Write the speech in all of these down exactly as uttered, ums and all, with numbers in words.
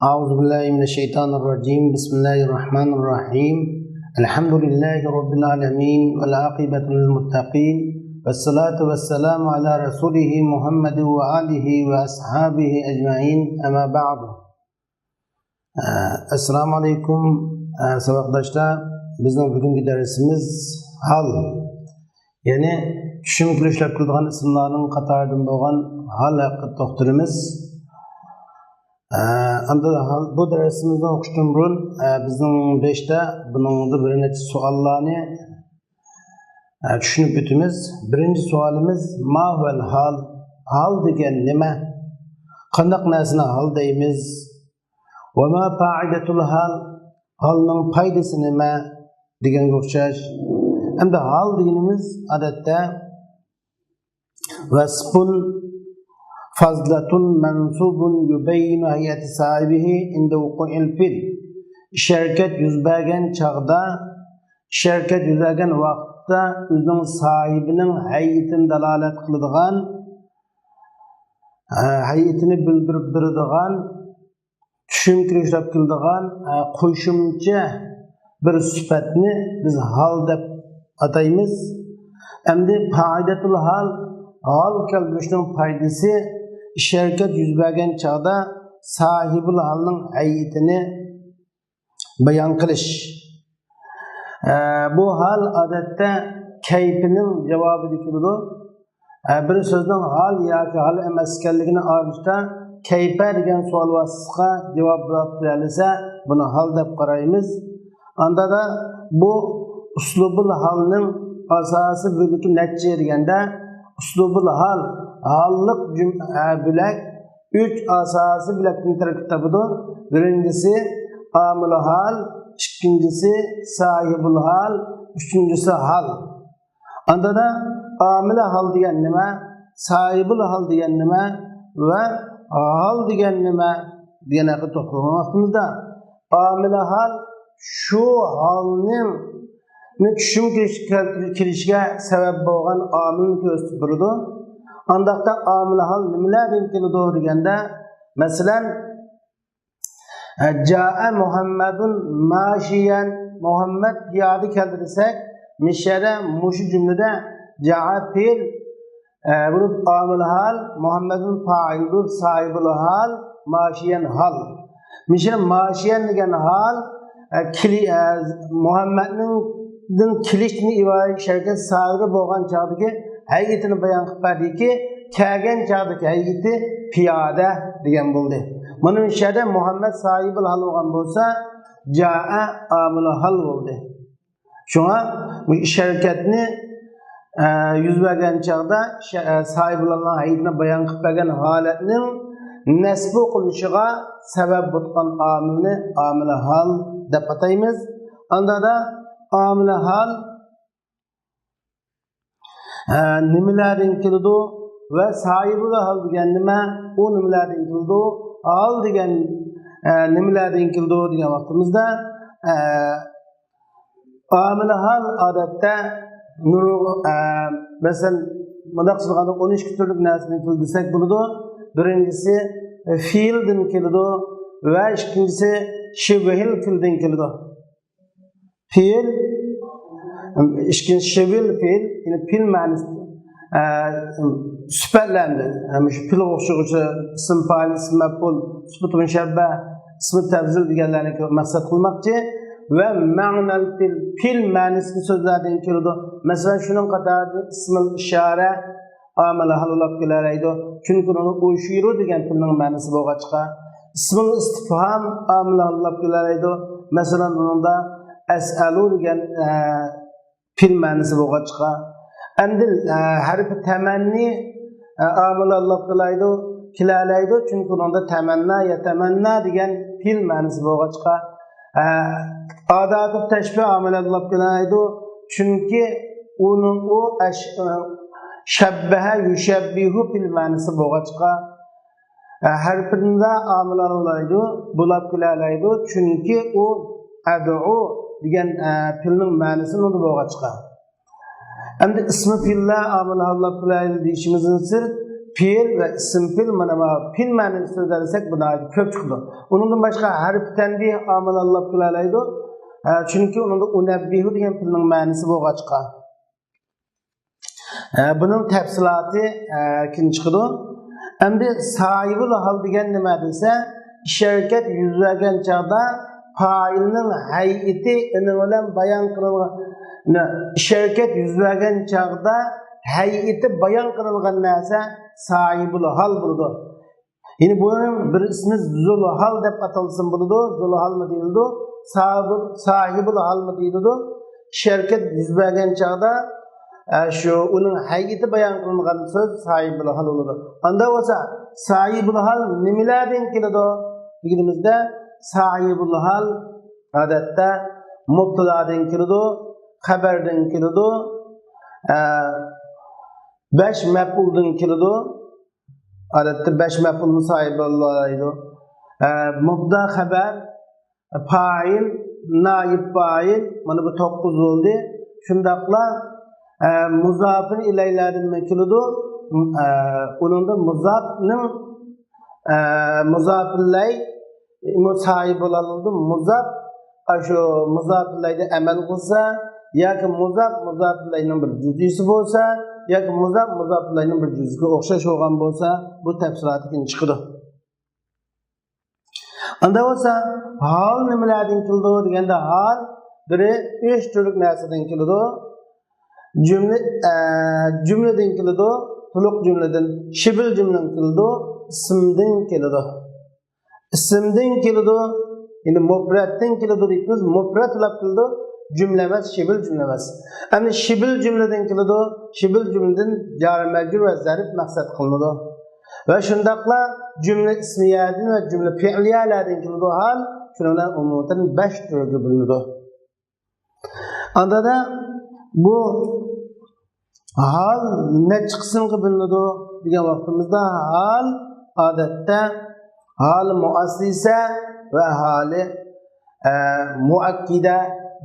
أعوذ بالله من الشيطان الرجيم. بسم الله الرحمن الرحيم. الحمد لله رب العالمين، والعاقبة للمتقين، والصلاة والسلام على رسوله محمد وآله وأصحابه أجمعين. أما بعد. ئەسسالامۇ ئەلەيكۇم، ساۋاقداشلار. بىزنىڭ بۈگۈنكى دەرسىمىز ھال، يەنى چۈشۈم كىرىشلەپ كېلىدىغان ئىسىملارنىڭ قاتارىدىن بولغان ھال ھەققىدە توختىلىمىز. ئە، ئەمدى ھال-، بۇ دەرسىمىزنى ئوقۇشتىن بۇرۇن، ئە، بىزنىڭ بېشىدا بۇنىڭدا بىر نەچچە سوئاللارنى، ئە، چۈشىنىپ ئۆتىمىز. بىرىنچى سوئالىمىز، ما ھۇۋەل ھال؟ ھال دېگەن نېمە؟ قانداق نەرسىنى ھال دەيمىز؟ ۋە ما پائىدەتۇل ھال؟ ھالنىڭ پايدىسى نېمە؟ دېگەنگە ئوخشاش. ئەمدى ھال دېگىنىمىز، ئادەتتە، ۋەسپۇن فازلەتۇن مەنسۇبۇن يۇبەييىنۇ ھەيئەتە ساھىبىھى ئىندە ۋۇقۇئىل پىئل. ئىش ھەرىكەت يۈز بەرگەن چاغدا، ئىش ھەرىكەت يۈز بەرگەن ۋاقىتتا ئۆزىنىڭ ساھىبىنىڭ ھەيئىتىنى دالالەت قىلىدىغان، ھە، ھەيئىتىنى بىلدۈرۈپ بېرىدىغان، چۈشۈم كىرىشلەپ كېلىدىغان، ئە، قوشۇمچە بىر سۈپەتنى بىز ھال دەپ ئاتايمىز. ئەمدى پائىدەتۇل ھال، ھال كەلتۈرۈشنىڭ پايدىسى، ئىش ھەرىكەت يۈز بەرگەن چاغدا ساھىبۇل ھالنىڭ ھەيئىتىنى بايان قىلىش. ئە، بۇ ھال ئادەتتە كەيپىنىڭ جاۋابىدا كېلىدۇ. ئە، بىر سۆزنىڭ ھال ياكى ھال ئەمەس ئىكەنلىكىنى ئايرىشتا كەيپە دېگەن سوئال ۋاسىتىسىغا جاۋاب بېرىپ بېرەلىسە، بۇنى ھال دەپ قارايمىز. ئاندىدا بۇ ئۇسلۇبۇل ھالنىڭ ئاساسىي بۆلىكى نەچچە دېگەندە، ئۇسلۇبۇل ھال، ھاللىق جۈم-، ئە، بۆلەك ئۈچ ئاساسىي بۆلەكتىن تەركىب تاپىدۇ. بىرىنچىسى ئامىل ھال، ئىككىنچىسى ساھىبۇل ھال، ئۈچىنچىسى ھال. ئاندىدا ئامىل ھال دېگەن نېمە، ساھىبۇل ھال دېگەن نېمە ۋە ھال دېگەن نېمە دېگەن ھەققىدە توختالغان ۋاقتىمىزدا، ئامىل ھال شۇ ھالنىڭ چۈشۈم كىرىش-، كىرىشىگە سەۋەب بولغان ئامىلنى كۆرسىتىپ بېرىدۇ. ئانداقتا ئامىل ھال نېمىلەردىن كېلىدۇ دېگەندە، مەسىلەن، جائە مۇھەممەدۇن ماشىيەن، مۇھەممەد پىيادە كەلدى دېسەك، مىشەدە مۇشۇ جۈملىدە جائە پېئىل، ئە، بولۇپ، ئامىل ھال، مۇھەممەدنىڭ پائىلى بولۇپ، ساھىبۇل ھال، ماشىيەن ھال. مىشە ماشىيەن دېگەن ھال، ئە، كېلى-، ئە، مۇھەممەدنىڭ، دىن كېلىشتىن ئىبارەت شەركەت سادىر بولغان چاغدىكى ھەيئىتىنى بايان قىلىپ بەردىكى، كەلگەن چاغدىكى ھەيئىتى پىيادە دېگەن بولدى. مانا مۇشۇ يەردە مۇھەممەد ساھىبۇل ھال بولغان بولسا، جائە ئامىل ھال بولدى. شۇڭا بۇ ئىش ھەرىكەتنى، ئە، يۈز بەرگەن چاغدا شە-، ئە، ساھىبۇللانىڭ ھەيئىتىنى بايان قىلىپ بەرگەن ھالەتنىڭ نەسبۇ قىلىنىشىغا سەۋەب بولغان ئامىلنى ئامىلى ھال دەپ ئاتايمىز. ئاندادا ئامىلى ھال، ئە، نېمىلەردىن كېلىدۇ ۋە ساھىبۇل ھال دېگەن نېمە؟ ئۇ نېمىلەردىن كېلىدۇ؟ ھال دېگەن، ئە، نېمىلەردىن كېلىدۇ دېگەن ۋاقتىمىزدا، ئە، ئامىلى ھال ئادەتتە نۇرغۇ-، ئە، مەسىلەن، مۇنداق قىلغاندا ئون ئىككى تۈرلۈك نەرسىدىن كېلىدۇ دېسەك بولىدۇ. بىرىنچىسى، ئە، فېئىلدىن كېلىدۇ ۋە ئىككىنچىسى، شىبھىل فېئىلدىن كېلىدۇ. پېئىل، ئىككىنچى شىبھىل پېئىل، يەنى پېئىل مەنىسى، ئە، سۈپەتلەندى. يەنى مۇشۇ پېئىلغا ئوخشىغۇچى ئىسىم پائىل، ئىسىم مەپئۇل، سۈپىتى مۇشەببە، ئىسمى تەفزىل دېگەنلەرنى مەقسەت قىلماقچى. ۋە مەنەل پېئىل، پېئىل مەنىسىدىكى سۆزلەردىن كېلىدۇ. مەسىلەن، شۇنىڭ قاتارىدا ئىسمىل ئىشارە، ئامىلى ھال بولاپ كېلەلەيدۇ. چۈنكى ئۇنىڭدا ئۇشىرۇ دېگەن پېئىلنىڭ مەنىسى بولغاچقا. ئىسمۇل ئىستىفھام ئامىلى ھال بولاپ كېلەلەيدۇ. مەسىلەن، ئۇنىڭدا ئەسئەلۇ دېگەن، ئە، پېئىل مەنىسى بولغاچقا. ئەمدى، ئە، ھەرپى تەمەننى، ئە، ئامىلى ھال بولاپ كېلەلەيدۇ، كېلەلەيدۇ. چۈنكى ئۇنىڭدا تەمەننا، يەتەمەننا دېگەن پېئىل مەنىسى بولغاچقا. ئە، ئاداتۇ تەشبىھ ئامىلى ھال بولاپ كېلەلەيدۇ. چۈنكى ئۇنىڭ، ئۇ ئەش-، ئە، شەببەھە يۇشەببىھۇ پېئىل مەنىسى بولغاچقا، ئە، ھەرپىدىن ئامىلى ھال بولاپ كېلەلەيدۇ، چۈنكى ئۇ ئەدئۇ دېگەن، ئە، پېئىلنىڭ مەنىسى ئۇنىڭدا بولغاچقا. ئەمدى ئىسمى پېئىللەر ئامىلى ھال بولاپ كېلەلەيدۇ دېيىشىمىزدىن سىرت، پېئىل ۋە ئىسىم پېئىل، مانا بۇ پېئىل مەنىلىك سۆزلەر دېسەك، بۇ ناھايىتى كۆپ چىقىدۇ. ئۇنىڭدىن باشقا ھەرپى تەنبىھ ئامىل ئاللاپ كېلەلەيدۇ. ئە، چۈنكى ئۇنىڭدا ئۇنەببىھۇ دېگەن پېئىلنىڭ مەنىسى بولغاچقا. ئە، بۇنىڭ تەپسىلاتى، ئە، كېيىن چىقىدۇ. ئەمدى ساھىبۇل ھال دېگەن نېمە دېسە، ئىش ھەرىكەت يۈز بەرگەن چاغدا پائىلنىڭ ھەيئىتى ئېنىق بىلەن بايان قىلىنغان، نە، ئىش ھەرىكەت يۈز بەرگەن چاغدا ھەيئىتى بايان قىلىنغان نەرسە ساھىبۇل ھال بولىدۇ. يەنى بۇنىڭ بىر ئىسمى زۇل ھال دەپ ئاتالسىمۇ بولىدۇ، زۇل ھالمۇ دېيىلىدۇ، ساھىبۇل، ساھىبۇل ھالمۇ دېيىلىدۇ. ئىش ھەرىكەت يۈز بەرگەن چاغدا، ئە، شۇ ئۇنىڭ ھەيئىتى بايان قىلىنغان سۆز ساھىبۇل ھال بولىدۇ. ئاندا بولسا ساھىبۇل ھال نېمىلەردىن كېلىدۇ دېگىنىمىزدە، ساھىبۇل ھال ئادەتتە مۇبتادادىن كېلىدۇ، خەبەردىن كېلىدۇ، ئە، بەش مەپئۇلدىن كېلىدۇ. ئادەتتە بەش مەپئۇلنى ساھىبى بولىدۇ. ئە، مۇبتەدا خەبەر، پائىل، نائىب پائىل، مانا بۇ توققۇز بولدى. شۇنداقلا، ئە، مۇزاپىن ئىلەيلەردىن كېلىدۇ. ئە، ئۇنىڭدا مۇزاپنىڭ، ئە، مۇزاپىلەي ساھىبى بولالىدۇ. مۇزاپ، ئاشۇ مۇزاپىلەيدە ئەمەل قىلسا، ياكى مۇزاپ مۇزاپىلەينىڭ بىر جۈزئىسى بولسا، ياكى مۇزاپ مۇزاپىلەينىڭ بىر جۈزئىگە ئوخشاش بولغان بولسا، بۇ تەپسىلاتى كېيىن چىقىدۇ. ئاندا بولسا، ھال نېمىلەردىن كېلىدۇ دېگەندە، ھال بىرى ئۈچ تۈرلۈك نەرسىدىن كېلىدۇ. جۈملە، ئە، جۈملىدىن كېلىدۇ، تولۇق جۈملىدىن، شىبىل جۈملىدىن كېلىدۇ، ئىسىمدىن كېلىدۇ. ئىسىمدىن كېلىدۇ، يەنى مۇپرەتتىن كېلىدۇ دەيمىز، مۇپرەت بولۇپ كېلىدۇ، جۈملە ئەمەس، شىبىل جۈملە ئەمەس. ئەمدى شىبىل جۈملىدىن كېلىدۇ، شىبىل جۈملىدىن جارى مەجرۇر ۋە زەرپ مەقسەت قىلىنىدۇ. ۋە شۇنداقلا جۈملە ئىسمىيەدىن ۋە جۈملە پېئىلىيەلەردىن كېلىدۇ ھال، شۇنىڭ بىلەن ئومۇمەن بەش تۈرگە بۆلۈنىدۇ. ئاندا بۇ ھال نەچچە قىسىمغا بۆلۈنىدۇ دېگەن ۋاقتىمىزدا، ھال ئادەتتە ھالى مۇئەسسىسە ۋە ھالى، ئە، مۇئەككىدە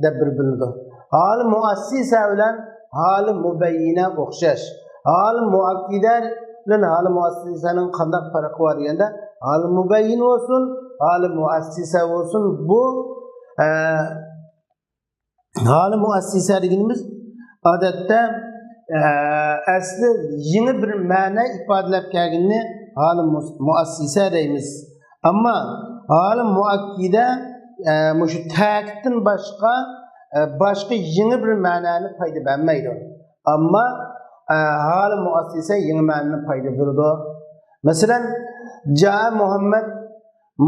دەپ بىر بۆلۈنىدۇ. ھالى مۇئەسسىسە بىلەن ھالى مۇبەييىنە ئوخشاش. ھالى مۇئەككىدە بىلەن ھالى مۇئەسسىسەنىڭ قانداق پەرقى بار دېگەندە، ھالى مۇبەييىن بولسۇن، ھالى مۇئەسسىسە بولسۇن، بۇ، ئە، ھالى مۇئەسسىسە دېگىنىمىز، ئادەتتە، ئە، ئەسلى يېڭى بىر مەنە ئىپادىلەپ كەلگىنىنى ھالى مۇس-، مۇئەسسىسە دەيمىز. ئەمما ھالى مۇئەككىدە، ئە، مۇشۇ تەكىتتىن باشقا، ئە، باشقا يېڭى بىر مەنەنى پايدا بەرمەيدۇ. ئەمما، ئە، ھالى مۇئەسسىسە يېڭى مەنىنى پايدا بېرىدۇ. مەسىلەن، جاء مۇھەممەد،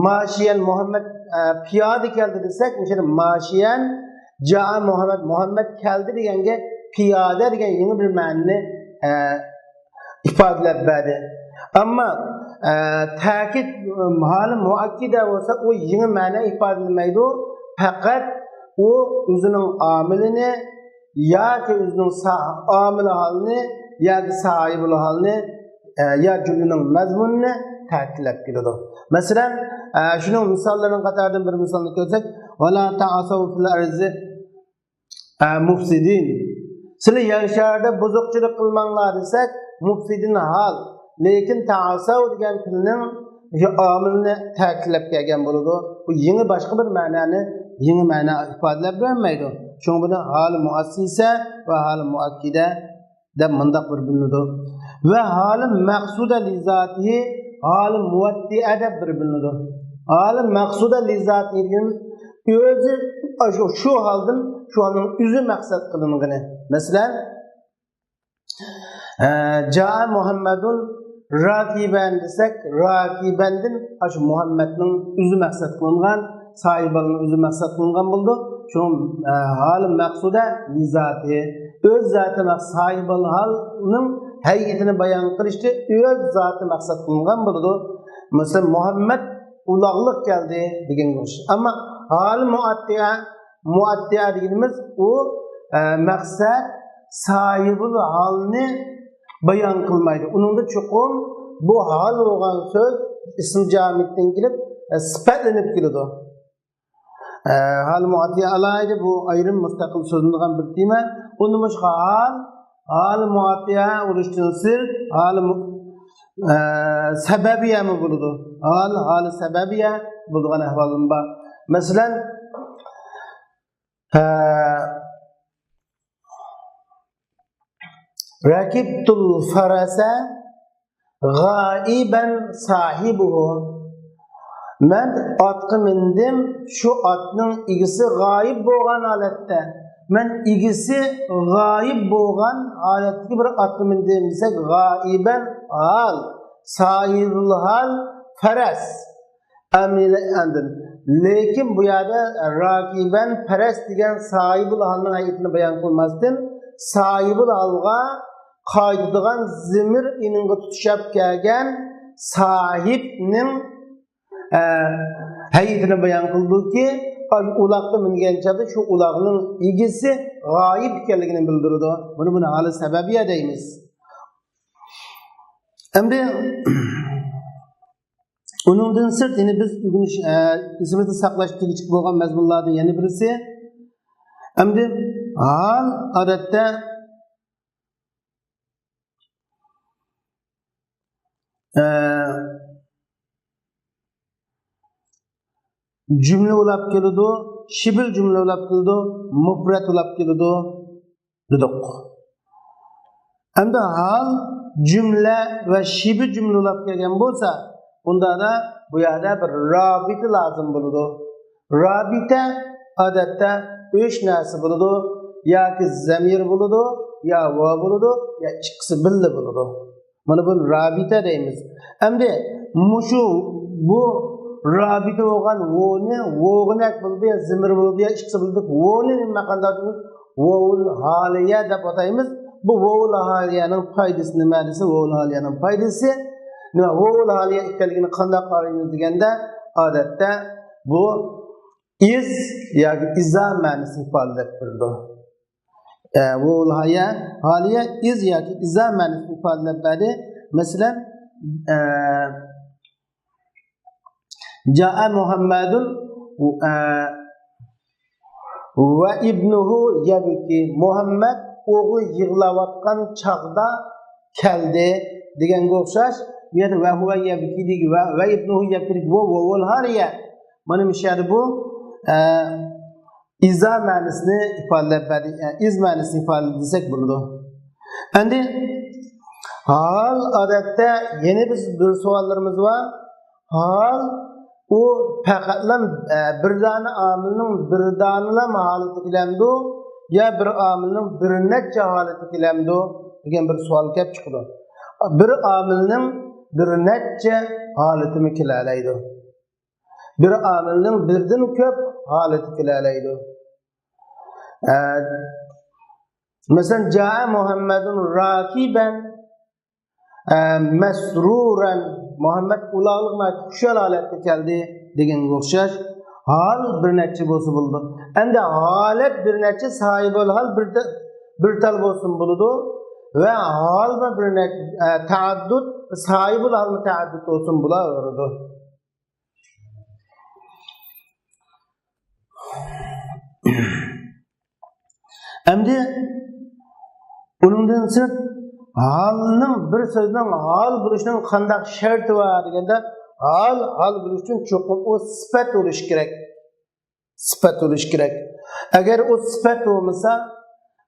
ماشىيەن مۇھەممەد، ئە، پىيادە كەلدى دېسەك، مۇشۇ ماشىيەن جاء مۇھەممەد، مۇھەممەد كەلدى دېگەنگە پىيادە دېگەن يېڭى بىر مەنىنى، ئە، ئىپادىلەپ بەردى. ئەمما، ئە، تەكىت، ھالى مۇئەككىدە بولسا، ئۇ يېڭى مەنە ئىپادىلىمەيدۇ. پەقەت ئۇ ئۆزىنىڭ ئامىلىنى ياكى ئۆزىنىڭ سا-، ئامىلى ھالىنى ياكى ساھىبىل ھالىنى، ئە، يا جۈملىنىڭ مەزمۇنىنى تەكىتلەپ كېلىدۇ. مەسىلەن، ئە، شۇنىڭ مىساللىرىنىڭ قاتارىدىن بىر مىسالنى كۆرسەك، ۋەلا تەئسەۋ فىل ئەرزى، ئە، مۇفسىدىن. سىلەر يەر شارىدا بۇزۇقچىلىق قىلماڭلار دېسەك، مۇفسىدىن ھال. لېكىن تەئسەۋ دېگەن پېئىلنىڭ شۇ ئامىلىنى تەكىتلەپ كەلگەن بولىدۇ. بۇ يېڭى باشقا بىر مەنانى، يېڭى مەنا ئىپادىلەپ بەرمەيدۇ. شۇڭا بۇنى ھالى مۇئەسسىسە ۋە ھالى مۇئەككىدە دەپ مۇنداق بىر بۆلۈنىدۇ. ۋە ھالى مەقسۇدە لىزاتىھى، ھالى مۇۋەتتىئە دەپ بىر بۆلۈنىدۇ. ھالى مەقسۇدە لىزاتىھى دېگىنىمىز ئۆزى شۇ، شۇ ھالدىن، شۇ ھالنىڭ ئۆزى مەقسەت قىلىنغىنى. مەسىلەن، ئە، جاء مۇھەممەدۇن راكىبەن دېسەك، راكىبەندىن ئاشۇ مۇھەممەدنىڭ ئۆزى مەقسەت قىلىنغان، ساھىبالنىڭ ئۆزى مەقسەت قىلىنغان بولىدۇ. شۇڭا، ئە، ھالى مەقسۇدە لىزاتى، ئۆز زاتى مەق-، ساھىبال ھالنىڭ ھەيئىتىنى بايان قىلىشتا ئۆز زاتى مەقسەت قىلىنغان بولىدۇ. مەسىلەن، مۇھەممەد ئۇلاغلىق كەلدى دېگەنگە ئوخشاش. ئەمما ھالى مۇئەتتىئە، مۇئەتتىئە دېگىنىمىز ئۇ، ئە، مەقسەت ساھىبۇل ھالنى بايان قىلمايدۇ. ئۇنىڭدا چوقۇم بۇ ھال بولغان سۆز ئىسمى جامىدتىن كېلىپ، ئە، سۈپەتلىنىپ كېلىدۇ. ئە، ھال مۇئەتتىئە ئالاھىدە بۇ ئايرىم مۇستەقىل سۆزلىنىدىغان بىر تېما. ئۇندىن باشقا ھال، ھال مۇئەتتىئە ئۇرۇشتىن سىرت، ھال مۇ-، ئە، سەبەبىيەمۇ بولىدۇ. ھال، ھالى سەبەبىيە بولىدىغان ئەھۋالمۇ بار. مەسىلەن، ئە، رەكىبتۇل فەرەسە غائىبەن ساھىبۇھۇ. مەن ئاتقا مىندىم، شۇ ئاتنىڭ ئىگىسى غايىب بولغان ھالەتتە. مەن ئىگىسى غايىب بولغان ھالەتتىكى بىر ئاتقا مىندىم دېسەك، غائىبەن ھال، ساھىبۇل ھال پەرەس. ئەمىلە ئاندىن. لېكىن بۇ يەردە راكىبەن پەرەس دېگەن ساھىبۇل ھالنىڭ ھەيئىتىنى بايان قىلماستىن، ساھىبۇل ھالغا قايتىدىغان زىمىر ئىنىڭغا تۇتىشىپ كەلگەن ساھىبنىڭ، ئە، ھەيئىتىنى بايان قىلدۇكى، ئۇلاققا مىنگەن چاغدا شۇ ئۇلاقنىڭ ئىگىسى غايىب ئىكەنلىكىنى بىلدۈرىدۇ. بۇنى، بۇنى ھالى سەۋەبىيە دەيمىز. ئەمدى ئۇنىڭدىن سىرت، يەنە بىز ئۆگىنىش، ئە، ئېسىمىزدە ساقلاش تېگىشلىك بولغان مەزمۇنلاردىن يەنە بىرسى، ئەمدى ھال ئادەتتە، ئە، جۈملە بولاپ كېلىدۇ، شىبىل جۈملە بولاپ كېلىدۇ، مۇپرەت بولاپ كېلىدۇ دېدۇق. ئەمدى ھال جۈملە ۋە شىبە جۈملە بولاپ كەلگەن بولسا، ئۇنداقتا بۇ يەردە بىر رابىتە لازىم بولىدۇ. رابىتە ئادەتتە ئۈچ نەرسە بولىدۇ. ياكى زەمىر بولىدۇ، يا ۋاۋ بولىدۇ، يا ئىككىسى بىللە بولىدۇ. مانا بۇنى رابىتە دەيمىز. ئەمدى مۇشۇ، بۇ رابىتە بولغان ۋونى، ۋوغىنەك بولىدۇ يا زىمىر بولىدۇ يا ئىككىسى بولىدۇ. ۋونى نېمە قانداق دەيمىز؟ ۋوۋۇل ھالىيە دەپ ئاتايمىز. بۇ ۋوۋۇل ھالىيەنىڭ پايدىسى نېمە دېسە، ۋوۋۇل ھالىيەنىڭ پايدىسى نېمە؟ ۋوۋۇل ھالىيە ئىكەنلىكىنى قانداق قارايمىز دېگەندە، ئادەتتە بۇ ئىز ياكى ئىزا مەنىسىنى ئىپادىلەپ بېرىدۇ. ئە، ۋوۋۇل ھايە، ھالىيە ئىز ياكى ئىزا مەنىسىنى ئىپادىلەپ بەردى. مەسىلەن، ئە، جائە مۇھەممەدۇن، ئە، ۋە ئىبنۇھۇ يەبكى. مۇھەممەد ئوغلى يىغلاۋاتقان چاغدا كەلدى دېگەنگە ئوخشاش. بۇ يەردە ۋە ھۇۋە يەبكى دېگەن ۋە، ۋە ئىبنۇھۇ يەبكى دېگەن ۋوۋۇل ھالىيە. مانا مۇشۇ يەردە بۇ، ئە، ئىزا مەنىسىنى ئىپادىلەپ بەردى، ئە، ئىز مەنىسىنى ئىپادىلىدى دېسەك بولىدۇ. ئەمدى ھال ئادەتتە يەنە بىز بىر سوئاللىرىمىز بار. ھال ئۇ پەقەتلا، ئە، بىر دانە ئامىلنىڭ بىر دانىلا ھالىتى كېلەمدۇ يا بىر ئامىلنىڭ بىر نەچچە ھالىتى كېلەمدۇ دېگەن بىر سوئال كەپ چىقىدۇ. بىر ئامىلنىڭ بىر نەچچە ھالىتىمۇ كېلەلەيدۇ. بىر ئامىلنىڭ بىردىن كۆپ ھالىتى كېلەلەيدۇ. ئە، مەسىلەن، جائە مۇھەممەدۇن راكىبەن، ئە، مەسرۇرەن، مۇھەممەد ئۇلاغلىق، خۇشال ھالەتتە كەلدى دېگەنگە ئوخشاش. ھال بىر نەچچە بولسا بولىدۇ. ئەمدى ھالەت بىر نەچچە، ساھىبۇل ھال بىر تە-، بىر تال بولسىمۇ بولىدۇ. ۋە ھالمۇ بىر نەچچە، ئە، تەئەددۇت، ساھىبۇل ھالمۇ تەئەددۇت بولسىمۇ بولاۋېرىدۇ. ئەمدى ئۇنىڭدىن سىرت، ھالنىڭ، بىر سۆزنىڭ ھال بولۇشىنىڭ قانداق شەرتى بار دېگەندە، ھال، ھال بولۇش ئۈچۈن چوقۇم ئۇ سۈپەت بولۇشى كېرەك. سۈپەت بولۇشى كېرەك. ئەگەر ئۇ سۈپەت بولمىسا،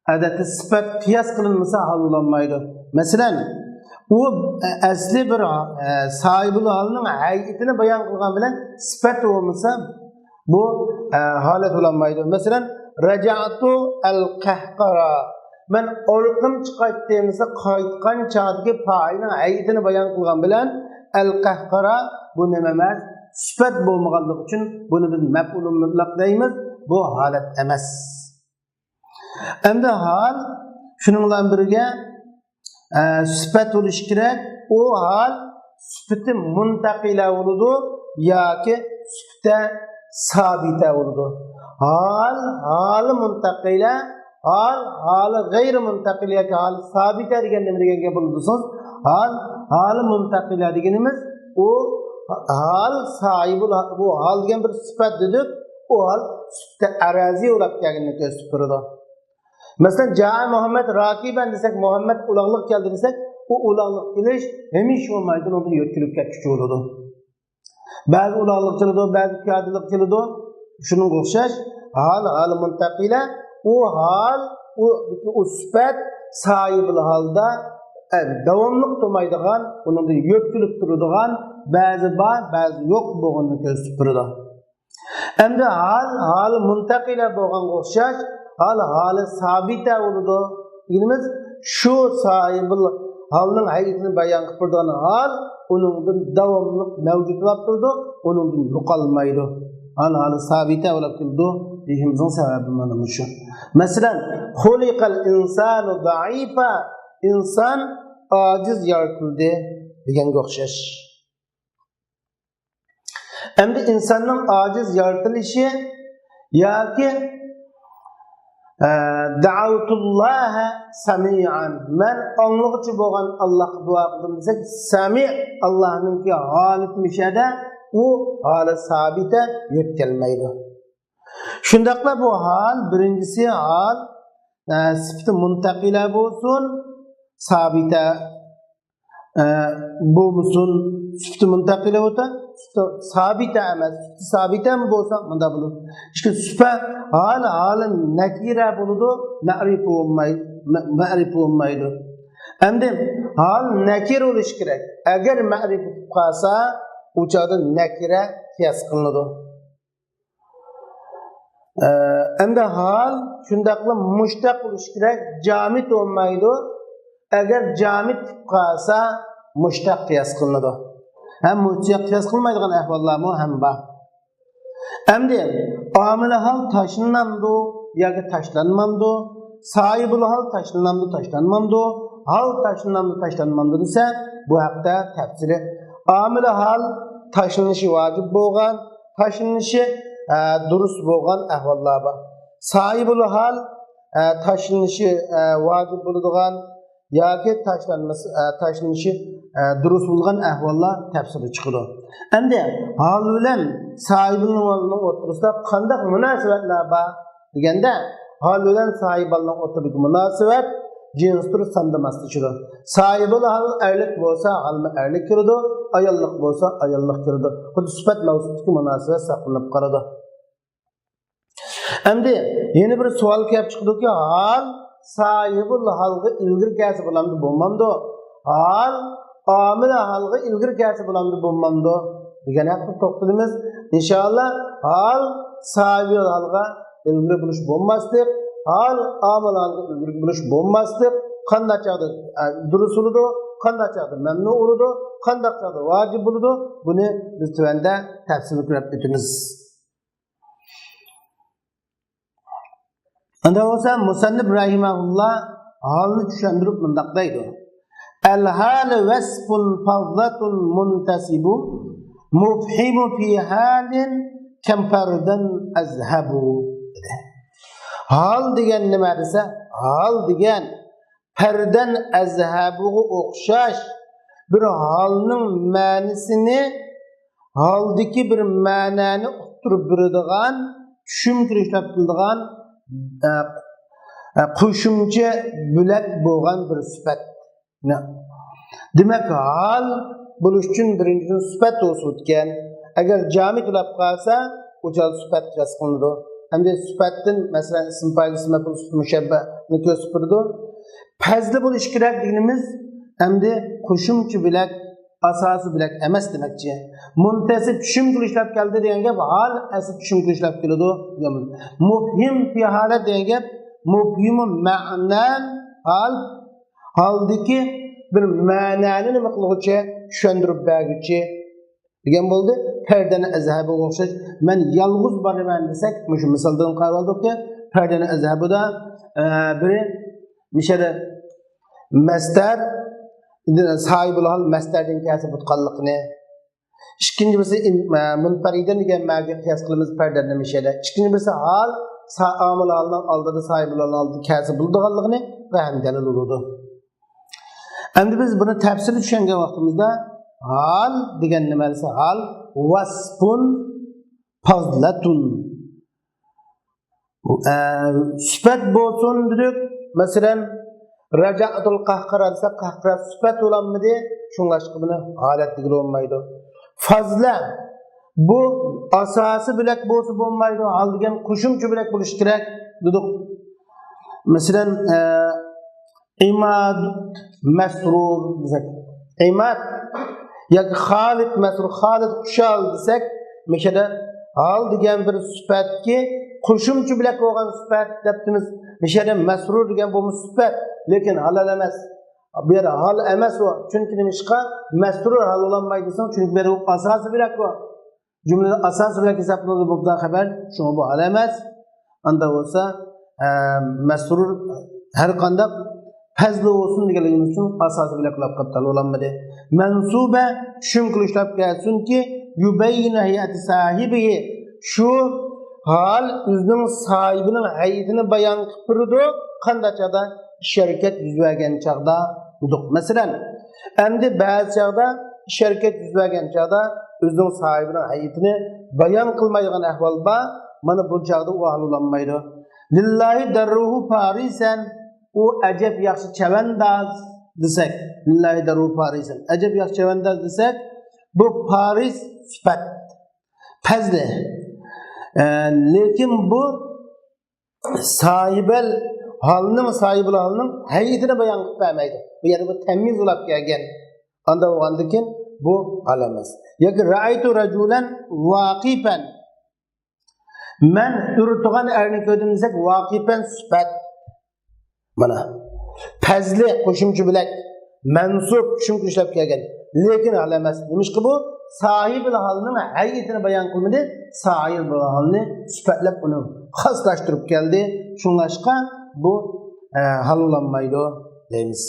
ئادەتتە سۈپەت قىياس قىلىنمىسا ھال بولالمايدۇ. مەسىلەن، ئۇ ئەسلى بىر، ئە، ساھىبۇل ھالنىڭ ھەيئىتىنى بايان قىلغان بىلەن سۈپەت بولمىسا، بۇ، ئە، ھالەت بولالمايدۇ. مەسىلەن، رەجەئتۇ ئەل قەھقەرا. مەن ئارقامچە قايتتىم دېسە، قايتقان چاغدىكى پائىلنىڭ ھەيئىتىنى بايان قىلغان بىلەن ئەل قەھقەرا بۇ نېمە ئەمەس؟ سۈپەت بولمىغانلىقى ئۈچۈن بۇنى بىز مەپئۇلۇل مۇتلەق دەيمىز. بۇ ھالەت ئەمەس. ئەمدى ھال شۇنىڭ بىلەن بىرگە، ئە، سۈپەت بولۇشى كېرەك. ئۇ ھال سۈپىتى مۇنتەقىلە بولىدۇ ياكى سۈپىتە سابىتە بولىدۇ. ھال، ھالى مۇنتەقىلە، ھال، ھالى غەيرىي مۇنتەقىلە ياكى ھالى سابىتە دېگەن نېمە دېگەن گەپ بولىدۇ دېسىڭىز، ھال، ھالى مۇنتەقىلە دېگىنىمىز ئۇ ھال ساھىبى، بۇ ھال دېگەن بىر سۈپەت دېدۇق، ئۇ ھال سۈپىتى ئەرەزىي بولاپ كەلگىنىنى كۆرسىتىپ تۇرىدۇ. مەسىلەن، جائە مۇھەممەد راكىبەن دېسەك، مۇھەممەد ئۇلاغلىق كەلدى دېسەك، ئۇ ئۇلاغلىق كېلىش ھەمىشە بولمايدۇ، ئۇنىڭدىن يۆتكىلىپ كەتكۈچى بولىدۇ. بەزى ئۇلاغلىق كېلىدۇ، بەزى پىيادىلىق كېلىدۇ. شۇنىڭغا ئوخشاش، ھال، ھال مۇنتەقىلە، ئۇ ھال، ئۇ، ئۇ سۈپەت سايىبىل ھالدا، ئە، داۋاملىق تۇرمايدىغان، ئۇنىڭدىن يۆتكىلىپ تۇرىدىغان، بەزى بار، بەزى يوق بولغىنىنى كۆرسىتىپ بېرىدۇ. ئەمدى ھال، ھال مۇنتەقىلە بولغانغا ئوخشاش، ھال، ھالى سابىتە بولىدۇ. دېگىنىمىز، شۇ ساھىبىل ھالنىڭ ھەيئىتىنى بايان قىلىپ بېرىدىغان ھال ئۇنىڭدىن داۋاملىق مەۋجۇت بولۇپ تۇرىدۇ، ئۇنىڭدىن يوقالمايدۇ. ھال، ھالى سابىتە بولۇپ كېلىدۇ دېيىشىمىزنىڭ سەۋەبى مانا مۇشۇ. مەسىلەن، خۇلىقەل ئىنسانۇ زەئىفا، ئىنسان ئاجىز يارىتىلدى دېگەنگە ئوخشاش. ئەمدى ئىنساننىڭ ئاجىز يارىتىلىشى ياكى، ئە، دەئەۋتۇللاھە سەمىئەن، مەن ئاڭلىغۇچى بولغان ئاللاھقا دۇئا قىلدىم دېسەك، سەمىئ ئاللاھنىڭكى ھالىتى مۇشەدە، ئۇ ھالى سابىتە يۆتكەلمەيدۇ. شۇنداقلا بۇ ھال بىرىنچىسى ھال، ئە، سۈپىتى مۇنتەقىلە بولسۇن، سابىتە ئە، بولمىسۇن، سۈپىتى مۇنتەقىلە بولسا، سۈپىتى سابىتە ئەمەس، سۈپىتى سابىتەمۇ بولسا مۇنداق بولىدۇ. ئىككى سۈپە ھال، ھالى نەكىرە بولىدۇ، مەرىپە بولماي-، مە-، مەرىپە بولمايدۇ. ئەمدى ھال نەكىرە بولۇشى كېرەك. ئەگەر مەرىپە بولۇپ قالسا، ئۇ چاغدا نەكىرە قىياس قىلىنىدۇ. ئە، ئەمدى ھال شۇنداقلا مۇشتەق بولۇشى كېرەك، جامىت بولمايدۇ. ئەگەر جامىت بولۇپ قالسا، مۇشتەق قىياس قىلىنىدۇ. ھەم مۇشتەق قىياس قىلمايدىغان ئەھۋاللارمۇ ھەم بار. ئەمدى ئامىلى ھال تاشلىنامدۇ ياكى تاشلانمامدۇ؟ ساھىبىل ھال تاشلىنامدۇ، تاشلانمامدۇ؟ ھال تاشلىنامدۇ، تاشلانمامدۇ دېسە، بۇ ھەقتە تەپسىلىي. ئامىلى ھال تاشلىنىشى ۋاجىپ بولغان، تاشلىنىشى، ئە، دۇرۇس بولغان ئەھۋاللار بار. ساھىبۇل ھال، ئە، تاشلىنىشى، ئە، ۋاجىپ بولىدىغان ياكى تاشلانمىسى، ئە، تاشلىنىشى، ئە، دۇرۇس بولغان ئەھۋاللار تەپسىلىي چىقىدۇ. ئەمدى ھال بىلەن ساھىبۇل ھالنىڭ ئوتتۇرىسىدا قانداق مۇناسىۋەتلەر بار دېگەندە، ھال بىلەن ساھىبالنىڭ ئوتتۇرىدىكى مۇناسىۋەت جىنستۇر ساندا ماسلىشىدۇ. ساھىبۇل ھال ئەرلىك بولسا، ھالمۇ ئەرلىك كىرىدۇ، ئاياللىق بولسا، ئاياللىق كىرىدۇ. خۇددى سۈپەت مەۋسۇپتىكى مۇناسىۋەت ساقلىنىپ قالىدۇ. ئەمدى يەنە بىر سوئال كېلىپ چىقىدۇكى، ھال ساھىبۇل ھالغا ئىلگىرى كەلسە بولامدۇ، بولمامدۇ؟ ھال ئامىل ھالغا ئىلگىرى كەلسە بولامدۇ، بولمامدۇ؟ دېگەن ھەقتە توختىلىمىز. ئىنشائاللا، ھال ساھىبۇل ھالغا ئىلگىرى بولۇش بولماسلىق، ھال ئامىل ھالغا ئىلگىرى بولۇش بولماسلىق، قانداق چاغدا، ئە، دۇرۇس بولىدۇ، قانداق چاغدا مەمنۇ بولىدۇ، قانداق چاغدا ۋاجىپ بولىدۇ، بۇنى بىز تۆۋەندە تەپسىلىي كۆرۈپ ئۆتىمىز. ئەمدى بولسا مۇسەننىپ رەھىمەھۇللا ھالنى چۈشەندۈرۈپ مۇنداق دەيدۇ. ئەل ھالى ۋەسپۇن پازلەتۇن مۇنتەسىبۇ مۇبھىمۇ پى ھالىن كەم پەردەن ئەزھەبۇ. ھال دېگەن نېمە دېسە، ھال دېگەن پەردەن ئەزھەبۇغا ئوخشاش بىر ھالنىڭ مەنىسىنى، ھالدىكى بىر مەنانى ئۇقتۇرۇپ بېرىدىغان، چۈشۈمچىلىك ئىشلەپ كېلىدىغان، ئە، ئە، قوشۇمچە بۆلەك بولغان بىر سۈپەت. دېمەك، ھال بولۇش ئۈچۈن بىرىنچىدىن سۈپەت بولسا بولىدىكەن. ئەگەر جامىد بولۇپ قالسا، ئۇ چاغدا سۈپەت قىياس قىلىنىدۇ. ئەمدى سۈپەتتىن، مەسىلەن، ئىسىم پائىل، ئىسىم مەپئۇل، سۈپەت مۇشەببەھنى كۆرسىتىپ بېرىدۇ. پەزلى بولۇشى كېرەك دېگىنىمىز، ئەمدى قوشۇمچە بۆلەك، ئاساسىي بۆلەك ئەمەس دېمەكچى. مۇنتەسىب چۈشۈمچىلىك ئىشلەپ كەلدى دېگەن گەپ، ھال ئەسلى چۈشۈمچىلىك ئىشلەپ كېلىدۇ دېگەن بولىدۇ. مۇبھىم پى ھالەت دېگەن گەپ، مۇبھىمۇ مەنەن ھال، ھالدىكى بىر مەنانى نېمە قىلغۇچى، چۈشەندۈرۈپ بەرگۈچى دېگەن بولدى. پەردەنى ئەزھەبىگە ئوخشاش، مەن يالغۇز بارىمەن دېسەك، مۇشۇ مىسالدىن قاراۋالدۇق، پەردەنى ئەزھەبىدا، ئە، بىرى مىشەدە مەستەر، ساھىبۇل ھال مەستەردىن كەلسە بولىدىغانلىقىنى. ئىككىنچى بىرسى ئىن-، ئە، مۇنپەرىدەن دېگەن مەگە قىياس قىلىمىز پەردەنى مىشەدە. ئىككىنچى بىرسى ھال، سا-، ئامىل ھالنىڭ ئالدىدا ساھىبۇل ھالنىڭ ئالدىدا كەلسە بولىدىغانلىقىنى ۋە ھەم دەلىل بولىدۇ. ئەمدى بىز بۇنى تەپسىلىي چۈشەنگەن ۋاقتىمىزدا، ھال دېگەن نېمە دېسە، ھال ۋەسپۇن پازلەتۇن. ئە، سۈپەت بولسۇن دېدۇق. مەسىلەن، رەجەئتۇل قەھقەرە دېسەك، قەھقەرە سۈپەت بولالمىدى، شۇڭلاشقا بۇنى ھالەت دېگىلى بولمايدۇ. فەزلە، بۇ ئاساسىي بۆلەك بولسا بولمايدۇ، ھال دېگەن قوشۇمچە بۆلەك بولۇشى كېرەك دېدۇق. مەسىلەن، ئە، ئىماد مەسرۇر دېسەك، ئىماد ياكى خالىد مەسرۇر، خالىد خۇشال دېسەك، مۇشۇ يەردە ھال دېگەن بىر سۈپەتكە قوشۇمچە بۆلەك بولغان سۈپەت دەپتىمىز. مۇشۇ يەردە مەسرۇر دېگەن بولمىسا سۈپەت، لېكىن ھال ئەمەس. بۇ يەردە ھال ئەمەس ئۇ. چۈنكى نېمىشقا؟ مەسرۇر ھال بولالمايدۇ دېسەڭ، چۈنكى بۇ يەردە ئاساسىي بۆلەك بۇ. جۈملىدە ئاساسىي بۆلەك ھېسابلىنىدۇ مۇبتەدا خەبەر، شۇڭا بۇ ھال ئەمەس. ئاندا بولسا، ئە، مەسرۇر ھەر قانداق پەزلى بولسۇن دېگەنلىكىمىز ئۈچۈن ئاساسىي بۆلەك بولۇپ قاپتۇ، ھال بولالمىدى. مەنسۇبە، چۈشۈم قىلىشلاپ كەلسۇنكى، يۇبەييىنۇ ھەيئەتە ساھىبىھى، شۇ ھال ئۆزىنىڭ ساھىبىنىڭ ھەيئىتىنى بايان قىلىپ بېرىدۇ. قانداق چاغدا؟ ئىش ھەرىكەت يۈز بەرگەن چاغدا دېدۇق. مەسىلەن، ئەمدى بەزى چاغدا ئىش ھەرىكەت يۈز بەرگەن چاغدا ئۆزىنىڭ ساھىبىنىڭ ھەيئىتىنى بايان قىلمايدىغان ئەھۋال بار. مانا بۇ چاغدا ئۇ ھال بولالمايدۇ. لىللاھى دەررۇھۇ پارىسەن، ئۇ ئەجەب ياخشى چەۋەنداز دېسەك، لىللاھى دەررۇھۇ پارىسەن، ئەجەب ياخشى چەۋەنداز دېسەك، بۇ پارىس سۈپەت، پەزلى. ئە، لېكىن بۇ ساھىبەل ھالنىڭ، ساھىبىل ھالنىڭ ھەيئىتىنى بايان قىلىپ بەرمەيدۇ. بۇ يەردە بۇ تەميىز بولاپ كەلگەن. ئاندا بولغاندىكىن بۇ ھال ئەمەس. ياكى رەئەيتۇ رەجۇلەن ۋاقىپەن. مەن ئۆرە تۇرغان ئەرنى كۆردۈم دېسەك، ۋاقىپەن سۈپەت. مانا، پەزلى قوشۇمچە بۆلەك، مەنسۇب چۈشۈم قىلىشلاپ كەلگەن. لېكىن ھال ئەمەس. نېمىشقا بۇ؟ ساھىبىل ھالنىڭ ھەيئىتىنى بايان قىلمىدى. ساھىبىل ھالنى سۈپەتلەپ ئۇنى خاسلاشتۇرۇپ كەلدى. شۇڭلاشقا بۇ، ئە، ھال بولالمايدۇ دەيمىز.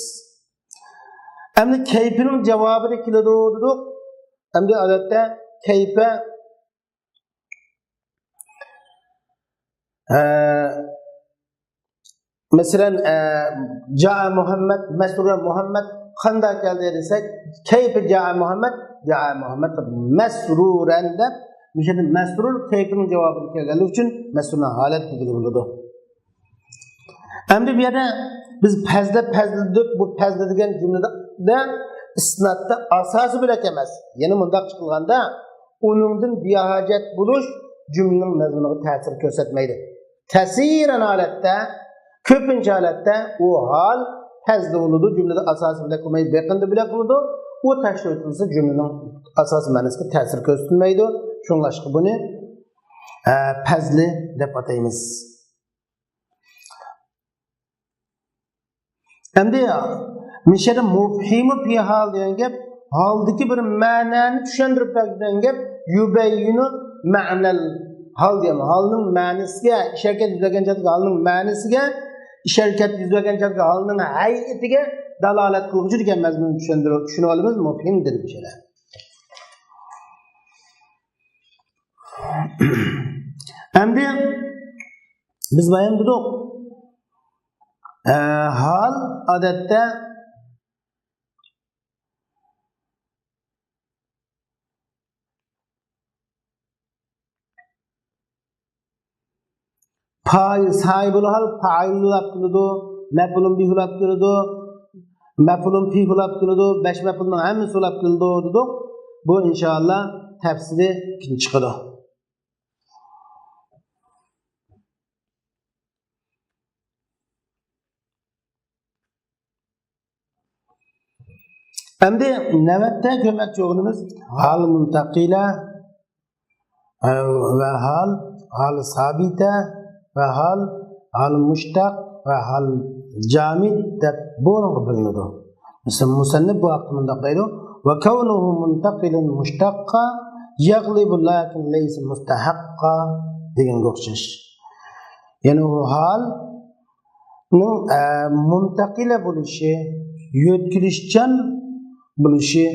ئەمدى كەيپىنىڭ جاۋابىدا كېلىدۇ دېدۇق. ئەمدى ئادەتتە كەيپە، ئە، مەسىلەن، ئە، جاء مۇھەممەد، مەسرۇرەن مۇھەممەد قانداق كەلدى دېسەك، كەيپە جاء مۇھەممەد، جاء مۇھەممەد مەسرۇرەن دەپ، مۇشۇ يەردە مەسرۇر كەيپىنىڭ جاۋابىدا كەلگەنلىكى ئۈچۈن مەسرۇرنىڭ ھالەت دېگىلى بولىدۇ. ئەمدى بۇ يەردە بىز پەزلە، پەزلە دېدۇق، بۇ پەزلە دېگەن جۈملىدە ئىسنادتا ئاساسىي بۆلەك ئەمەس. يەنە مۇنداق چىقىلغاندا، ئۇنىڭدىن بىھاجەت بولۇش جۈملىنىڭ مەزمۇنىغا تەسىر كۆرسەتمەيدۇ. كەسىرەن ھالەتتە، كۆپىنچە ھالەتتە ئۇ ھال پەزلە بولىدۇ، جۈملىدە ئاساسىي بۆلەك بولماي، بېقىندى بۆلەك بولىدۇ. ئۇ تەشۋىش قىلسا جۈملىنىڭ ئاساسىي مەنىسىگە تەسىر كۆرسىتىلمەيدۇ. شۇڭلاشقا بۇنى، ئە، پەزلى دەپ ئاتايمىز. ئەمدى مىشەدە مۇفھىمۇ پى ھال دېگەن گەپ، ھالدىكى بىر مەنانى چۈشەندۈرۈپ بەرگۈدەك گەپ، يۇبەييىنۇ مەنەل ھال دېگەن، ھالنىڭ مەنىسىگە، ئىش ھەرىكەت يۈز بەرگەن چاغدىكى ھالنىڭ مەنىسىگە، ئىش ھەرىكەت يۈز بەرگەن چاغدىكى ھالنىڭ ھەيئىتىگە دالالەت قىلغۇچى دېگەن مەزمۇننى چۈشەندۈرۈپ، چۈشىنىۋالىمىز، مۇفھىم دېدى مىشەدە. ئەمدى بىز بايام دېدۇق، ئە، ھال ئادەتتە پائىل، ساھىبۇل ھال پائىل بولاپ كېلىدۇ، مەپئۇلۇن بىھى بولاپ كېلىدۇ، مەپئۇلۇن بىھى بولاپ كېلىدۇ، بەش مەپئۇلنىڭ ھەممىسى بولاپ كېلىدۇ دېدۇق. بۇ ئىنشائاللا تەپسىلىي كېيىن چىقىدۇ. ئەمدى نۆۋەتتە كۆرمەكچى بولغىنىمىز ھال مۇنتەقىلە، ئە، ۋە ھال، ھال سابىتە ۋە ھال، ھال مۇشتەق ۋە ھال جامىد دەپ بۇنىڭغا بۆلۈنىدۇ. مىسال، مۇسەننىپ بۇ ھەقتە مۇنداق دەيدۇ: «وكونه منتقلا مشتقا يغلب لكن ليس مستحقا» دېگەنگە ئوخشاش. يەنى ئۇ ھال نىڭ، ئە، مۇنتەقىلە بولۇشى، يۆتكىلىشچان بولۇشى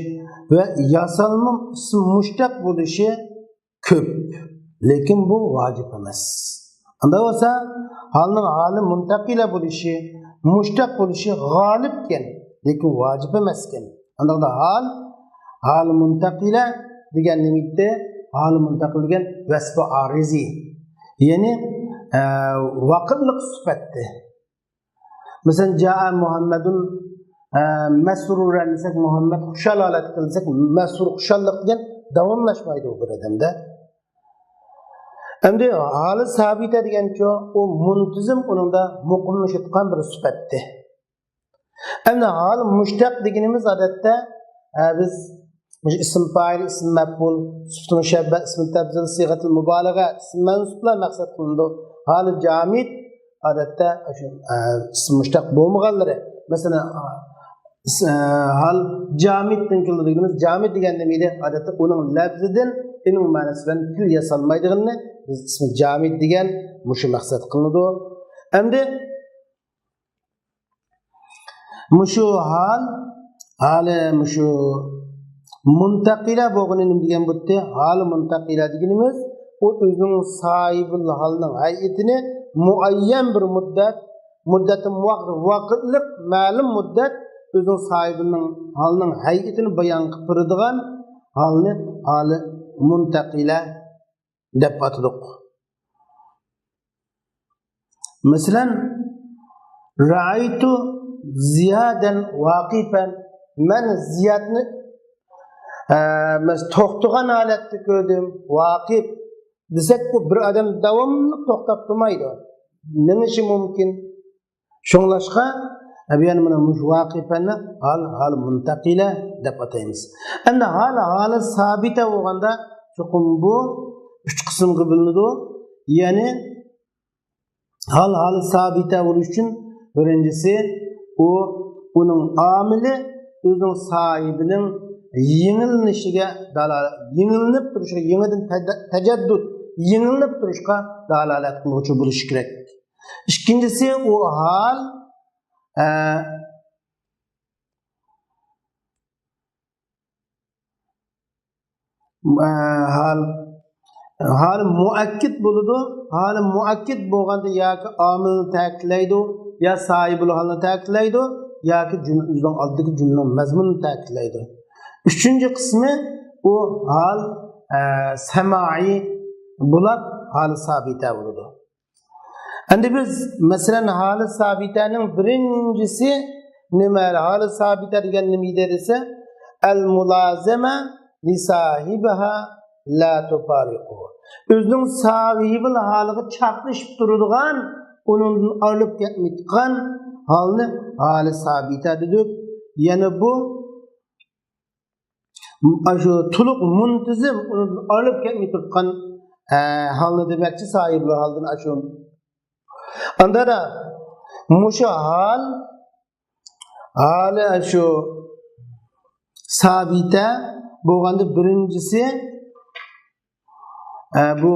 ۋە ياسالما ئىسىم مۇشتەق بولۇشى كۆپ، لېكىن بۇ ۋاجىپ ئەمەس. ئۇنداق بولسا، ھالنىڭ ھالى مۇنتەقىلە بولۇشى، مۇشتەق بولۇشى غالىبكەن، لېكىن ۋاجىپ ئەمەسكەن. ئانداقتا ھال، ھال مۇنتەقىلە دېگەن نېمە ئىدى؟ ھال مۇنتەقىلە دېگەن ۋەسپى ئارىزى. يەنى، ئە، ۋاقىتلىق سۈپەتتە. مەسىلەن، جاء مۇھەممەدۇن، ئە، مەسرۇرەن دېسەك، مۇھەممەد خۇشال ھالەتتە كەلدى دېسەك، مەسرۇر خۇشاللىق دېگەن داۋاملاشمايدۇ بۇ بىر ئادەمدە. ئەمدى ھالى سابىتە دېگەنچۇ، ئۇ مۇنتىزىم، ئۇنىڭدا مۇقىملىشىۋاتقان بىر سۈپەتتى. ئەمدى ھالى مۇشتەق دېگىنىمىز ئادەتتە، ئە، بىز مۇشۇ ئىسىم پائىل، ئىسىم مەپئۇل، سۈپىتى مۇشەببە، ئىسمى تەپزىل، سىيغەتىل مۇبالىغە، ئىسىم مەنسۇپلار مەقسەت قىلىنىدۇ. ھالى جامىد ئادەتتە شۇ، ئە، ئىسمى مۇشتەق بولمىغانلىرى. مەسىلەن، ئە، ھال جامىدتىن كېلىدۇ دېگىنىمىز، جامىد دېگەن نېمە ئىدى؟ ئادەتتە ئۇنىڭ لەپزىدىن، ئۇنىڭ مەنىسى بىلەن تىل ياسالمايدىغىنىنى بىز ئىسمى جامىد دېگەن مۇشۇ مەقسەت قىلىنىدۇ. ئەمدى مۇشۇ ھال، ھالى مۇشۇ مۇنتەقىلە بولغىنى نېمە دېگەن بولدى؟ ھالى مۇنتەقىلە دېگىنىمىز، ئۇ ئۆزىنىڭ ساھىبىل ھالنىڭ ھەيئىتىنى مۇئەييەن بىر مۇددەت، مۇددەتتە مۇۋاپىق ۋاقىتلىق مەلۇم مۇددەت ئۆزىنىڭ ساھىبىنىڭ ھالنىڭ ھەيئىتىنى بايان قىلىپ بېرىدىغان ھالنى ھالى مۇنتەقىلە دەپ ئاتىدۇق. مەسىلەن، رەئەيتۇ زىيادەن ۋاقىفەن. مەن زىيادنى، ئە، مەس-، توختىغان ھالەتتە كۆردۈم. ۋاقىپ دېسەك، بۇ بىر ئادەم داۋاملىق توختاپ تۇرمايدۇ. مېڭىشى مۇمكىن. شۇڭلاشقا، ئە، بۇ يەنە مانا مۇشۇ ۋاقىپەننى ھال، ھال مۇنتەقىلە دەپ ئاتايمىز. ئەمدى ھال، ھالى سابىتە بولغاندا چوقۇم بۇ ئۈچ قىسىمغا بۆلۈنىدۇ. يەنى ھال، ھالى سابىتە بولۇش ئۈچۈن بىرىنچىسى، ئۇ، ئۇنىڭ ئامىلى ئۆزىنىڭ ساھىبىنىڭ يېڭىلىنىشىگە دالالەت، يېڭىلىنىپ تۇرۇشىغا، يېڭىدىن تەدە-، تەجەددۇت، يېڭىلىنىپ تۇرۇشقا دالالەت قىلغۇچى بولۇشى كېرەك. ئىككىنچىسى، ئۇ ھال، ئە، ئە، ھال، ھال مۇئەككىد بولىدۇ. ھال مۇئەككىد بولغاندا ياكى ئامىلنى تەكىتلەيدۇ، يا ساھىبۇل ھالنى تەكىتلەيدۇ، ياكى جۈملە، ئۆزىنىڭ ئالدىدىكى جۈملىنىڭ مەزمۇنىنى تەكىتلەيدۇ. ئۈچىنچى قىسمى، ئۇ ھال، ئە، سەمائىي بولۇپ، ھال سابىتە بولىدۇ. ئەمدى بىز، مەسىلەن، ھالى سابىتەنىڭ بىرىنچىسى نېمە؟ ھالى سابىتە دېگەن نېمە ئىدى دېسە، ئەل مۇلازىمە لىساھىبىھا لا تۇفارىقۇ. ئۆزىنىڭ ساھىبىل ھالىغا چاپلىشىپ تۇرىدىغان، ئۇنىڭدىن ئايرىلىپ كەتمەيدىغان ھالنى ھالى سابىتە دېدۇق. يەنى بۇ ئاشۇ تولۇق مۇنتىزىم، ئۇنىڭدىن ئايرىلىپ كەتمەي تۇرغان، ئە، ھالنى دېمەكچى، ساھىبىل ھالدىن ئاشۇ. ئاندا مۇشۇ ھال، ھالى ئاشۇ سابىتە بولغاندا بىرىنچىسى، ئە، بۇ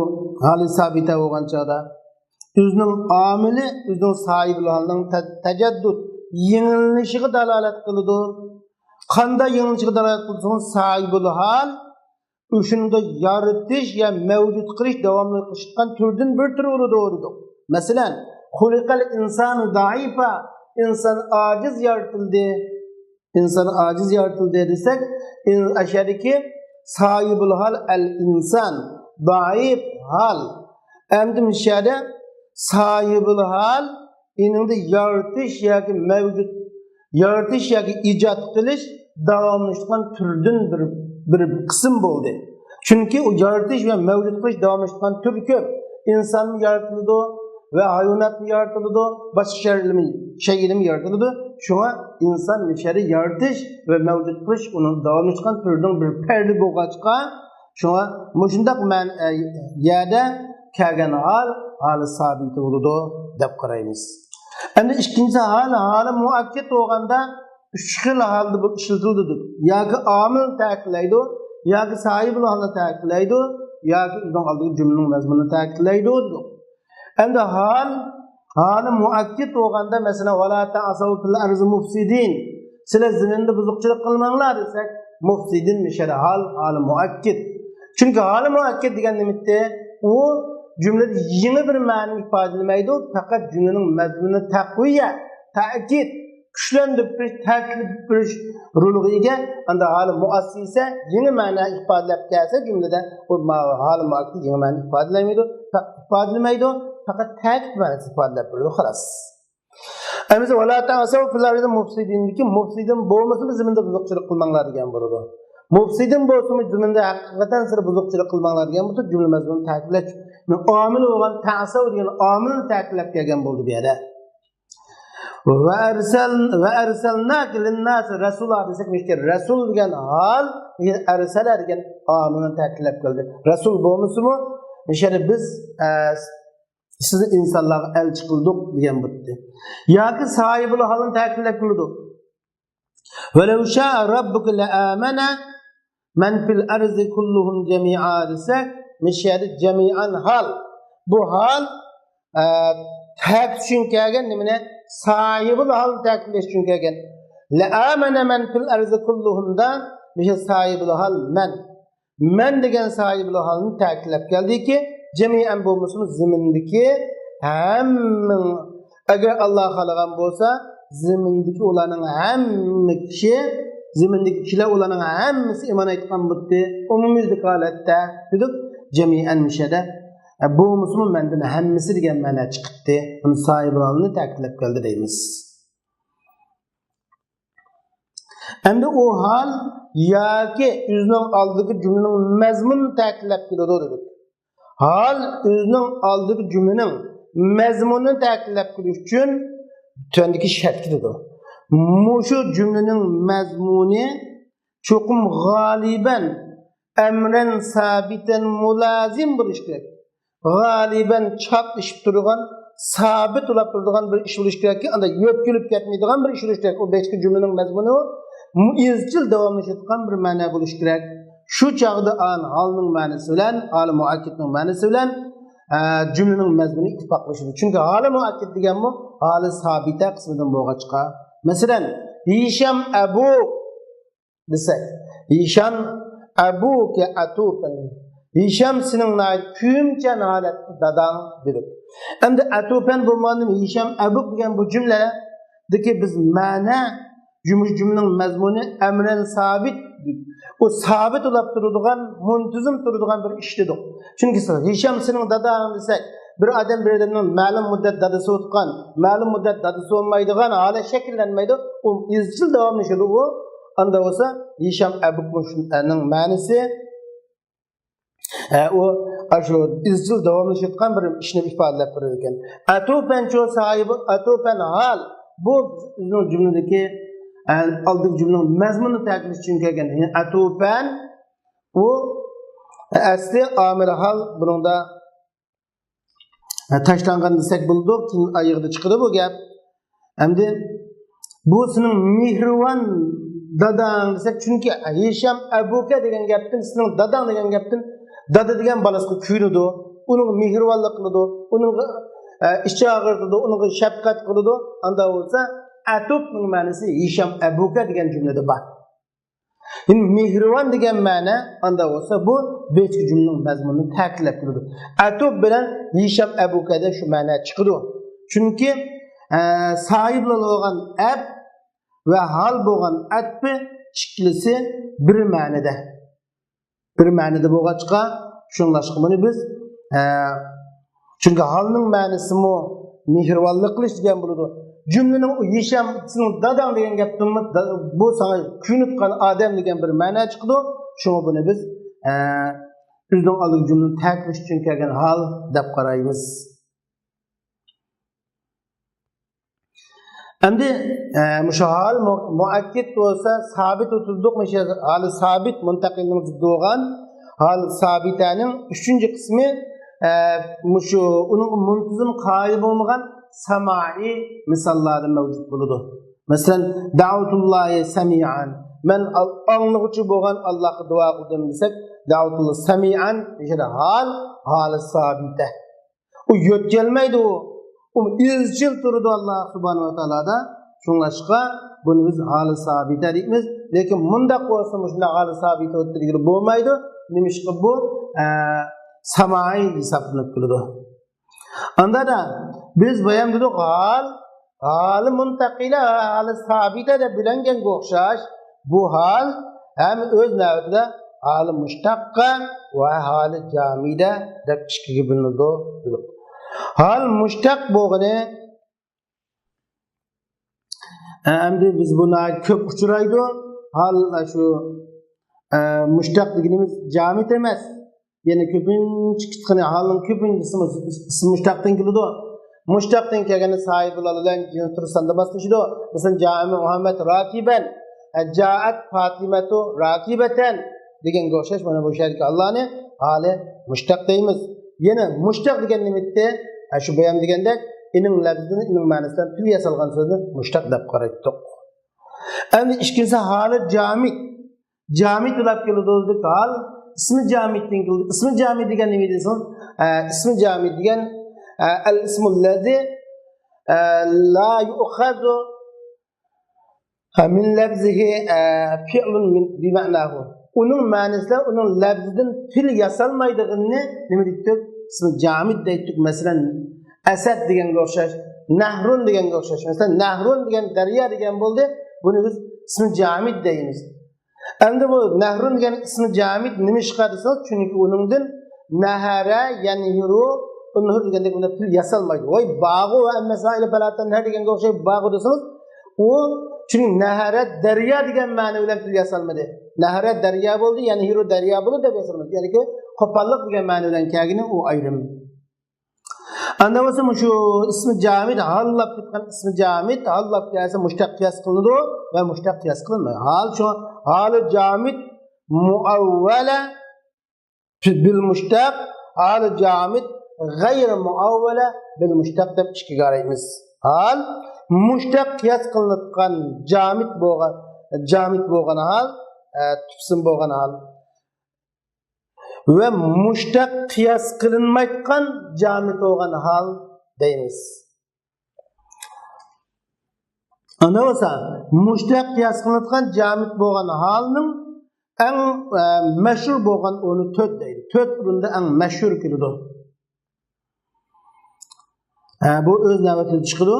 ھالى سابىتە بولغان چاغدا ئۆزىنىڭ ئامىلى، ئۆزىنىڭ ساھىبىل ھالنىڭ تە-، تەجەددۇت، يېڭىلىنىشىغا دالالەت قىلىدۇ. قانداق يېڭىلىنىشىغا دالالەت قىلىدۇ؟ ساھىبىل ھال ئۆشۇنداق يارىتىش يا مەۋجۇت قىلىش، داۋاملىق قىلىشقان تۈردىن بىر تۈر بولىدۇ دېدۇق. مەسىلەن، خۇلىقەل ئىنسانۇ دائىفا، ئىنسان ئاجىز يارىتىلدى. ئىنسان ئاجىز يارىتىلدى دېسەك، ئىن-، ئەشەدىكى ساھىبۇل ھال ئەل ئىنسان، دائىپ ھال. ئەمدى مۇشەدە ساھىبۇل ھال، ئېنىڭدا يارىتىش ياكى مەۋجۇت، يارىتىش ياكى ئىجاد قىلىش داۋاملىشىدىغان تۈردىن بىر، بىر قىسىم بولدى. چۈنكى ئۇ يارىتىش ۋە مەۋجۇت قىلىش داۋاملىشىدىغان تۈر كۆپ. ئىنسانمۇ يارىتىلىدۇ ۋە ھايۋاناتمۇ يارىتىلىدۇ، باشقا شەيئىمۇ، شەيئىمۇ يارىتىلىدۇ. شۇڭا ئىنسان مۇشەدە يارىتىش ۋە مەۋجۇت قىلىش ئۇنىڭ داۋاملىشىدىغان تۈرىنىڭ بىر پەردى بولغاچقا، شۇڭا مۇشۇنداق مەن-، ئە، يەردە كەلگەن ھال، ھالى سابىتى بولىدۇ دەپ قارايمىز. ئەمدى ئىككىنچى ھال، ھالى مۇئەككەد بولغاندا ئۈچ خىل ھالدا بۇ ئىشلىتىلىدۇ. ياكى ئامىلنى تەكىتلەيدۇ، ياكى ساھىبىل ھالنى تەكىتلەيدۇ، ياكى ئۆزىنىڭ ئالدىدىكى جۈملىنىڭ مەزمۇنىنى تەكىتلەيدۇ دېدۇق. ئەمدى ھال، ھالى مۇئەككەد بولغاندا، مەسىلەن، ۋەلا تەئسەۋ فىل ئەرزى مۇفسىدىن، سىلەر زېمىندا بۇزۇقچىلىق قىلماڭلار دېسەك، مۇفسىدىن مۇشەدە ھال، ھالى مۇئەككەد. چۈنكى ھالى مۇئەككەد دېگەن نېمىتى؟ ئۇ جۈملىدە يېڭى بىر مەنىنى ئىپادىلىمەيدۇ، پەقەت جۈملىنىڭ مەزمۇنىنى تەقۋىيە، تەكىت، كۈچلەندۈرۈپ بېرىش، تەكىتلەپ بېرىش رولىغا ئىگە. ئەمدى ھالى مۇئەسسىسە يېڭى مەنە ئىپادىلەپ كەلسە جۈملىدە، ئۇ ما-، ھالى مۇئەككەد يېڭى مەنە ئىپادىلەيمەيدۇ، پە-، ئىپادىلىمەيدۇ، پەقەت تەكىت مەنىسى ئىپادىلەپ بېرىدۇ، خالاس. ئەمىسە ۋەلا تەسەۋ فىل ئەرزى مۇفسىدىندىكى مۇفسىدىن بولمىسىمۇ زېمىندا بۇزۇقچىلىق قىلماڭلار دېگەن بولىدۇ. مۇفسىدىن بولسىمۇ زېمىندا ھەقىقەتەن سىلەر بۇزۇقچىلىق قىلماڭلار دېگەن بولسا جۈملە مەزمۇنى تەكىتلەش ئامىل بولغان تەسەۋ دېگەن ئامىلنى تەكىتلەپ كەلگەن بولدى بۇ يەردە. ۋە ئەرسەل ۋە ئەرسەلناكە لىنناسى رەسۇلا دېسەك، مۇشۇ رەسۇل دېگەن ھال، ئەرسەلە دېگەن ئامىلنى تەكىتلەپ كەلدى. رەسۇل بولمىسىمۇ، مۇشۇ يەردە بىز، ئە، سىزنى ئىنسانلارغا ئەلچى قىلدۇق دېگەن بولدى. ياكى ساھىبۇل ھالنى تەكىتلەپ كېلىدۇ. ۋەلەۋ شائە رەببۇكە لەئامەنە مەن فىل ئەرزى كۇللۇھۇم جەمىئا دېسەك، مۇشۇ يەردە جەمىئەن ھال. بۇ ھال، ئە، تەكىت ئۈچۈن كەلگەن نېمىنى؟ ساھىبۇل ھال تەكىتلەش ئۈچۈن كەلگەن. لەئامەنە مەن فىل ئەرزى كۇللۇھۇمدا مۇشۇ ساھىبۇل ھال مەن. مەن دېگەن ساھىبۇل ھالنى تەكىتلەپ كەلدىكى، جەمىئەن بولمىسىمۇ زېمىندىكى ھەممە، ئەگەر ئاللا خالىغان بولسا، زېمىندىكى ئۇلارنىڭ ھەممە كىشى، زېمىندىكى كىشىلەر ئۇلارنىڭ ھەممىسى ئىمان ئېيتقان بولدى. ئومۇميۈزلۈك ھالەتتە دېدۇق، جەمىئەن مۇشەدە. ئە، بولمىسىمۇ مەندىن ھەممىسى دېگەن مەنە چىقىپتى. بۇنى ساھىبۇل ھالنى تەكىتلەپ كەلدى دەيمىز. ئەمدى ئۇ ھال ياكى ئۆزىنىڭ ئالدىدىكى جۈملىنىڭ مەزمۇنىنى تەكىتلەپ كېلىدۇ دېدۇق. ھال ئۆزىنىڭ ئالدىدىكى جۈملىنىڭ مەزمۇنىنى تەكىتلەپ كېلىش ئۈچۈن تۆۋەندىكى شەرت كېلىدۇ. مۇشۇ جۈملىنىڭ مەزمۇنى چوقۇم غالىبەن ئەمرەن سابىتەن مۇلازىم بولۇشى كېرەك. غالىبەن چاپلىشىپ تۇرىدىغان، سابىت بولۇپ تۇرىدىغان بىر ئىش بولۇشى كېرەككى، ئاندا يۆتكىلىپ كەتمەيدىغان بىر ئىش بولۇشى كېرەك. ئۇ بەشكە جۈملىنىڭ مەزمۇنى ئۇ ئىزچىل داۋاملىشىۋاتقان بىر مەنە بولۇشى كېرەك. شۇ چاغدا ئان ھالنىڭ مەنىسى بىلەن، ھالى مۇئەككىدنىڭ مەنىسى بىلەن، ئە، جۈملىنىڭ مەزمۇنى ئىتتىپاقلىشىدۇ. چۈنكى ھالى مۇئەككىد دېگەنمۇ ھالى سابىتە قىسمىدىن بولغاچقا. مەسىلەن، ھىشام ئەبۇ دېسەك، ھىشام ئەبۇكە ئەتۇپەن. ھىشام سېنىڭ ناھايىتى كۆيۈمچان ھالەتتە داداڭ دېدۇق. ئەمدى ئەتۇپەن بولمىغاندىن ھىشام ئەبۇك دېگەن بۇ جۈملىدىكى بىز مەنە، جۈملە، جۈملىنىڭ مەزمۇنى ئەمرەن سابىت. ئۇ سابىت بولۇپ تۇرىدىغان، مۇنتىزىم تۇرىدىغان بىر ئىش دېدۇق. چۈنكى سىز ھىشام سېنىڭ داداڭ دېسەك، بىر ئادەم بىر ئادەمنىڭ مەلۇم مۇددەت دادىسى بولۇۋاتقان، مەلۇم مۇددەت دادىسى بولمايدىغان ھالەت شەكىللەنمەيدۇ. ئۇ ئىزچىل داۋاملىشىدۇ ئۇ. ئاندا بولسا ھىشام ئەبۇكنىڭ مەنىسى، ئە، ئۇ ئاشۇ ئىزچىل داۋاملىشىۋاتقان بىر ئىشنى ئىپادىلەپ بېرىدىكەن. ئەتۇپەن چو ساھىبى، ئەتۇپەن ھال. بۇ ئۆزىنىڭ جۈملىدىكى، ئە، ئالدىنقى جۈملىنىڭ مەزمۇنىنى تەكىتلەش ئۈچۈن كەلگەن. يەنى ئەتۇپەن ئۇ ئەسلى ئامىل ھال بۇنىڭدا تاشلانغان دېسەك بولىدۇ، كېيىن ئايىغىدا چىقىدۇ بۇ گەپ. ئەمدى بۇ سېنىڭ مېھرىبان داداڭ دېسەك، چۈنكى ھىشام ئەبۇكە دېگەن گەپتىن، سېنىڭ داداڭ دېگەن گەپتىن، دادا دېگەن بالىسىغا كۆيۈنىدۇ، ئۇنىڭغا مېھرىبانلىق قىلىدۇ، ئۇنىڭغا، ئە، ئىچى ئاغرىتىدۇ، ئۇنىڭغا شەپقەت قىلىدۇ. ئاندا بولسا ئەتۇپنىڭ مەنىسى ھىشام ئەبۇكە دېگەن جۈملىدە بار. يەنى مېھرىبان دېگەن مەنە، ئاندا بولسا بۇ بىرىنچى جۈملىنىڭ مەزمۇنىنى تەكىتلەپ تۇرىدۇ. ئەتۇپ بىلەن ھىشام ئەبۇكەدە شۇ مەنە چىقىدۇ. چۈنكى، ئە، ساھىبلىرى بولغان ئەپ ۋە ھال بولغان ئەتپى ئىككىلىسى بىر مەنىدە. بىر مەنىدە بولغاچقا، شۇڭلاشقا بۇنى بىز، ئە، چۈنكى ھالنىڭ مەنىسىمۇ مېھرىبانلىق قىلىش دېگەن بولىدۇ. جۈملىنىڭ ئۇ ھىشام سېنىڭ داداڭ دېگەن گەپتىنمۇ، دا-، بۇ ساڭا كۆيۈنۈپ قالغان ئادەم دېگەن بىر مەنە چىقىدۇ. شۇڭا بۇنى بىز، ئە، ئۆزىنىڭ ئالدىغا جۈملىنى تەكىتلەش ئۈچۈن كەلگەن ھال دەپ قارايمىز. ئەمدى، ئە، مۇشۇ ھال مۇ-، مۇئەككىد بولسا سابىت ئوتتۇرىدۇق، مۇشۇ ھالى سابىت مۇنتەقىلنىڭ زىددى بولغان ھال سابىتەنىڭ ئۈچىنچى قىسمى، ئە، مۇشۇ ئۇنىڭغا مۇنتىزىم قائىل بولمىغان سامائىي مىساللاردا مەۋجۇت بولىدۇ. مەسىلەن، دەئەۋتۇللاھى سەمىئەن. مەن ئال-، ئاڭلىغۇچى بولغان ئاللاھقا دۇئا قىلدىم دېسەك، دەئەۋتۇللاھ سەمىئەن، مۇشۇ ھال، ھالى سابىتە. ئۇ يۆتكەلمەيدۇ ئۇ. ئۇ ئىزچىل تۇرىدۇ ئاللا سۇبھانەھۇ ۋە تائالادا. شۇڭلاشقا بۇنى بىز ھالى سابىتە دەيمىز. لېكىن مۇنداق بولسا مۇشۇنداق ھالى سابىتە دېگىلى بولمايدۇ. نېمىشقا بۇ، ئە، سامائىي ھېسابلىنىپ كېلىدۇ. ئاندا دا بىز بايام دېدۇق ھال ھالى مۇنتەقىلە، ھالى سابىتە دەپ بۆلۈنگەنگە ئوخشاش، بۇ ھال ھەم ئۆز نۆۋىتىدە ھالى مۇشتەققە ۋە ھالى جامىدە دەپ ئىككىگە بۆلۈنىدۇ. ھال مۇشتەق بولغىنى ئەمدى بىز بۇ ناھايىتى كۆپ ئۇچرايدۇ. ھال شۇ، ئە، مۇشتەق دېگىنىمىز جامىت ئەمەس. يەنى كۆپىنچە قىسمى، ھالنىڭ كۆپىنچىسى ئىسمى مۇشتەقتىن كېلىدۇ. مۇشتەقتىن كەلگەننى ساھىبىلار بىلەن جىنس تۇرساندا ماسلىشىدۇ. مەسىلەن، جاء مۇھەممەد راكىبەن، ئە، جاءەت فاتىمەتۇ راكىبەتەن دېگەنگە ئوخشاش، مانا بۇ شەرتكە ئاللانى ھالى مۇشتەق دەيمىز. يەنە مۇشتەق دېگەن نېمە ئىدى؟ ئە، شۇ بايام دېگەندەك، ئېنىڭ لەپزىدىن، ئېنىڭ مەنىسىدىن پىل ياسالغان سۆزنى مۇشتەق دەپ قارايتتۇق. ئەمدى ئىككىنچىسى ھالى جامىد. جامىد بولۇپ كېلىدۇ دېدۇق. ھال ئىسمى جامىدتىن كېلىدۇ. ئىسمى جامىد دېگەن نېمە دېسىڭىز، ئە، ئىسمى جامىد دېگەن، ئە، ئەل ئىسمۇ لەزى، ئە، لا يؤخذ، ئە، من لفظه، ئە، فعل من، بمعناه. ئۇنىڭ مەنىسىدە ئۇنىڭ لەپزىدىن پىل ياسالمايدىغىنىنى نېمە دەيتتۇق؟ ئىسمى جامىد دەيتتۇق. مەسىلەن، ئەسەد دېگەنگە ئوخشاش، نەھرۇن دېگەنگە ئوخشاش. مەسىلەن، نەھرۇن دېگەن دەريا دېگەن بولدى. بۇنى بىز ئىسمى جامىد دەيمىز. ئەمدى بۇ نەھرۇن دېگەن ئىسمى جامىد نېمىشقا دېسىڭىز، چۈنكى ئۇنىڭدىن نەھەرە، يەنھىرۇ، ئۇنھۇر دېگەندەك بۇنداق پىل ياسالمايدۇ. ۋاي، باغۇ ۋە ئەممە سائىلە پەلا تەنھەر دېگەنگە ئوخشاش باغۇ دېسىڭىز، ئۇ چۈنكى نەھەرە دەريا دېگەن مەنە بىلەن پىل ياسالمىدى. نەھەرە دەريا بولدى، يەنھىرۇ دەريا بولدى دەپ ياسالمىدى. يەنى قوپاللىق دېگەن مەنە بىلەن كەلگىنى ئۇ ئايرىم. ئاندا بولسا مۇشۇ ئىسمى جامىد، ھاللاپ كەتكەن ئىسمى جامىد، ھاللاپ كەلسە مۇشتەق قىياس قىلىنىدۇ ۋە مۇشتەق قىياس قىلىنمايدۇ. ھال شۇ، ھالى جامىد مۇئەۋۋەلە بىل مۇشتەق، ھالى جامىد غەيرى مۇئەۋۋەلە بىل مۇشتەق دەپ ئىككىگە ئايرىمىز. ھال مۇشتەق قىياس قىلىنىدىغان جامىد بولغان، جامىد بولغان ھال، ئە، تۈپسىم بولغان ھال. ۋە مۇشتەق قىياس قىلىنمايدىغان جامىد بولغان ھال دەيمىز. ئانا بولسا، مۇشتەق قىياس قىلىنىدىغان جامىد بولغان ھالنىڭ ئەڭ، ئە، مەشھۇر بولغان ئورنى تۆت دەيدۇ. تۆت ئورۇندا ئەڭ مەشھۇر كېلىدۇ. ئە، بۇ ئۆز نۆۋىتىدە چىقىدۇ.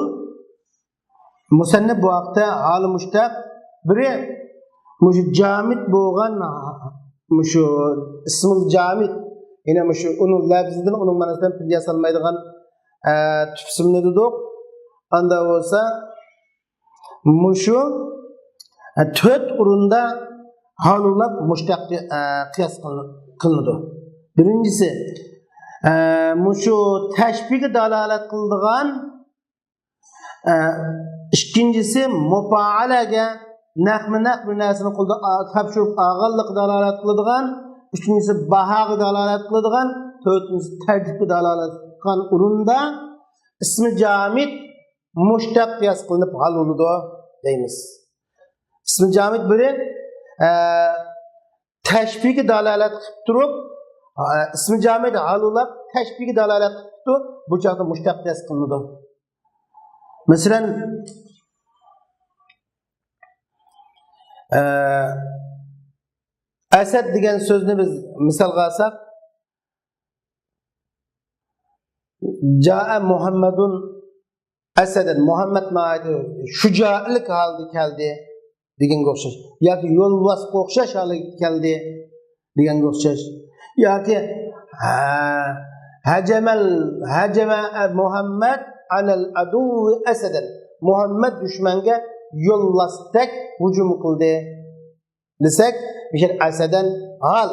مۇسەننىپ بۇ ھەقتە ھالى مۇشتەق بىرى مۇشۇ جامىد بولغان، مۇشۇ ئىسمۇل جامىد، يەنى مۇشۇ ئۇنىڭ لەپزىدىن، ئۇنىڭ مەنىسىدىن پىل ياسالمايدىغان، ئە، تۈپسىمنى دېدۇق. ئاندا بولسا مۇشۇ، ئە، تۆت ئورۇندا ھال بولاپ مۇشتەق، ئە، قىياس قىلىنىدۇ. بىرىنچىسى، ئە، مۇشۇ تەشبىھكە دالالەت قىلىدىغان، ئە، ئىككىنچىسى مۇپائەلەگە نەقمۇ نەق بىر نەرسىنى قولدا ئا-، تاپشۇرۇپ ئالغانلىققا دالالەت قىلىدىغان، ئۈچىنچىسى باھاغا دالالەت قىلىدىغان، تۆتىنچىسى تەرتىپكە دالالەت قىلغان ئورۇندا ئىسمى جامىد مۇشتەق قىياس قىلىنىپ ھال بولىدۇ دەيمىز. ئىسمى جامىد بىرى، ئە، تەشبىھكە دالالەت قىلىپ تۇرۇپ، ئە، ئىسمى جامىد ھال بولاپ تەشبىھكە دالالەت قىلىپ تۇرۇپ، بۇ چاغدا مۇشتەق قىياس قىلىنىدۇ. مەسىلەن، ئە، ئەسەد دېگەن سۆزنى بىز مىسالغا ئالساق، جاء مۇھەممەدۇن ئەسەدەن، مۇھەممەد ناھايىتى شۇجائەتلىك ھالدا كەلدى دېگەنگە ئوخشاش. ياكى يولۋاسقا ئوخشاش ھالدا كەلدى دېگەنگە ئوخشاش. ياكى، ھە، ھەجەمەل، ھەجەمە مۇھەممەد ئەلەل ئەدۇۋۋى ئەسەدەن. مۇھەممەد دۈشمەنگە يولۋاستەك ھۇجۇم قىلدى دېسەك، مۇشۇ ئەسەدەن ھال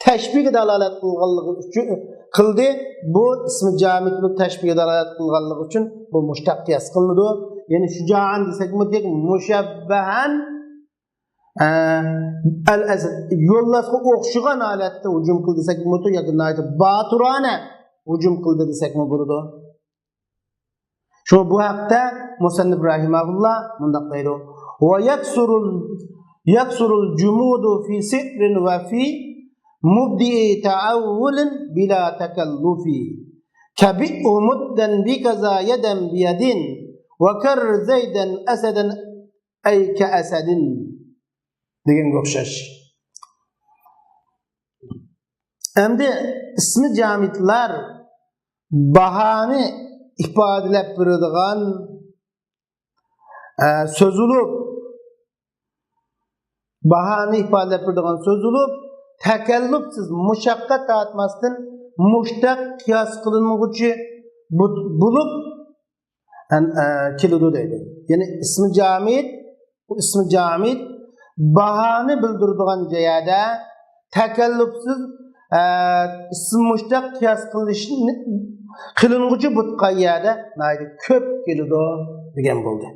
تەشبىھكە دالالەت قىلغانلىقى ئۈچۈن قىلدى. بۇ ئىسمى جامىد بۇ تەشبىھكە دالالەت قىلغانلىقى ئۈچۈن بۇ مۇشتەق قىياس قىلىنىدۇ. يەنى شۇجائەن دېسەكمۇ تېخى مۇشەببەھەن، ئە، ئەل ئەسەد، يولۋاسقا ئوخشىغان ھالەتتە ھۇجۇم قىلدى دېسەكمۇ بولىدۇ، ياكى ناھايىتى باتۇرانە ھۇجۇم قىلدى دېسەكمۇ بولىدۇ. شۇ بۇ ھەقتە مۇسەننىپ رەھىمەھۇللا مۇنداق دەيدۇ: ويكثر ال-، يكثر الجمود في سر وفي مبدئ تأول بلا تكلف. كبئ مدا بكذا يدا بيد وكر زيدا أسدا أي كأسد دېگەنگە ئوخشاش. ئەمدى ئىسمى جامىدلار باھانى ئىپادىلەپ بېرىدىغان، ئە، سۆز بولۇپ، باھانى ئىپادىلەپ بېرىدىغان سۆز بولۇپ، تەكەللۇپسىز، مۇشەققەت تارتماستىن مۇشتەق قىياس قىلىنغۇچى بو-، بولۇپ، ئەن-، ئە، كېلىدۇ دەيدۇ. يەنى ئىسمى جامىد، بۇ ئىسمى جامىد باھانى بىلدۈرىدىغان يەردە تەكەللۇپسىز، ئە، ئىسمى مۇشتەق قىياس قىلىش، قىلىنغۇچى بولغان يەردە ناھايىتى كۆپ كېلىدۇ دېگەن بولدى.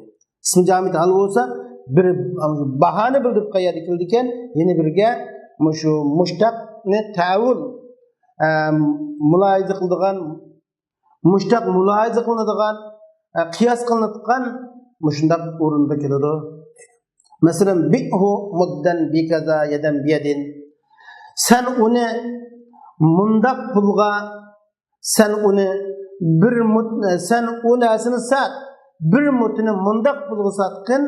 ئىسمى جامىد ھال بولسا، بىر باھانى بىلدۈرۈپ قويىدىكەن، يەنە بىرگە مۇشۇ مۇشتەقنى تەئەۋۋۇل، ئە، مۇلاھىزە قىلىدىغان، مۇشتەق مۇلاھىزە قىلىنىدىغان، ئە، قىياس قىلىنىدىغان مۇشۇنداق ئورۇندا كېلىدۇ. مەسىلەن، بِئْهُ مُدًّا بِكَذَا يَدًا بِيَدٍ. سەن ئۇنى مۇنداق پۇلغا سەن ئۇنى بىر مۇت-، سەن ئۇ نەرسىنى سات، بىر مۇتنى مۇنداق پۇلغا ساتقىن،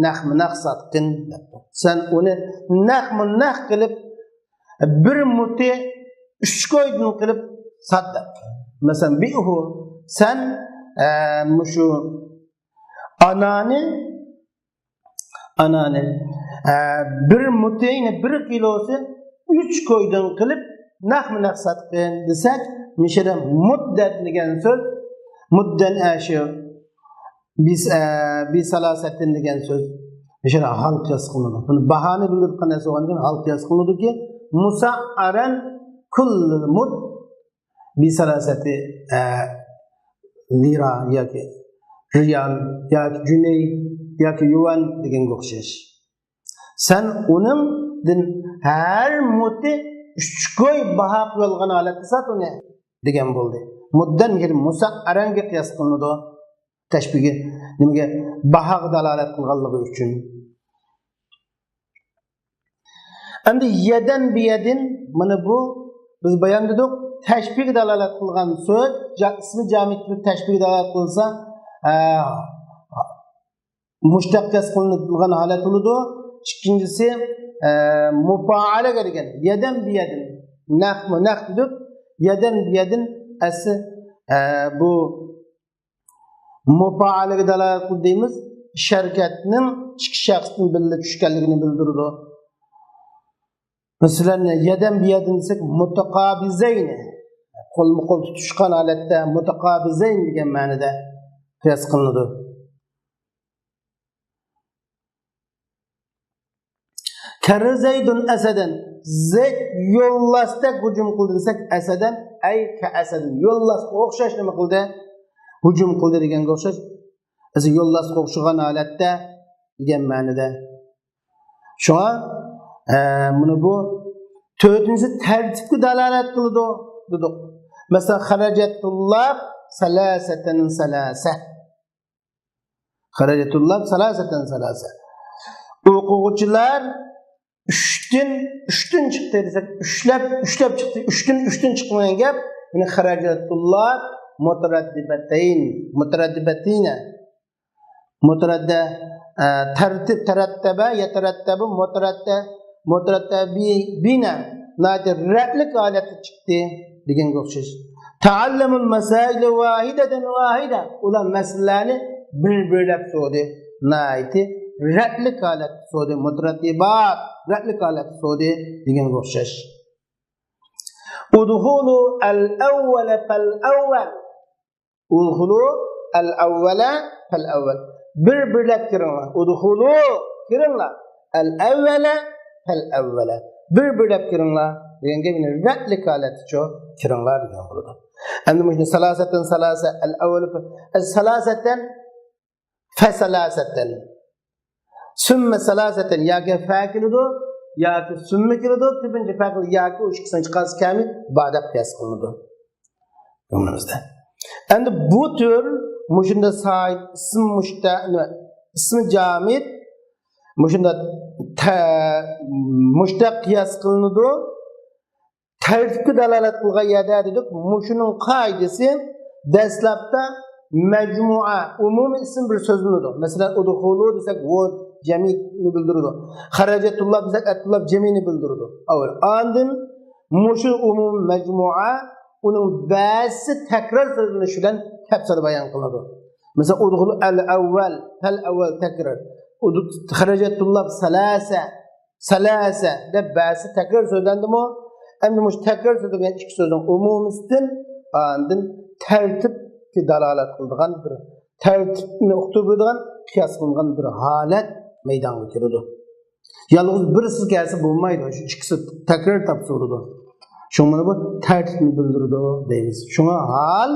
نەقمۇ نەق ساتقىن، دەپتۇ. سەن ئۇنى نەقمۇ نەق قىلىپ، بىر مۇتى ئۈچ كويدىن قىلىپ سات، دەپتۇ. مەسىلەن، بىئھۇ، سەن، ئە، مۇشۇ ئانانى ئانانى، ئە، بىر مۇتىنى بىر كىلوسى ئۈچ كويدىن قىلىپ نەقمۇ نەق ساتقىن دېسەك، مىشىدا مۇددەن دېگەن سۆز، مۇددەن ئەشۇ، بىس-، ئە، بىسالاسەتتىن دېگەن سۆز، مىشىدا ھال قىياس قىلىنىدۇ. بۇنى باھانى بىلدۈرۈپ قىلىنغان ھال قىياس قىلىنىدۇكى، مۇسەئەرەن كۇللۇل مۇد بىسالاسەتى، ئە، لىرا ياكى رىيال ياكى جۈنەي ياكى يۈەن دېگەنگە ئوخشاش. سەن ئۇنىڭدىن ھەر مۇتى ئۈچ كوي باھا قويۇلغان ھالەتتە سات ئۇنى دېگەن بولدى. مۇددەن يەنى مۇسەئەرەنگە قىياس قىلىنىدۇ. تەشبىھى نېمىگە؟ باھاغا دالالەت قىلغانلىقى ئۈچۈن. ئەمدى يەدەن بىيەدىن، مانا بۇ بىز بايان دېدۇق، تەشبىھگە دالالەت قىلغان سۆز، جا-، ئىسمى جامىد تەشبىھگە دالالەت قىلسا، ئە، مۇشتەق قىياس قىلىنىدىغان ھالەت بولىدۇ. ئىككىنچىسى، ئە، مۇپائەلەگە دېگەن، يەدەن بىيەدىن، نەقمۇ نەق دېدۇق، يەدەن بىيەدىن ئەسلى، ئە، بۇ مۇپائەلىگە دالالەت قىلىدۇ دەيمىز، ئىش ھەرىكەتنىڭ ئىككى شەخستىن بىللە چۈشكەنلىكىنى بىلدۈرىدۇ. مەسىلەن، يەدەن بىيەدىن دېسەك، مۇتەقابىزەينى، قولمۇ قول تۇتۇشقان ھالەتتە مۇتەقابىزەين دېگەن مەنىدە قىياس قىلىنىدۇ. كەررە زەيدۇن ئەسەدەن، زەيد يولۋاستەك ھۇجۇم قىلدى دېسەك، ئەسەدەن، ئەي كەئەسەدىن، يولۋاسقا ئوخشاش نېمە قىلدى؟ ھۇجۇم قىلدى دېگەنگە ئوخشاش. ئەسلى يولۋاسقا ئوخشىغان ھالەتتە دېگەن مەنىدە. شۇڭا، ئە، مانا بۇ تۆتىنچىسى تەرتىپكە دالالەت قىلىدۇ دېدۇق. مەسىلەن، خەرەجەتۇللاھ سەلاسەتەن سەلاسە. خەرەجەتۇللاھ سەلاسەتەن سەلاسە. ئوقۇغۇچىلار ئۈچتىن، ئۈچتىن چىقتى دېسەك، ئۈچلەپ، ئۈچلەپ چىقتى. ئۈچتىن، ئۈچتىن چىقمىغان گەپ. يەنى خەرەجەتۇللاھ مۇتەرەددىبەتەين، مۇتەرەددىبەتىينە. مۇتەرەددە، ئە، تەرتىپ، تەرەتتەبە، يەتەرەتتەبۇ، مۇتەرەددە، مۇتەرەددەبىنە. ناھايىتى رەتلىك ھالەتتە چىقتى دېگەنگە ئوخشاش. تەئەللەمۇل مەسائىلە ۋاھىدەتەن ۋاھىدە. ئۇلار مەسىلىلەرنى بىر-بىرلەپ سورىدى. ناھايىتى رەتلىك ھالەتتە سورىدى. مۇتەرەتتىبات، رەتلىك ھالەتتە سورىدى دېگەنگە ئوخشاش. ئۇدخۇلۇ ئەل ئەۋۋەلە پەل ئەۋۋەل. ئۇدخۇلۇ ئەل ئەۋۋەلە پەل ئەۋۋەل. بىر-بىرلەپ كىرىڭلار. ئۇدخۇلۇ، كىرىڭلار. ئەل ئەۋۋەلە پەل ئەۋۋەلە. بىر-بىرلەپ كىرىڭلار دېگەن گەپ، يەنى رەتلىك ھالەتتىچۇ كىرىڭلار دېگەن بولىدۇ. ئەمدى مۇشۇ سەلاسەتەن سەلاسە، ئەل ئەۋۋەلە پەل، سەلاسەتەن فەسەلاسەتەن. سۈممە سەلاسەتەن ياكى فە كېلىدۇ، ياكى سۈممە كېلىدۇ، كۆپىنچە فە كېلىدۇ، ياكى ئۇ ئىككىسىنىڭ ئىچىدىن قايسى كەلمىدى، بار دەپ قىياس قىلىنىدۇ. كۆڭلىمىزدە. ئەمدى بۇ تۈر مۇشۇنداق ساھىب، ئىسمى مۇشتە-، نېمە، ئىسمى جامىد، مۇشۇنداق تە-، مۇشتەق قىياس قىلىنىدۇ. تەرتىپكە دالالەت قىلغان يەردە دېدۇق، مۇشۇنىڭ قائىدىسى دەسلەپتە مەجمۇئە، ئومۇمىي ئىسىم بىر سۆزلىنىدۇ. مەسىلەن، ئۇدخۇلۇ دېسەك، ۋۇ جەمئىينى بىلدۈرىدۇ. خەرەجەتۇللاھ دېسەك، ئەتۇللاھ جەمئىينى بىلدۈرىدۇ. ئەۋۋەل. ئاندىن مۇشۇ ئومۇمىي مەجمۇئە ئۇنىڭ بەزىسى تەكرار سۆزلىنىشى بىلەن تەپسىلىي بايان قىلىنىدۇ. مەسىلەن، ئۇدخۇلۇ ئەل ئەۋۋەل، پەل ئەۋۋەل تەكرار. ئۇدۇ-، خەرەجەتۇللاھ سەلاسە، سەلاسە دەپ بەزىسى تەكرار سۆزلەندىمۇ؟ ئەمدى مۇشۇ تەكرار سۆزلەنگەن ئىككى سۆزنىڭ ئومۇمىيسىدىن، ئاندىن تەرتىپكە دالالەت قىلىدىغان بىر تەرتىپنى ئۇقتۇرۇپ بېرىدىغان قىياس قىلىنغان بىر ھالەت مەيدانغا كېلىدۇ. يالغۇز بىرسى كەلسە بولمايدۇ، شۇ ئىككىسى تەكرار تاپسا بولىدۇ. شۇڭا مانا بۇ تەرتىپنى بىلدۈرىدۇ دەيمىز. شۇڭا ھال،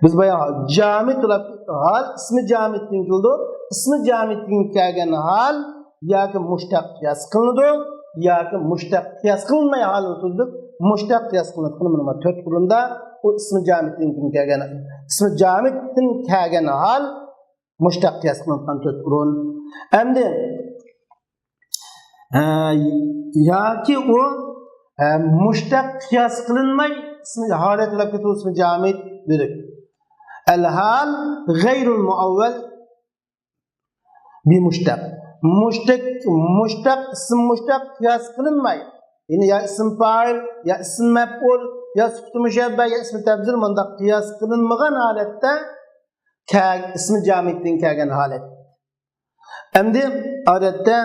بىز بايا جامىد دەپ، ھال ئىسمى جامىدتىن كېلىدۇ. ئىسمى جامىدتىن كەلگەن ھال ياكى مۇشتەق قىياس قىلىنىدۇ، ياكى مۇشتەق قىياس قىلىنماي ھال ئۆتۈلدى. مۇشتەق قىياس قىلىنىدىغىنى مانا تۆت ئورۇندا، ئۇ ئىسمى جامىدتىن كەلگەن، ئىسمى جامىدتىن كەلگەن ھال مۇشتەق قىياس قىلىنغان تۆت ئورۇن. ئەمدى، ئە، ياكى ئۇ، ئە، مۇشتەق قىياس قىلىنماي ئىسمى ھالەت بولۇپ كېتىۋاتىدۇ، ئىسمى جامىد دېدۇق. ئەل ھال غەيرۇل مۇئەۋۋەل بىمۇشتەق. مۇشتەق، مۇشتەق، ئىسىم مۇشتەق قىياس قىلىنماي. يەنى يا ئىسىم پائىل، يا ئىسىم مەپئۇل، يا سۈپىتى مۇشەببە، يا ئىسمى تەپزىل، مۇنداق قىياس قىلىنمىغان ھالەتتە كە-، ئىسمى جامىدتىن كەلگەن ھالەت. ئەمدى ئادەتتە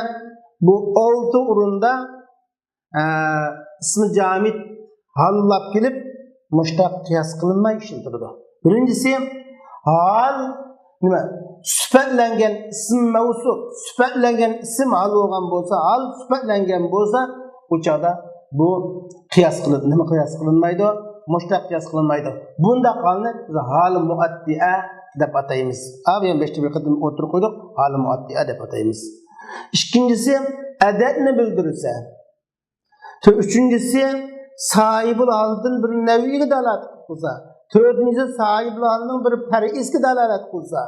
بۇ ئالتە ئورۇندا ئە، ئىسمى جامىد ھاللاپ كېلىپ، مۇشتەق قىياس قىلىنماي ئىشلىتىلىدۇ. بىرىنچىسى، ھال نېمە؟ سۈپەتلەنگەن ئىسىم مەۋسۇپ، سۈپەتلەنگەن ئىسىم ھال بولغان بولسا، ھال سۈپەتلەنگەن بولسا، ئۇ چاغدا بۇ قىياس قىلىن-، نېمە قىياس قىلىنمايدۇ؟ مۇشتەق قىياس قىلىنمايدۇ. بۇنداق ھالنى بىز ھال مۇئەددىئە دەپ ئاتايمىز. ئا، بۇ يەنە بەشتە بىر قېتىم ئوتتۇرىغا قويدۇق، ھال مۇئەددىئە دەپ ئاتايمىز. ئىككىنچىسى، ئەدەتنى بىلدۈرسە. تۆ-، ئۈچىنچىسى، ساھىبۇل ھالدىن بىر نەۋئىگە دالالەت قىلسا. تۆتىنچىسى، ساھىبۇل ھالنىڭ بىر پەرئىسىگە دالالەت قىلسا.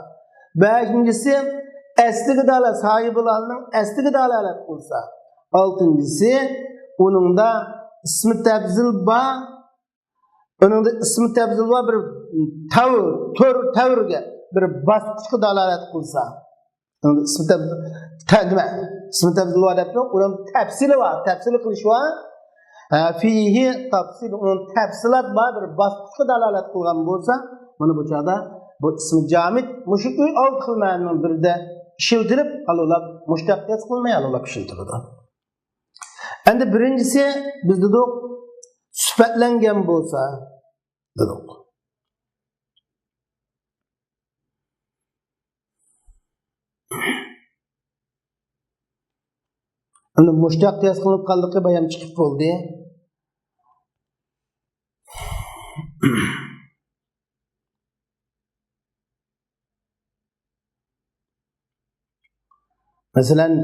بەشىنچىسى، ئەسلىگە دالا-، ساھىبۇل ھالنىڭ ئەسلىگە دالالەت قىلسا. ئالتىنچىسى، ئۇنىڭدا ئىسمى تەپزىل بار، ئۇنىڭدا ئىسمى تەپزىل بار بىر تەۋر، تۆر، تەۋرگە، بىر باسقۇچقا دالالەت قىلسا. ئىسمى تەپ-، تە-، نېمە؟ ئىسمى تەپزىل بار دەپتۇ. ئۇنىڭ تەپسىلى بار، تەپسىلى قىلىش بار. ھە، فىھى تەپسىل، ئۇنىڭ تەپسىلات بار، بىر باسقۇچقا دالالەت قىلغان بولسا، مانا بۇ چاغدا بۇ ئىسمى جامىد مۇشۇ ئۈ-، ئالتە خىل مەنىنىڭ بىرىدە ئىشلىتىلىپ، ھالۇلاپ مۇشتەق قىياس قىلماي ھالۇلاپ ئىشلىتىلىدۇ. ئەمدى بىرىنچىسى، بىز دېدۇق، سۈپەتلەنگەن بولسا دېدۇق. ئەمدى مۇشتەق قىياس قىلىنىپ قالدىقى بايام چىقىپ بولدى. مەسىلەن،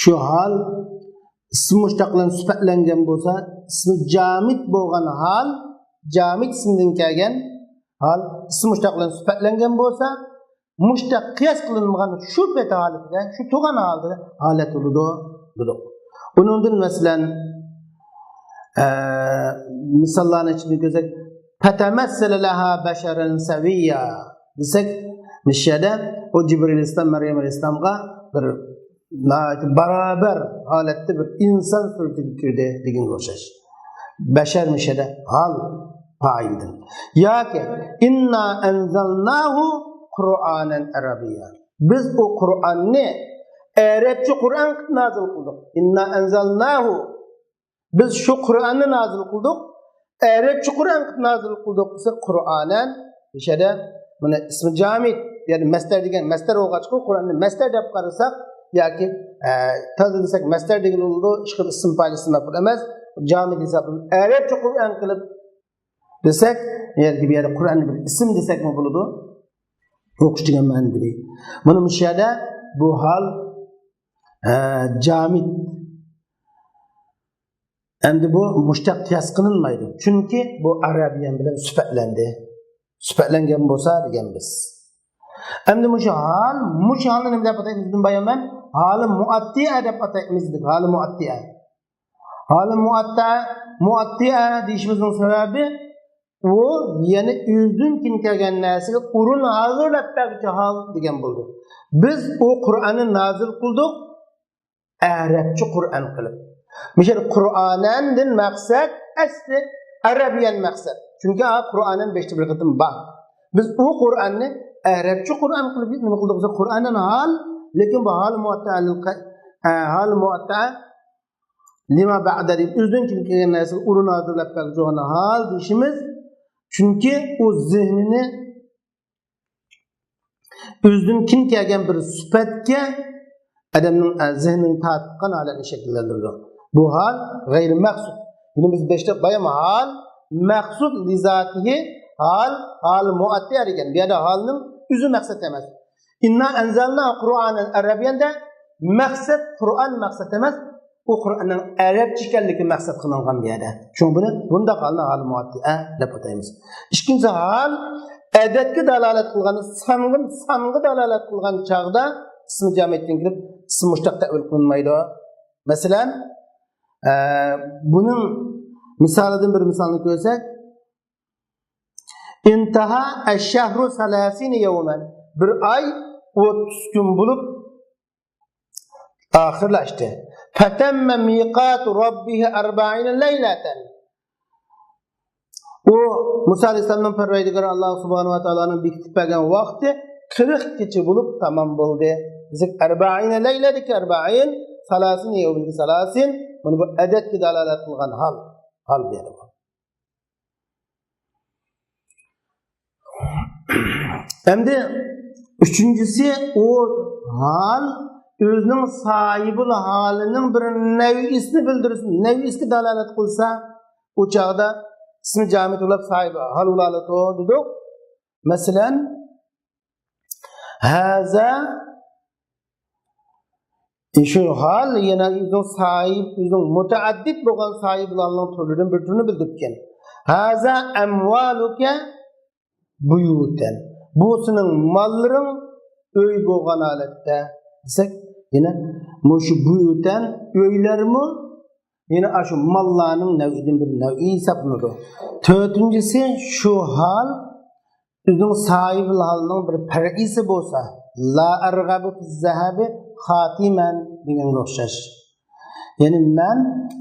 شۇ ھال ئىسمى مۇشتەق بىلەن سۈپەتلەنگەن بولسا، ئىسمى جامىد بولغان ھال، جامىد ئىسىمدىن كەلگەن ھال ئىسمى مۇشتەق بىلەن سۈپەتلەنگەن بولسا، مۇشتەق قىياس قىلىنمىغان شۇ پېتى ھالىتىدە، شۇ تۇرغان ھالىتىدە ھالەت بولىدۇ دېدۇق. ئۇنىڭدىن مەسىلەن، ئە، مىساللارنى ئىچىدىن كۆرسەك، «فتمثل لها بشرا سويا» دېسەك، مۇشۇ يەردە ئۇ جىبرىل ئەلەيھىسسالام مەريەم ئەلەيھىسسالامغا بىر ناھايىتى باراۋەر ھالەتتە بىر ئىنسان سۈرىتىگە كىردى دېگەنگە ئوخشاش. بەشەر مۇشۇ يەردە ھال پائىلدىن. ياكى «إنا أنزلناه قرآنا عربيا». بىز ئۇ قۇرئاننى ئەرەبچە قۇرئان قىلىپ نازىل قىلدۇق. «إنا أنزلناه». بىز شۇ قۇرئاننى نازىل قىلدۇق. ئەرەبچە قۇرئان قىلىپ نازىل قىلدۇق دېسە، قۇرئانەن، مۇشۇ يەردە مانا ئىسمى جامىد، يەنى مەسدەر دېگەن، مەسدەر بولغاچقا، قۇرئاننى مەسدەر دەپ قارىساق ياكى، ئە، تازا دېسەك مەسدەر دېگىلى بولىدۇ، ئىشقىلىپ ئىسىم پائىل، ئىسىم مەپئۇل ئەمەس، جامىد ھېسابلىنىدۇ. ئەرەبچە قۇرئان قىلىپ دېسەك، يەنى بۇ يەردە قۇرئاننى بىر ئىسىم دېسەكمۇ بولىدۇ. ئوقۇش دېگەن مەنىدە. مانا مۇشۇ يەردە بۇ ھال، ئە، جامىد. ئەمدى بۇ مۇشتەق قىياس قىلىنمايدۇ. چۈنكى بۇ ئەرەبىيەن بىلەن سۈپەتلەندى. سۈپەتلەنگەن بولسا دېگەن بىز. ئەمدى مۇشۇ ھال، مۇشۇ ھالنى نېمە دەپ ئاتايمىز؟ بايان مەن ھالى مۇئەددىئە دەپ ئاتايمىز دېدۇق. ھالى مۇئەددىئە. ھالى مۇئەددىئە، مۇئەددىئە دېيىشىمىزنىڭ سەۋەبى، ئۇ يەنە ئۆزىدىن كېيىن كەلگەن نەرسىگە ئورۇن ھازىرلاپ بەرگۈچى ھال دېگەن بولدى. بىز ئۇ قۇرئاننى نازىل قىلدۇق، ئەرەبچە قۇرئان قىلىپ. مۇشۇ قۇرئانەندىن مەقسەت ئەسلى ئەرەبىيەن مەقسەت. چۈنكى ئا، قۇرئانەن بەشتە بىر قېتىم بار. بىز ئۇ قۇرئاننى ئەرەبچە قۇرئان قىلىپ نېمە قىلدۇق دېسە، قۇرئانەن ھال، لېكىن بۇ ھال مۇئەددىئە، ھال مۇئەددىئە لما بعد دەيدۇ. ئۆزىدىن كېيىن كەلگەن نەرسىگە ئورۇن ھازىرلاپ بەرگۈچى بولغان ھال دېيىشىمىز. چۈنكى ئۇ زېھنىنى ئۆزىدىن كېيىن كەلگەن بىر سۈپەتكە ئادەمنىڭ، ئە، زېھنىنى تارتقان ھالەتنى شەكىللەندۈرىدۇ. بۇ ھال غەيرىي مەقسۇد. يەنى بىز بېشىدا بايام ھال مەقسۇد لىزاتىھى، ھال، ھال مۇئەتتىيە دېگەن. بۇ يەردە ھالنىڭ ئۆزى مەقسەت ئەمەس. ئىننا ئەنزەلنا قۇرئانەن ئەرەبىيەندە مەقسەت قۇرئان مەقسەت ئەمەس. ئۇ قۇرئاننىڭ ئەرەبچە ئىكەنلىكى مەقسەت قىلىنغان بۇ يەردە. شۇڭا بۇنى بۇنداق ھالنى ھال مۇئەتتىئە دەپ ئاتايمىز. ئىككىنچى ھال ئەدەتكە دالالەت قىلغان، سانغا، سانغا دالالەت قىلغان چاغدا ئىسمى جامىدتىن كېلىپ ئىسمى مۇشتەق تەئۋىل قىلىنمايدۇ. مەسىلەن، ئە، بۇنىڭ مىسالىدىن بىر مىسالنى كۆرسەك، ئىنتەھا ئەششەھرۇ سەلاسىنە يەۋمەن. بىر ئاي ئوتتۇز كۈن بولۇپ ئاخىرلاشتى. فەتەممە مىقاتۇ رەببىھى ئەربەئىنە لەيلەتەن. ئۇ مۇسا ئەلەيھىسسالامنىڭ پەرۋەردىگارى ئاللا سۇبھانەھۇ ۋە تائالانىڭ بېكىتىپ بەرگەن ۋاقتى قىرىق كېچە بولۇپ تامام بولدى. دېسەك، ئەربەئىنە لەيلەدىكى ئەربەئىن، سەلاسىنە يەۋمىدىكى سەلاسىن، مانا بۇ ئەدەتكە دالالەت قىلغان ھال، ھال بېرىدۇ. ئەمدى ئۈچىنچىسى، ئۇ ھال ئۆزىنىڭ ساھىبىل ھالىنىڭ بىر نەۋئىسىنى بىلدۈرسە، نەۋئىسىگە دالالەت قىلسا، ئۇ چاغدا ئىسمى جامىد بولۇپ ساھىبى ھال بولالىدۇ دېدۇق. مەسىلەن، ھازا، شۇ ھال يەنە ئۆزىنىڭ ساھىب، ئۆزىنىڭ مۇتەئەددىد بولغان ساھىبلارنىڭ تۈرلىرىدىن بىر تۈرنى بىلدۈرۈپكەن. ھازا ئەمۋالۇكە بۇيۇتەن. بۇ سېنىڭ ماللىرىڭ ئۆي بولغان ھالەتتە دېسەك، يەنە مۇشۇ بۇيۇتەن ئۆيلەرمۇ يەنە ئاشۇ ماللارنىڭ نەۋئىدىن بىر نەۋئى ھېسابلىنىدۇ. تۆتىنچىسى، شۇ ھال ئۆزىنىڭ ساھىبىل ھالىنىڭ بىر پەرئىسى بولسا، لا ئەرغەبۇ فىز زەھەبى خاتىمەن دېگەنگە ئوخشاش. يەنى مەن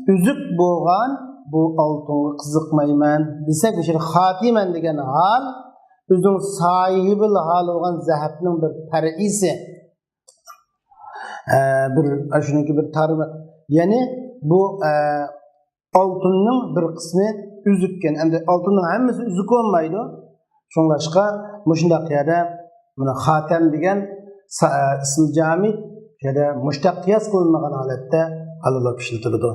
ئۈزۈك بولغان بۇ ئالتۇنغا قىزىقمايمەن دېسەك، مۇشۇ خاتىمەن دېگەن ھال ئۆزىنىڭ ساھىبىل ھالى بولغان زەھەبنىڭ بىر پەرئىسى. ئە، بىر، شۇنىڭكى بىر تارماق. يەنى بۇ، ئە، ئالتۇننىڭ بىر قىسمى ئۈزۈككەن. ئەمدى ئالتۇننىڭ ھەممىسى ئۈزۈك بولمايدۇ. شۇڭلاشقا مۇشۇنداق يەردە مانا خاتەم دېگەن سا-، ئە، ئىسمى جامىد يەردە مۇشتەق قىياس قىلىنمىغان ھالەتتە ھال بولۇپ ئىشلىتىلىدۇ.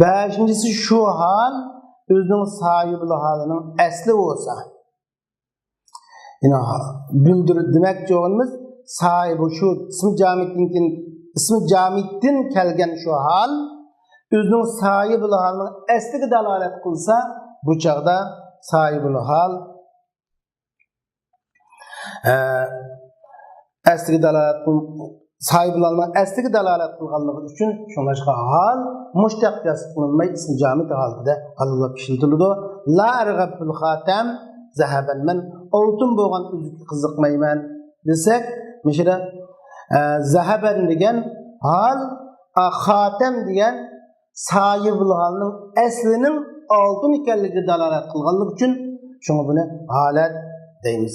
بەشىنچىسى، شۇ ھال ئۆزىنىڭ ساھىبىل ھالىنىڭ ئەسلى بولسا، يەنى بىلدۈر-، دېمەكچى بولغىنىمىز، ساھىبى شۇ ئىسمى جامىدتىن كېيىن، ئىسمى جامىدتىن كەلگەن شۇ ھال ئۆزىنىڭ ساھىبىل ھالىنىڭ ئەسلىگە دالالەت قىلسا، بۇ چاغدا ساھىبىل ھال، ئە، ئەسلىگە دالالەت قىل-، ساھىبلارنىڭ ئەسلىگە دالالەت قىلغانلىقى ئۈچۈن، شۇڭلاشقا ھال مۇشتەق قىياس قىلىنماي ئىسمى جامىد ھالىتىدە ھال بولۇپ ئىشلىتىلىدۇ. لا ئەرغەب فىل خاتەم زەھەبەن، مەن ئالتۇن بولغان ئۈزۈككە قىزىقمايمەن دېسەك، مۇشۇدا، ئە، زەھەبەن دېگەن ھال، ئە، خاتەم دېگەن ساھىبىل ھالنىڭ ئەسلىنىڭ ئالتۇن ئىكەنلىكىگە دالالەت قىلغانلىقى ئۈچۈن، شۇڭا بۇنى ھالەت دەيمىز.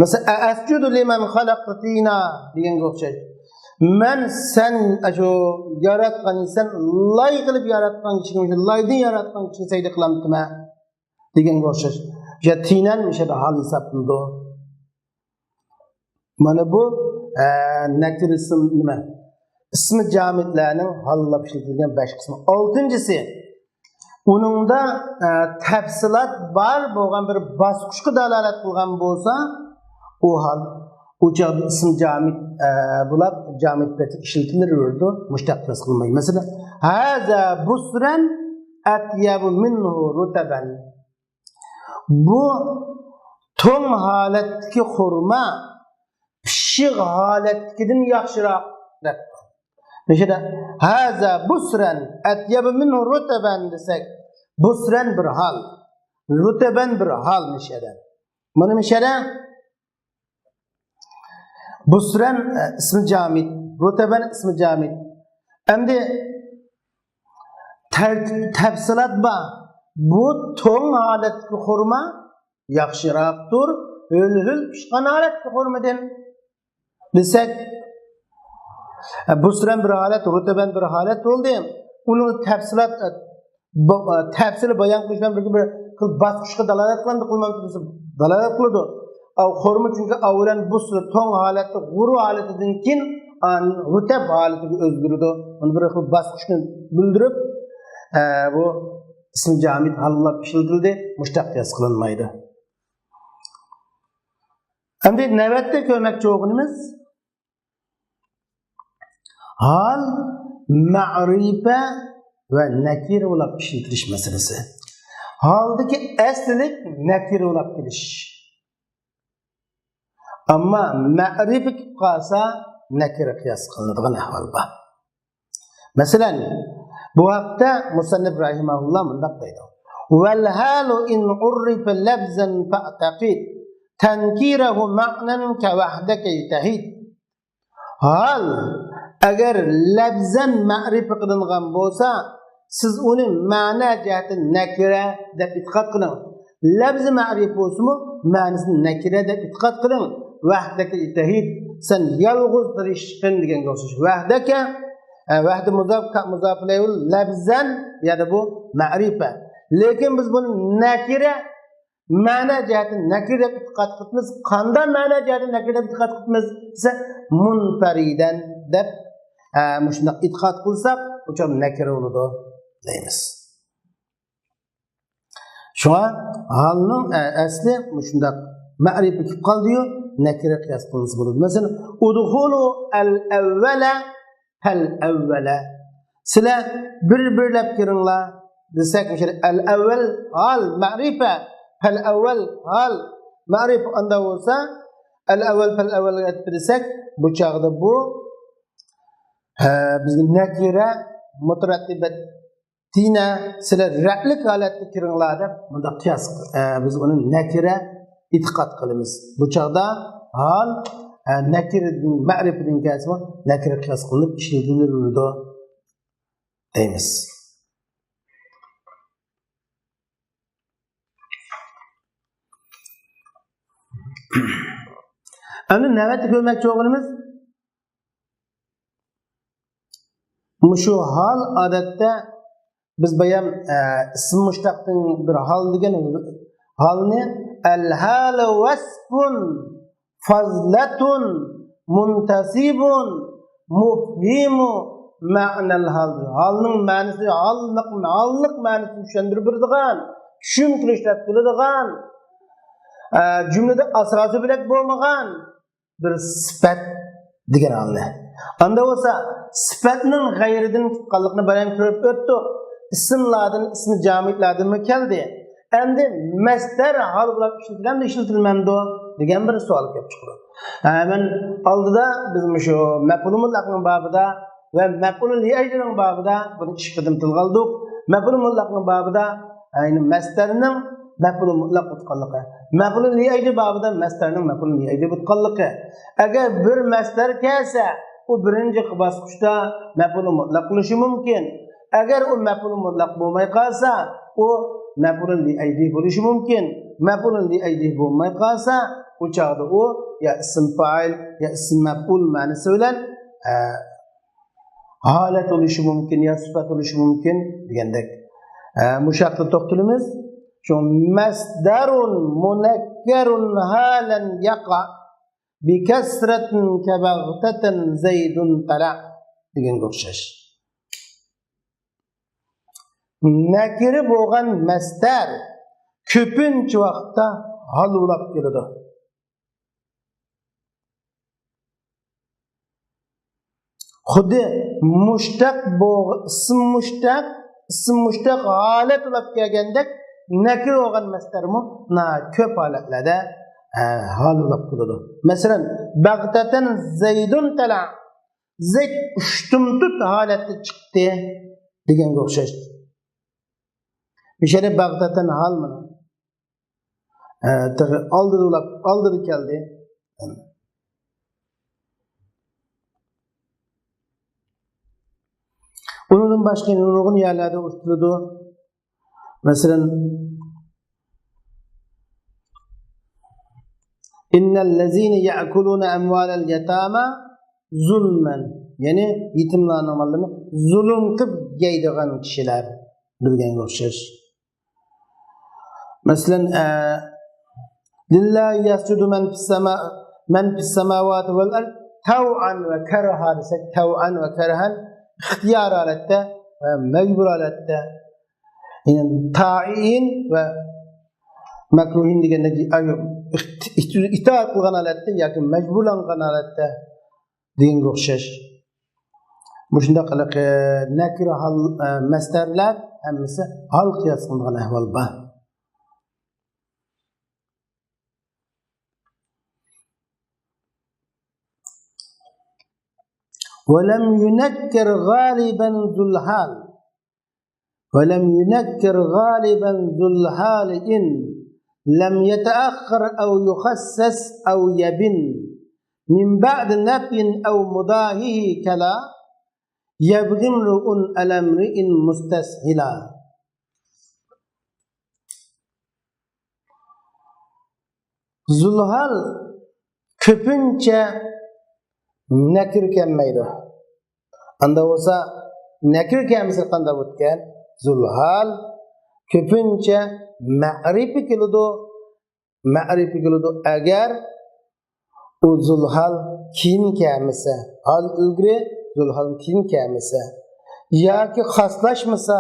مەسىلەن، ئەئەسجۇدۇ لىمەن خەلەقتە تىنا دېگەنگە ئوخشاش. مەن سەن، ئاشۇ ياراتقان، سەن لاي قىلىپ ياراتقان كىشىگە، مۇشۇ لايدىن ياراتقان كىشىگە سەجدە قىلامتىمەن دېگەنگە ئوخشاش. يا تىنەن مۇشۇ يەردە ھال ھېسابلىنىدۇ. مانا بۇ، ئە، نەكىر ئىسىم نېمە؟ ئىسمى جامىدلارنىڭ ھاللاپ ئىشلىتىلگەن بەش قىسمى. ئالتىنچىسى، ئۇنىڭدا، ئە، تەپسىلات بار بولغان بىر باسقۇچقا دالالەت قىلغان بولسا، ئۇ ھال، ئۇ چاغدا ئىسىم جامىد، ئە، بولۇپ، جامىد پېتى ئىشلىتىلىۋېرىدۇ، مۇشتەق قىياس قىلماي. مەسىلەن، ھازا بۇسرەن ئەتيەبۇ مىنھۇ رۇتەبەن. بۇ توڭ ھالەتتىكى خورما پىششىق ھالەتتىكىدىن ياخشىراق دەپتۇ. مۇشۇدا، ھازا بۇسرەن ئەتيەبۇ مىنھۇ رۇتەبەن دېسەك، بۇسرەن بىر ھال، رۇتەبەن بىر ھال مۇشۇدا. مانا مۇشۇدا بۇسرەن، ئە، ئىسمى جامىد، رۇتەبەن ئىسمى جامىد. ئەمدى تەر-، تەپسىلات بار. بۇ توڭ ھالەتتىكى خورما ياخشىراقتۇر، ھۆل-ھۆل پىشقان ھالەتتىكى خورمىدىن دېسەك، ئە، بۇسرەن بىر ھالەت، رۇتەبەن بىر ھالەت بولدى. ئۇنى تەپسىلات، بۇ، تەپسىلىي بايان قىلىش بىلەن بىرگە بىر خىل باسقۇچقا دالالەت قىلامدۇ، قىلمامدۇ دېسە، دالالەت قىلىدۇ. ئاۋ، خورما چۈنكى ئاۋۋالەن بۇسرى، توڭ ھالەتتە، غۇرۇ ھالىتىدىن كېيىن ئاندىن رۇتەب ھالىتىگە ئۆزگىرىدۇ. ئۇنى بىر خىل باسقۇچنى بىلدۈرۈپ، ئە، بۇ ئىسمى جامىد ھال بولۇپ ئىشلىتىلدى، مۇشتەق قىياس قىلىنمايدۇ. ئەمدى نۆۋەتتە كۆرمەكچى بولغىنىمىز ھال، مەرىپە ۋە نەكىرە بولاپ ئىشلىتىلىش مەسىلىسى. ھالدىكى ئەسلىلىك نەكىرە بولاپ كېلىش. ئەمما مەرىپە كېلىپ قالسا، نەكىرە قىياس قىلىنىدىغان ئەھۋال بار. مەسىلەن، بۇ ھەقتە مۇسەننىپ رەھىمەھۇللا مۇنداق دەيدۇ: «والحال إن عرف لفظا فاعتقد تنكيره معنى كوحدك اجتهد.» ھال ئەگەر لەپزەن مەرىپە قىلىنغان بولسا، سىز ئۇنى مەنە جەھەتتىن نەكىرە دەپ ئېتىقاد قىلىڭ. لەپزى مەرىپە بولسىمۇ، مەنىسىنى نەكىرە دەپ ئېتىقاد قىلىڭ. «وحدك اجتهد»، سەن يالغۇز تىرىشقىن دېگەنگە ئوخشاش. «وحدك»، ئە، «وحد» مۇزاپ، «ك» مۇزاپ ئىلەيھى لەپزەن، يەنى بۇ مەرىپە. لېكىن بىز بۇنى نەكىرە، مەنە جەھەتتىن نەكىرە دەپ ئېتىقاد قىلىمىز. قانداق مەنە جەھەتتىن نەكىرە دەپ ئېتىقاد قىلىمىز دېسە، «مۇنپەرىدەن» دەپ، ئە، مۇشۇنداق ئېتىقاد قىلساق، ئۇ چاغدا نەكىرە بولىدۇ دەيمىز. شۇڭا ھالنىڭ، ئە، ئەسلى مۇشۇنداق مەرىپە كېلىپ قالدىيۇ، نەكىرە قىياس قىلىنسا بولىدۇ. مەسىلەن، «ادخلوا الأول فالأول»، سىلەر بىر-بىرلەپ كىرىڭلار دېسەك، مۇشۇ «الأول» ھال مەرىپە، «فالأول» ھال مەرىپە، ئاندا بولسا «الأول فالأول» دېسەك، بۇ چاغدا بۇ، ھە، بىزگە نەكىرە مۇتەرەتتىبەت تىنە، سىلەر رەتلىك ھالەتتە كىرىڭلار دەپ مۇنداق قىياس، ئە، بىز ئۇنى نەكىرە ئېتىقاد قىلىمىز. بۇ چاغدا ھال، ئە، نەكىرىدىن، مەرىپىدىن كەلسىمۇ نەكىرە قىياس قىلىنىپ ئىشلىتىلىدۇ دەيمىز. ئەمدى نۆۋەتتە كۆرمەكچى بولغىنىمىز مۇشۇ ھال ئادەتتە بىز بايام، ئە، ئىسىم مۇشتەقتىن بىر ھال دېگەن ھالنى «الحال وصف فضلة منتسب مفهم معنى الحال»، ھالنىڭ مەنىسى، ھاللىق، ھاللىق مەنىسىنى چۈشەندۈرۈپ بېرىدىغان، چۈشىنىپ كېلىشتۈرۈپ كېلىدىغان، ئە، جۈملىدە ئاساسى بۆلەك بولمىغان بىر سۈپەت دېگەن ھالنى. ئاندا بولسا سۈپەتنىڭ غەيرىدىن تۇتقانلىقىنى بايان كۆرۈپ ئۆتتۇق. ئىسىملاردىن، ئىسمى جامىدلاردىنمۇ كەلدى. ئەمدى مەسدەر ھال بولاپ ئىشلىتىلەمدۇ، ئىشلىتىلمەمدۇ دېگەن بىر سوئال كېلىپ چىقىدۇ. ھە، مەن ئالدىدا بىز مۇشۇ مەپئۇلى مۇتلەقنىڭ بابىدا ۋە مەپئۇلى لىئەجلىنىڭ بابىدا بۇنى ئىككى قېتىم تىلغا ئالدۇق. مەپئۇلى مۇتلەقنىڭ بابىدا، يەنى مەسدەرنىڭ مەپئۇلى مۇتلەق بولۇپ قالغانلىقى، مەپئۇلى لىئەجلى بابىدا مەسدەرنىڭ مەپئۇلى لىئەجلى بولۇپ قالغانلىقى. ئەگەر بىر مەسدەر كەلسە، ئۇ بىرىنچى باسقۇچتا مەپئۇلى مۇتلەق بولۇشى مۇمكىن. ئەگەر ئۇ مەپئۇلى مۇتلەق بولماي قالسا، ئۇ مەپئۇلى لىئەجلى بولۇشى مۇمكىن. مەپئۇلى لىئەجلى بولماي قالسا، ئۇ چاغدا ئۇ يا ئىسىم پائىل، يا ئىسىم مەپئۇل مەنىسى بىلەن، ئە، ھالەت بولۇشى مۇمكىن يا سۈپەت بولۇشى مۇمكىن دېگەندەك. ئە، مۇشۇ ھەقتە توختىلىمىز. شۇ مەسدەرۇن مۇنەككەرۇن ھالەن يەقە بىكەسرەتىن كەبەغتەتەن زەيدۇن تەلە دېگەنگە ئوخشاش. نەكىرە بولغان مەسدەر كۆپىنچە ۋاقىتتا ھال بولاپ كېلىدۇ. خۇددى مۇشتەق بولغ-، ئىسىم مۇشتەق، ئىسىم مۇشتەق ھالەت بولاپ كەلگەندەك، نەكىرە بولغان مەسدەرمۇ ناھايىتى كۆپ ھالەتلەردە، ھە، ھال بولاپ كېلىدۇ. مەسىلەن، بەغتەتەن زەيدۇن تەلە، زەيد ئۇشتۇمتۇت ھالەتتە چىقتى دېگەنگە ئوخشاش. مۇشۇ يەردە بەغتەتەن ھال مانا. ئە، تېخى ئالدىدا ئۇلاپ، ئالدىدا كەلدى. ئۇنىڭدىن باشقا نۇرغۇن يەرلەردە ئۇچرىتىلىدۇ. مەسىلەن، إن الذين يأكلون أموال اليتامى زۇلمەن، يەنى يېتىملارنىڭ ماللىرىنى زۇلۇم قىلىپ يەيدىغان كىشىلەر، بىلگەنگە ئوخشاش. مەسىلەن، ئە، لله يسجد من في السماء، من في السماوات والأرض طوعا وكرها دېسەك، تەۋئەن ۋە كەرھەن، ئىختىيار ھالەتتە ۋە مەجبۇر ھالەتتە، يەنى تائىن ۋە مەكرۇھىن دېگەندە، ئىت-، ئىتائەت قىلغان ھالەتتە ياكى مەجبۇرلانغان ھالەتتە دېگەنگە ئوخشاش. مۇشۇنداق ھېلىقى نەكىر ھال، ئە، مەسدەرلەر ھەممىسى ھال قىياس قىلىنغان ئەھۋال بار. ولم ينكر غالبا ذو الحال. ولم ينكر غالبا ذو الحال إن لم يتأخر أو يخصص أو يبن من بعد نفي أو مضاهه كلا يبغي امرؤ على امرئ مستسهلا. زۇلھال كۆپىنچە نەكىر كەلمەيدۇ. ئاندا بولسا نەكىر كەلمىسە قانداق بولىدىكەن؟ زۇلھال كۆپىنچە مەرىپە كېلىدۇ. مەرىپە كېلىدۇ. ئەگەر ئۇ زۇلھال كېيىن كەلمىسە، ھال ئىلگىرى، زۇلھال كېيىن كەلمىسە، ياكى خاسلاشمىسا،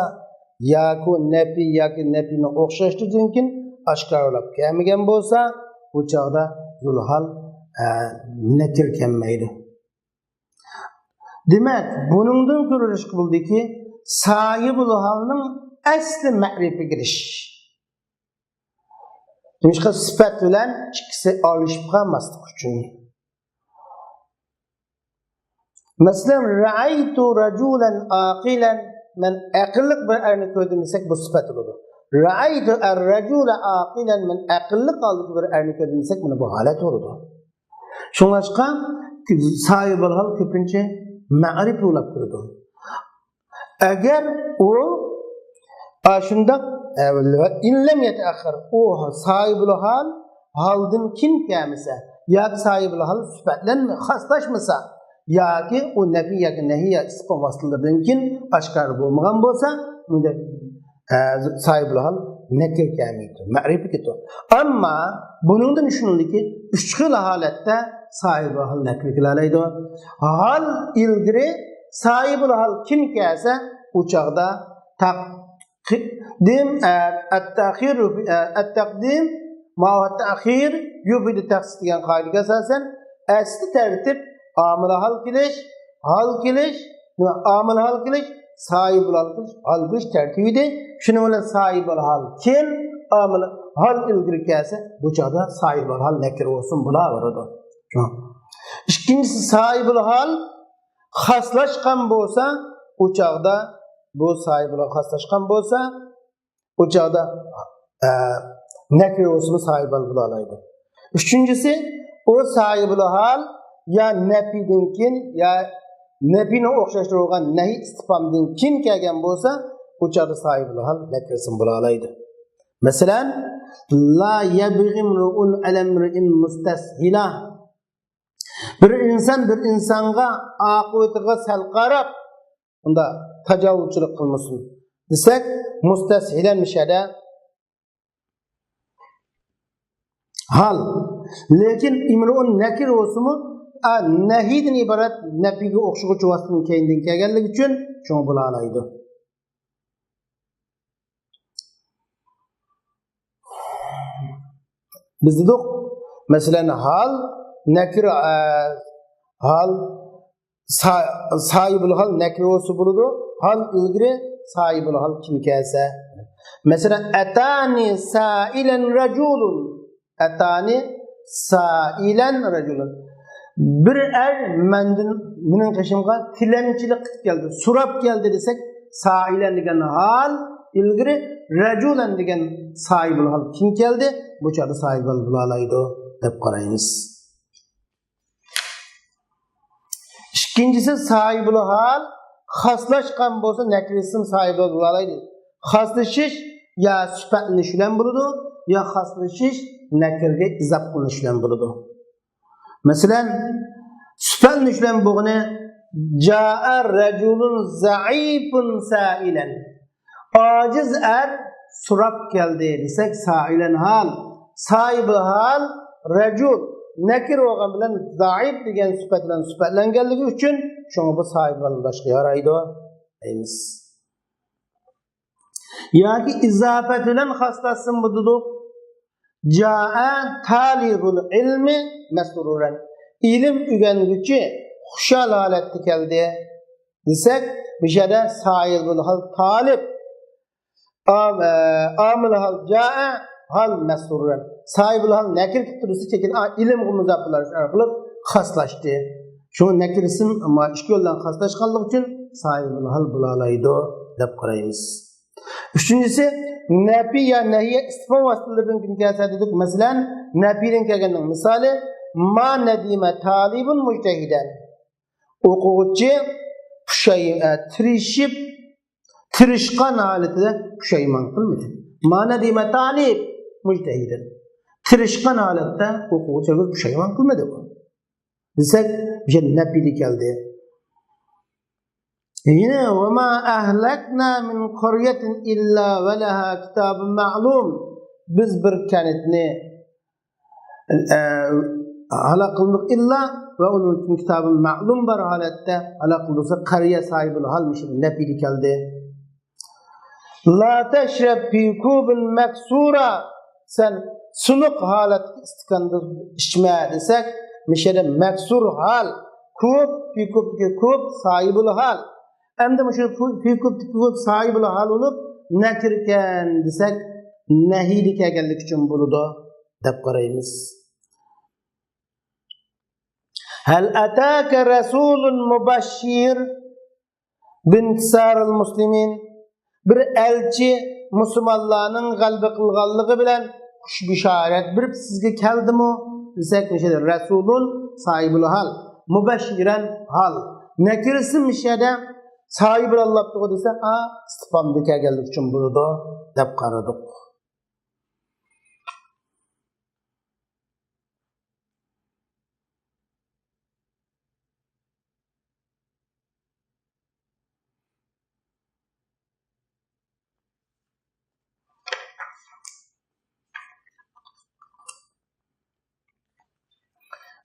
ياكى نەپى ياكى نەپىنى ئوخشاشتۇردىن كېيىن ئاشكارىلاپ كەلمىگەن بولسا، بۇ چاغدا زۇلھال، ئە، نەكىر كەلمەيدۇ. دېمەك، بۇنىڭدىن كۆرۈلۈشكە بولىدۇكى، ساھىبۇل ھالنىڭ ئەسلى مەرىپە كېلىش. نېمىشقا؟ سۈپەت بىلەن ئىككىسى ئارىلىشىپ قالماسلىق ئۈچۈن. مەسىلەن، رەئەيتۇ رەجۇلەن ئاقىلەن، مەن ئەقىللىق بىر ئەرنى كۆردۈم دېسەك، بۇ سۈپەت بولىدۇ. رەئەيتۇ ئەر رەجۇلە ئاقىلەن، مەن ئەقىللىق ھالدىكى بىر ئەرنى كۆردۈم دېسەك، مانا بۇ ھالەت بولىدۇ. شۇڭلاشقا ساھىبۇل ھال كۆپىنچە مەرىپە بولاپ تۇرىدۇ. ئەگەر ئۇ، ئا، شۇنداق، ئە، ئىن لەم يەتەئەخخەر، ئۇ ساھىبۇل ھال ھالدىن كېيىن كەلمىسە، ياكى ساھىبۇل ھال سۈپەتلەنمە-، خاسلاشمىسا، ياكى ئۇ نەپى ياكى نەھى يا ئىسپات ۋاسىتىلىرىدىن كېيىن ئاشكارا بولمىغان بولسا، ئۇندا، ئە، ساھىبۇل ھال نەكىر كەلمەيدۇ، مەرىپە كېتىدۇ. ئەمما بۇنىڭدىن چۈشىنىلدىكى، ئۈچ خىل ھالەتتە ساھىبۇل ھال نەكىر كېلەلەيدۇ. ھال ئىلگىرى ساھىبۇل ھال كىم كەلسە، ئۇ چاغدا تەقدىم، ئە، ئەتتەخىر، ئە، ئەتتەقدىم مەئەت تەخىر يۇفىدۇ تەخسىس دېگەن قائىدىگە ئاساسەن، ئەسلى تەرتىپ ئامىل ھال كېلىش، ھال كېلىش، ئامىل ھال كېلىش، ساھىبۇل ھال كېلىش، ھال كېلىش تەرتىپى ئىدى. شۇنىڭ بىلەن ساھىبۇل ھال كېيىن، ئامىل ھال ئىلگىرى كەلسە، بۇ چاغدا ساھىبۇل ھال نەكىر بولسۇن بولاۋېرىدۇ. شۇ. ئىككىنچىسى، ساھىبۇل ھال خاسلاشقان بولسا، ئۇ چاغدا بۇ ساھىبۇل ھال خاسلاشقان بولسا، ئۇ چاغدا، ئە، نەكىر بولسىمۇ ساھىبۇل ھال بولالايدۇ. ئۈچىنچىسى، ئۇ ساھىبۇل ھال يا نەپىدىن كېيىن، يا نەپىنى ئوخشاشتۇرغان نەھى ئىستىفھامدىن كېيىن كەلگەن بولسا، ئۇ چاغدا ساھىبۇل ھال نەكىرىسىمۇ بولالايدۇ. مەسىلەن، لا يەبغى ئىمرۇئۇن ئەلەمرىئىن مۇستەسھىلا. بىر ئىنسان بىر ئىنسانغا ئاقىۋىتىغا سەل قاراپ، ئۇندا تاجاۋۇزچىلىق قىلمىسۇن دېسەك، مۇستەسھىلەن مۇشەدە ھال. لېكىن ئىمرۇئۇن نەكىر بولسىمۇ، ئا، نەھىدىن ئىبارەت نەپىگە ئوخشىغۇچى ۋاسىتىنىڭ كەينىدىن كەلگەنلىكى ئۈچۈن شۇڭا بولالايدۇ. بىز دېدۇق، مەسىلەن، ھال نەكىر، ئە، ھال سا-، ساھىبۇل ھال نەكىر بولسا بولىدۇ، ھال ئىلگىرى ساھىبۇل ھال كىم كەلسە. مەسىلەن، ئەتانى سائىلەن رەجۇلۇن. ئەتانى سائىلەن رەجۇلۇن. بىر ئەر مەندىن، مېنىڭ قېشىمغا تىلەمچىلىك قىلىپ كەلدى، سوراپ كەلدى دېسەك، سائىلەن دېگەن ھال ئىلگىرى، رەجۇلەن دېگەن ساھىبۇل ھال كىم كەلدى؟ بۇ چاغدا ساھىبۇل ھال بولالايدۇ دەپ قارايمىز. ئىككىنچىسى، ساھىبۇل ھال خاسلاشقان بولسا، نەكىر ئىسىم ساھىبۇل ھال بولالايدۇ. خاسلىشىش يا سۈپەتلىنىش بىلەن بولىدۇ، يا خاسلىشىش نەكىرگە ئىزاپ قىلىنىش بىلەن بولىدۇ. مەسىلەن، سۈپەتنى ئىشلەن بولغىنى، جاء رەجۇلۇن زەئىپۇن سائىلەن. ئاجىز ئەر سوراپ كەلدى دېسەك، سائىلەن ھال، ساھىبۇل ھال، رەجۇل، نەكىر بولغان بىلەن زەئىپ دېگەن سۈپەت بىلەن سۈپەتلەنگەنلىكى ئۈچۈن، شۇڭا بۇ ساھىبۇل ھال بولۇشقا يارايدۇ دەيمىز. ياكى ئىزاپەت بىلەن خاسلاشسىمۇ بولىدۇ. جاء تالىبۇل ئىلمى مەسرۇرەن. ئىلىم ئۆگەنگۈچى خۇشال ھالەتتە كەلدى دېسەك، مۇشۇ يەردە ساھىبۇل ھال تالىب، ئام-، ئە، ئامىل ھال جاء، ھال مەسرۇرەن. ساھىبۇل ھال نەكىر كېلىپ تۇرسا، چېكىن، ئا، ئىلىمغا مۇزاپ بولۇش ئارقىلىق خاسلاشتى. شۇ نەكىرىسىم، ئەمما ئىككى يولدىن خاسلاشقانلىقى ئۈچۈن ساھىبۇل ھال بولالايدۇ دەپ قارايمىز. ئۈچىنچىسى، نەپى يا نەھىيە ئىستىفھام ۋاسىتىلىرىدىن كېلىپ كەلسە دېدۇق. مەسىلەن، نەپىدىن كەلگەننىڭ مىسالى، ما نەدىمە تالىبۇن مۇجتەھىدەن. ئوقۇغۇچى پۇشاي-، ئە، تىرىشىپ، تىرىشقان ھالىتىدە پۇشايمان قىلمىدى. ما نەدىمە تالىب مۇجتەھىدەن. تىرىشقان ھالەتتە ئوقۇغۇچى پۇشايمان قىلمىدى بۇ. دېسەك، بۇ يەر نەپىلى كەلدى. يەنە، ۋە ما ئەھلەكنا مىن قەريەتىن ئىللا ۋە لەھا كىتابۇن مەئلۇم. بىز بىر كەنتنى، ئە، ھالاك قىلدۇق ئىللا ۋە ئۇنىڭ ئۈچۈن كىتابى مەلۇم بار ھالەتتە ھالاك قىلدۇق دېسە، قەريە ساھىبىل ھال مۇشۇ نەپىدە كەلدى. لا تشرب في كوب مكسورة. سەن سۇنۇق ھالەتتىكى ئىستاكاندا ئىچمە دېسەك، مۇشۇ يەردە مەكسۇر ھال، كوب، في كوبتىكى كوب، ساھىبۇل ھال. ئەمدى مۇشۇ في كوبتىكى كوب ساھىبۇل ھال بولۇپ، نەكىركەن دېسەك، نەھىدە كەلگەنلىكى ئۈچۈن بولىدۇ دەپ قارايمىز. هل أتاك رسول مبشر بانتصار المسلمين. بىر ئەلچى مۇسۇلمانلارنىڭ غەلىبە قىلغانلىقى بىلەن خۇش بېشارەت بېرىپ سىزگە كەلدىمۇ دېسەك، مۇشۇ يەردە رەسۇلۇن ساھىبۇل ھال، مۇبەششىرەن ھال. نەكىرىسى مۇشۇ يەردە ساھىبۇل ھال بوپتىغۇ دېسە، ئا، ئىستىفھامدا كەلگەنلىكى ئۈچۈن بولىدۇ دەپ قارىدۇق.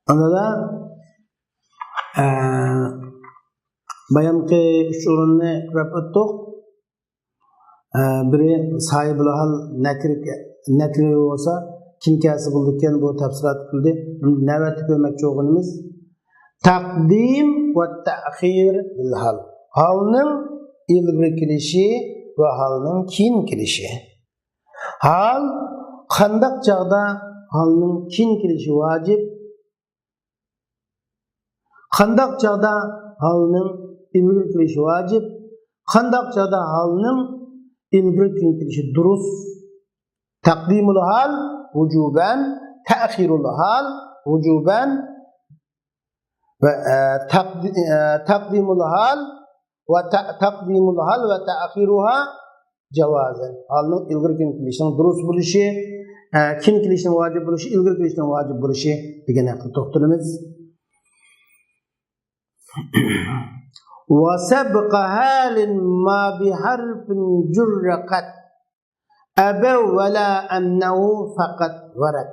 ئاندىن، ئە، بايامقى ئۈچ ئورۇننى قىلىپ ئۆتتۇق. ئە، بىرى ساھىبۇل ھال نەكىر، نەكىر بولسا كىم كەلسە بولىدىكەن، بۇ تەپسىلات قىلدى. نۆۋەتتە كۆرمەكچى بولغىنىمىز تەقدىم ۋە تەخىر بىل ھال. ھالنىڭ ئىلگىرى كېلىشى ۋە ھالنىڭ كېيىن كېلىشى. ھال قانداق چاغدا ھالنىڭ كېيىن كېلىشى ۋاجىپ؟ قانداق چاغدا ھالنىڭ ئىلگىرى كېلىشى ۋاجىپ؟ قانداق چاغدا ھالنىڭ ئىلگىرى كېيىن كېلىشى دۇرۇس؟ تەقدىمۇل ھال ۋۇجۇبەن، تەخىرۇل ھال ۋۇجۇبەن ۋە، ئە، تەقدى-، ئە، تەقدىمۇل ھال ۋە تە-، تەقدىمۇل ھال ۋە تەخىرۇھا جاۋازەن. ھالنىڭ ئىلگىرى كېيىن كېلىشىنىڭ دۇرۇس بولۇشى، ئە، كېيىن كېلىشنىڭ ۋاجىپ بولۇشى، ئىلگىرى كېلىشنىڭ ۋاجىپ بولۇشى دېگەن ھەققىدە توختىلىمىز. وسبق حال ما بحرف جر قد أبوا ولا أمنعوا فقد ورد.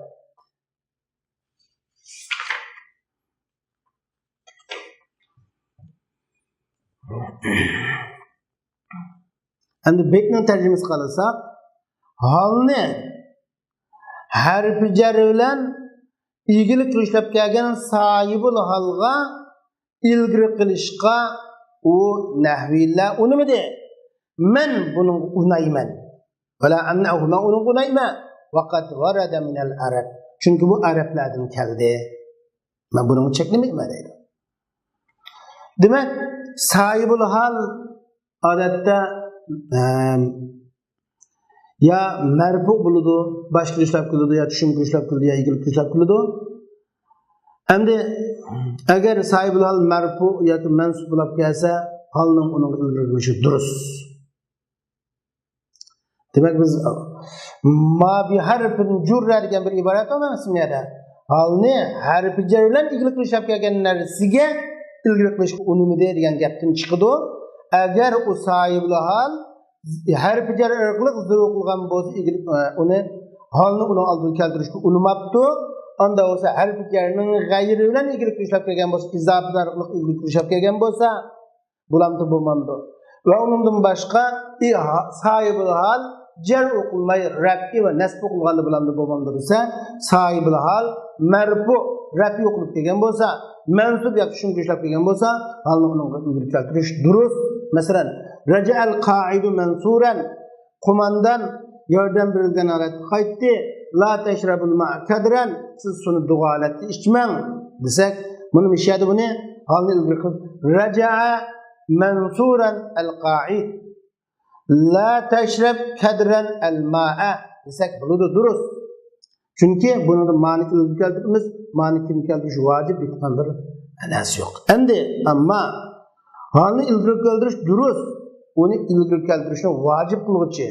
ئەمدى بەيتنىڭ تەرجىمىسىگە قارىساق، ھالنى ھەرپى جەر بىلەن ئىگىلىك قىلىشلاپ كەلگەن ساھىبۇل ھالغا ئىلگىرى قىلىشقا ئۇ نەھۋىيلەر ئۇنىمىدى. مەن بۇنىڭغا ئۇنايمەن. ولا أمنعه، مەن ئۇنىڭغا ئۇنايمەن. وقد ورد من العرب، چۈنكى بۇ ئەرەبلەردىن كەلدى. مەن بۇنىڭغا چەكلىمەيمەن دەيدۇ. دېمەك، ساھىبۇل ھال ئادەتتە، ئەم، يا مەرپۇ بولىدۇ، باشقا كېلىشلەپ كېلىدۇ، يا چۈشۈم كېلىشلەپ كېلىدۇ، يا ئىگىلىك كېلىشلەپ كېلىدۇ. ئەمدى ئەگەر ساھىبۇل ھال مەرپۇ ياكى مەنسۇب بولۇپ كەلسە، ھالنىڭ ئۇنىڭغا ئىلگىرى كېلىشى دۇرۇس. دېمەك، بىز ما بحرف جر دېگەن بىر ئىبارەت بار ئەمەسمۇ يەردە؟ ھالنى ھەرپى جەر بىلەن ئىلگىرى قىلىشلاپ كەلگەن نەرسىگە ئىلگىرى قىلىشقا ئۇنىمىدى دېگەن گەپتىن چىقىدۇ. ئەگەر ئۇ ساھىبۇل ھال ھەرپى جەر ئارقىلىق زىرۇ قىلغان بولسا، ئىگىلىك، ئە، ئۇنى، ھالنى ئۇنىڭ ئالدىغا كەلتۈرۈشكە ئۇنىماپتۇ. ئاندا بولسا ھەرپى جەرنىڭ غەيرى بىلەن ئىلگىرى قىلىشلاپ كەلگەن بولسا، ئىزاپە ئارقىلىق ئىلگىرى قىلىشلاپ كەلگەن بولسا، بۇلامدا بولمامدۇ؟ ۋە ئۇنىڭدىن باشقا، ئى، ھا-، ساھىبۇل ھال جەر ئوقۇلماي، رەپئى ۋە نەسب ئوقۇلغاندا بۇلامدا بولمامدۇ دېسە، ساھىبۇل ھال مەرپۇ، رەپئى ئوقۇلۇپ كەلگەن بولسا، مەنسۇب ياكى شۇنغا ئىشلەپ كەلگەن بولسا، ھالنى ئۇنىڭغا ئىلگىرى كەلتۈرۈش دۇرۇس. مەسىلەن، رەجەئەل قائىدۇ مەنسۇرەن، قوماندان ياردەم بېرىلگەن ھالەتكە قايتتى. لا تەشرەبۇل ماء كەدرەن، سىز سۇنى دۇغا ھالەتتە ئىچمەڭ دېسەك، مۇنى مىشەدە بۇنى ھالنى ئىلگىرى قىلىپ، رەجەئە مەنسۇرەن ئەل قائىد. لا تەشرەب كەدرەن ئەل مائە دېسەك بولىدۇ، دۇرۇس. چۈنكى بۇنىڭدا مانى ئىلگىرى كەلتۈرىمىز، مانى كېيىن كەلتۈرۈش ۋاجىپ دېيىدىغان بىر نەرسە يوق. ئەمدى، ئەمما ھالنى ئىلگىرى كەلتۈرۈش دۇرۇس، ئۇنى ئىلگىرى كەلتۈرۈشنى ۋاجىپ قىلغۇچى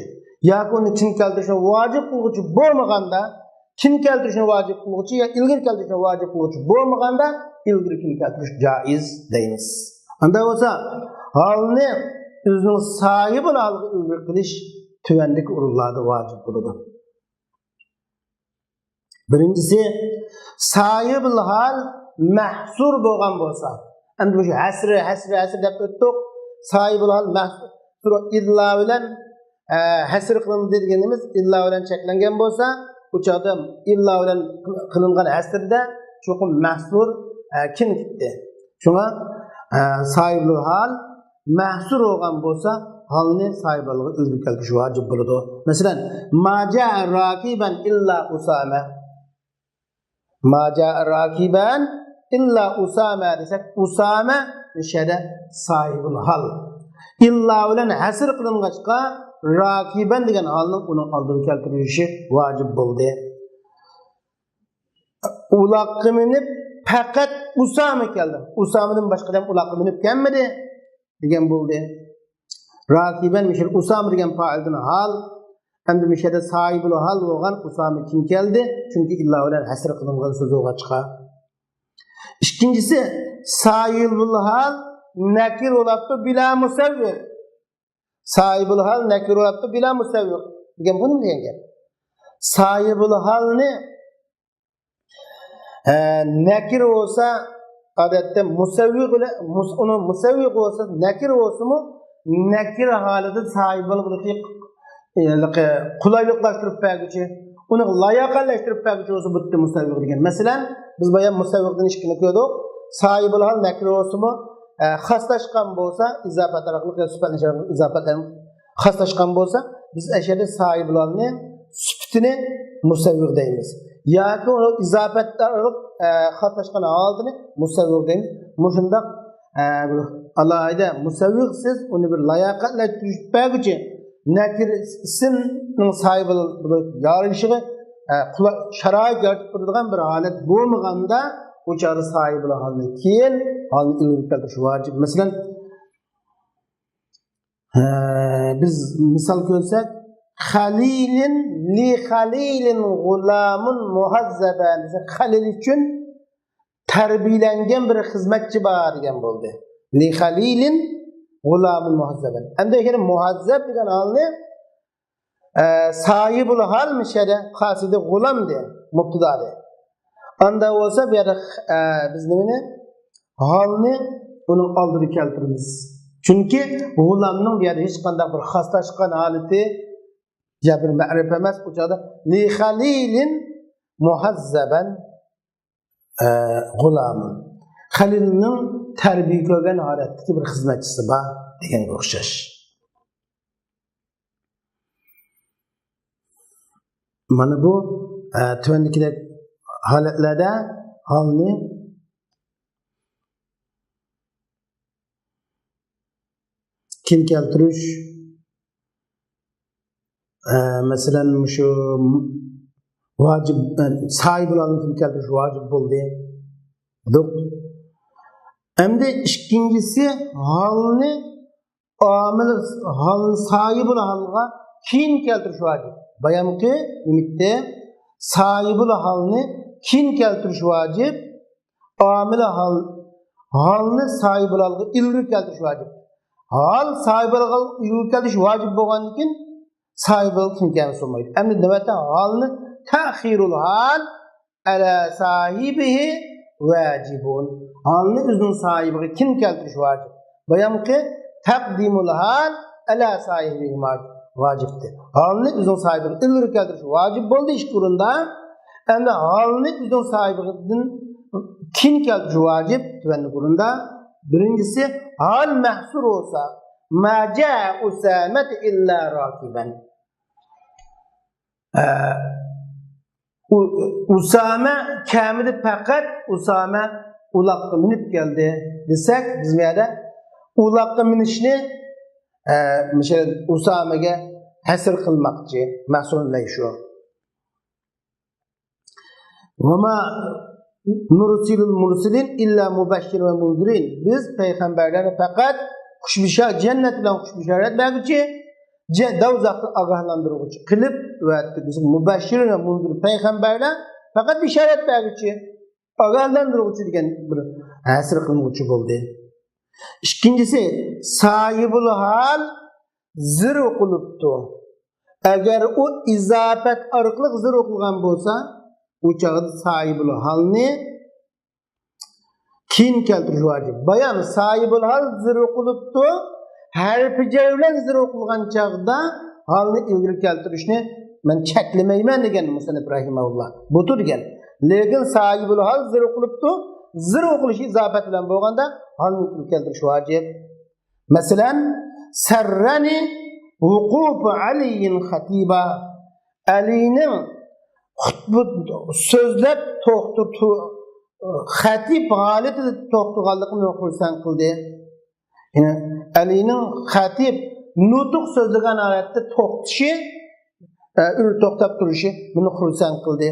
ياكى ئۇنى كېيىن كەلتۈرۈشنى ۋاجىپ قىلغۇچى بولمىغاندا، كېيىن كەلتۈرۈشنى ۋاجىپ قىلغۇچى يا ئىلگىرى كەلتۈرۈشنى ۋاجىپ قىلغۇچى بولمىغاندا، ئىلگىرى كېيىن كەلتۈرۈش جائىز دەيمىز. ئاندا بولسا، ھالنى ئۆزىنىڭ ساھىبىل ھالىغا ئىلگىرى قىلىش تۆۋەندىكى ئورۇنلاردا ۋاجىپ بولىدۇ. بىرىنچىسى، ساھىبۇل ھال مەھسۇر بولغان بولسا، ئەمدى مۇشۇ ھەسرى، ھەسرى، ھەسرى دەپ ئۆتتۇق. ساھىبۇل ھال مەھسۇر ئىللا بىلەن، ئە، ھەسر قىلىندى دېگىنىمىز ئىللا بىلەن چەكلەنگەن بولسا، ئۇ چاغدا ئىللا بىلەن قىلىنغان ھەسرىدە چوقۇم مەھسۇر، ئە، كېيىن كېتتى. شۇڭا، ئە، ساھىبۇل ھال مەھسۇر بولغان بولسا، ھالنى ساھىبالغا ئىلگىرى كەلتۈرۈش ۋاجىپ بولىدۇ. مەسىلەن، ما جاء راكبا ئىللا ئۇسامە. ما جاء راكبا إلا أسامة دېسەك، ئۇسامە مۇشۇ يەردە ساھىبۇل ھال. ئىللا بىلەن ھەسر قىلىنغاچقا، راكىبەن دېگەن ھالنىڭ ئۇنىڭ ئالدىغا كەلتۈرۈلۈشى ۋاجىپ بولدى. ئۇلاققا مىنىپ پەقەت ئۇسامە كەلدى. ئۇسامىدىن باشقا ئادەم ئۇلاققا مىنىپ كەلمىدى دېگەن بولدى. راكىبەن مۇشۇ ئۇسامە دېگەن پائىلدىن ھال. ئەمدى مۇشۇ يەردە ساھىبۇل ھال بولغان ئۇسامە كېيىن كەلدى. چۈنكى ئىللا بىلەن ھەسر قىلىنغان سۆز بولغاچقا. ئىككىنچىسى، ساھىبۇل ھال نەكىر بولاپتۇ بىلا مۇسەۋۋىغ. ساھىبۇل ھال نەكىر بولاپتۇ بىلا مۇسەۋۋىغ دېگەن بۇنى دېگەن گەپ. ساھىبۇل ھالنى، ئە، نەكىر بولسا، ئادەتتە مۇسەۋۋىغ بىلەن، مۇس-، ئۇنىڭ مۇسەۋۋىغ بولسا، نەكىر بولسىمۇ، نەكىر ھالىدا ساھىبۇل ھالغا، ئە، قولايلىقلاشتۇرۇپ بەرگۈچى، ئۇنى لاياقەتلەشتۈرۈپ بەرگۈچى بولسا، بۇ يەردە مۇسەۋۋىغ دېگەن. مەسىلەن، بىز بايا مۇسەۋۋىغدىن ئىككىنى كۆردۇق. ساھىبۇل ھال نەكىر بولسىمۇ، ئە، خاسلاشقان بولسا، ئىزاپەت ئارقىلىق يا سۈپەتلىشىش ئارقىلىق ئىزاپەتلەن خاسلاشقان بولسا، بىز ئەشەدە ساھىبۇل ھالنى سۈپىتىنى مۇسەۋۋىغ دەيمىز. ياكى ئۇنى ئىزاپەت ئارقىلىق، ئە، خاسلاشقان ھالىتىنى مۇسەۋۋىغ دەيمىز. مۇشۇنداق، ئە، بىر ئالاھىدە مۇسەۋۋىغسىز ئۇنى بىر لاياقەتلەشتۈرۈپ بەرگۈچى نەكىر ئىسىمنىڭ ساھىبى بولۇپ يارىشىغا، ئە، قولا-، شارائىت يارىتىپ بېرىدىغان بىر ھالەت بولمىغاندا، ئۇ چاغدا ساھىبۇل ھالنى كېيىن، ھالنى ئىلگىرى كەلتۈرۈش ۋاجىپ. مەسىلەن، ھە، بىز مىسال كۆرسەك، خەلىلىن لى خەلىلىن غۇلامۇن مۇھەززەبەن دېسە، خەلىل ئۈچۈن تەربىيەلەنگەن بىر خىزمەتچى بار دېگەن بولدى. لى خەلىلىن غۇلامۇن مۇھەززەبەن. ئەمدى ئەگەر مۇھەززەب دېگەن ھالنى ئە، ساھىبۇل ھال مۇشۇ يەردە قاسىدى غۇلام دە، مۇبتىدا دە. ئاندا بولسا بۇ يەردە، ئە، بىز نېمىنى؟ ھالنى ئۇنىڭ ئالدىدا كەلتۈرىمىز. چۈنكى غۇلامنىڭ بۇ يەردە ھېچقانداق بىر خاسلاشقان ھالىتى يا بىر مەرىپە ئەمەس. ئۇ چاغدا لى خەلىلىن مۇھەززەبەن، ئە، غۇلامۇن. خەلىلنىڭ تەربىيە كۆرگەن ھالەتتىكى بىر خىزمەتچىسى بار دېگەنگە ئوخشاش. مانا بۇ، ئە، تۆۋەندىكىدەك ھالەتلەردە ھالنى كېيىن كەلتۈرۈش، ئە، مەسىلەن، مۇشۇ ۋاجىپ، ئە، ساھىبۇل ھالنى كېيىن كەلتۈرۈش ۋاجىپ بولدى. دۇق. ئەمدى ئىككىنچىسى، ھالنى ئامىل، ھالنى ساھىبۇل ھالغا كېيىن كەلتۈرۈش ۋاجىپ. بايامقى نېمىتتى؟ ساھىبۇل ھالنى كېيىن كەلتۈرۈش ۋاجىپ. ئامىلى ھال، ھالنى ساھىبىل ھالغا ئىلگىرى كەلتۈرۈش ۋاجىپ. ھال ساھىبىل ھالغا ئىلگىرى كەلتۈرۈش ۋاجىپ بولغاندىن كېيىن ساھىبىل ھالغا كېيىن كەلتۈرۈش بولمايدۇ. ئەمدى نۆۋەتتە ھالنى تەخىرۇل ھال ئەلا ساھىبىھى ۋاجىبۇن. ھالنى ئۆزىنىڭ ساھىبىغا كېيىن كەلتۈرۈش ۋاجىپ. بايامقى تەقدىمۇل ھال ئەلا ساھىبىھى ۋاجىپتى. ھالنى ئۆزىنىڭ ساھىبىغا ئىلگىرى كەلتۈرۈش ۋاجىپ بولدى ئىككى ئورۇندا. ئەمدى ھالنى ئۆزىنىڭ ساھىبىدىن كېيىن كەلتۈرۈش ۋاجىپ تۆۋەندىكى ئورۇندا. بىرىنچىسى، ھال مەھسۇر بولسا، ما جاء ئۇسامەتە ئىللا راكىبەن. ئە، ئۇ-، ئۇسامە كەلمىدى، پەقەت ئۇسامە ئۇلاققا مىنىپ كەلدى دېسەك، بىز بۇ يەردە ئۇلاققا مىنىشنى، ئە، مۇشۇ ئۇسامىگە ھەسر قىلماقچى، مەھسۇر بىلەن شۇ. ۋەما نۇرسىلۇل مۇرسىلىن ئىللا مۇبەششىرىن ۋە مۇنزىرىن. بىز پەيغەمبەرلەرنى پەقەت خۇشبىشار، جەننەت بىلەن خۇشبىشارەت بەرگۈچى، جە-، دوزاختىن ئاگاھلاندۇرغۇچى قىلىپ ئەۋەتتۇق. بىز مۇبەششىرىن ۋە مۇنزىرىن، پەيغەمبەرلەر پەقەت بېشارەت بەرگۈچى، ئاگاھلاندۇرغۇچى دېگەن بىر ھەسر قىلغۇچى بولدى. ئىككىنچىسى، ساھىبۇل ھال زىر ئوقۇلۇپتۇ. ئەگەر ئۇ ئىزاپەت ئارقىلىق زىر ئوقۇلغان بولسا، ئۇ چاغدا ساھىبۇل ھالنى كېيىن كەلتۈرۈش ۋاجىپ. بايان ساھىبۇل ھال زىر ئوقۇلۇپتۇ. ھەرپى جەر بىلەن زىر ئوقۇلغان چاغدا ھالنى ئىلگىرى كەلتۈرۈشنى مەن چەكلىمەيمەن دېگەن مۇسەننىپ رەھىمەھۇللا. بۇتۇ دېگەن. لېكىن ساھىبۇل ھال زىر ئوقۇلۇپتۇ. زىر ئوقۇلۇشى ئىزاپەت بىلەن بولغاندا ھالنى ئىلگىرى كەلتۈرۈش ۋاجىپ. مەسىلەن، سەررەنى ۋۇقۇپۇ ئەلىيىن خەتىبا. ئەلىنىڭ خۇتبە سۆزلەپ توختى-، خەتىپ ھالىتىدە توختىغانلىقى مېنى خۇرسەن قىلدى. يەنى ئەلىنىڭ خەتىپ نۇتۇق سۆزلىگەن ھالەتتە توختىشى، ئە، ئۆزى توختاپ تۇرۇشى مېنى خۇرسەن قىلدى.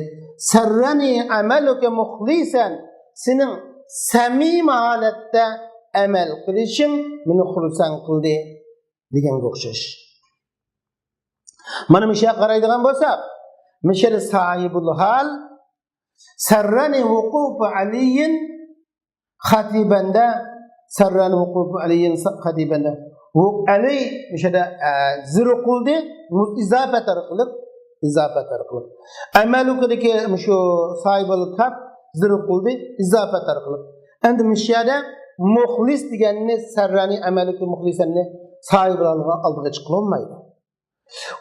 سەررەنى ئەمەلۇكە مۇخلىسەن، سېنىڭ سەمىمىي ھالەتتە ئەمەل قىلىشىڭ مېنى خۇرسەن قىلدى دېگەنگە ئوخشاش. مانا مۇشۇ يەرگە قارايدىغان بولساق، مۇشۇ يەردە ساھىبۇل ھال، سەررەنى ۋۇقۇپۇ ئەلىيىن خەتىبەندە، سەررەنى ۋۇقۇپۇ ئەلىيىن خەتىبەندە. ۋۇ-، ئەلى مۇشۇ يەردە، ئە، زىر ئوقۇلدى، مۇ-، ئىزاپەت ئارقىلىق، ئىزاپەت ئارقىلىق. ئەمەلۇكىدىكى مۇشۇ ساھىبۇل كاپ زىر ئوقۇلدى، ئىزاپەت ئارقىلىق. ئەمدى مۇشۇ يەردە مۇخلىس دېگەننى، سەررەنى ئەمەلۇكى مۇخلىسەننى ساھىبۇل ھالغا ئالدىغا چىققىلى بولمايدۇ.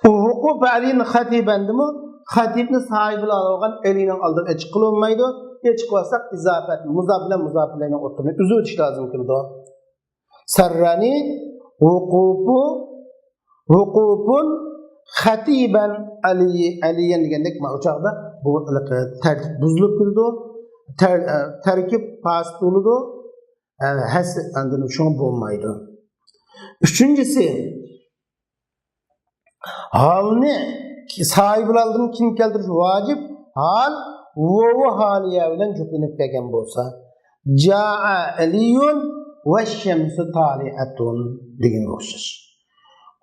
ئۇ ھۇقۇق ئەلىنى خەتىبەندىمۇ، خەتىبنى ساھىبىل ئالغان ئەلىنىڭ ئالدىغا ئېچىققىلى بولمايدۇ. ئېچىقىۋالساق ئىزاپەت، مۇزاپ بىلەن مۇزاپ ئىلەينىڭ ئوتتۇرىنى ئۈزۈۋېتىش لازىم كېلىدۇ. سەررەنى ۋۇقۇپۇ، ۋۇقۇپۇن خەتىبەن ئەلىي-، ئەلىيەن دېگەندەك، مانا ئۇ چاغدا بۇ تەرتىپ بۇزۇلۇپ كېتىدۇ. تەر-، تەركىب پاسىت بولىدۇ. ھەس-، ئاندىن شۇڭا بولمايدۇ. ئۈچىنچىسى، ھالنى ساھىبىل ھالدىن كېيىن كەلتۈرۈش ۋاجىپ. ھال ۋوۋى ھالىيە بىلەن جۈپلىنىپ كەلگەن بولسا، جائە ئەلىيۇن ۋەششەمسۇ تالىئەتۇن دېگەنگە ئوخشاش.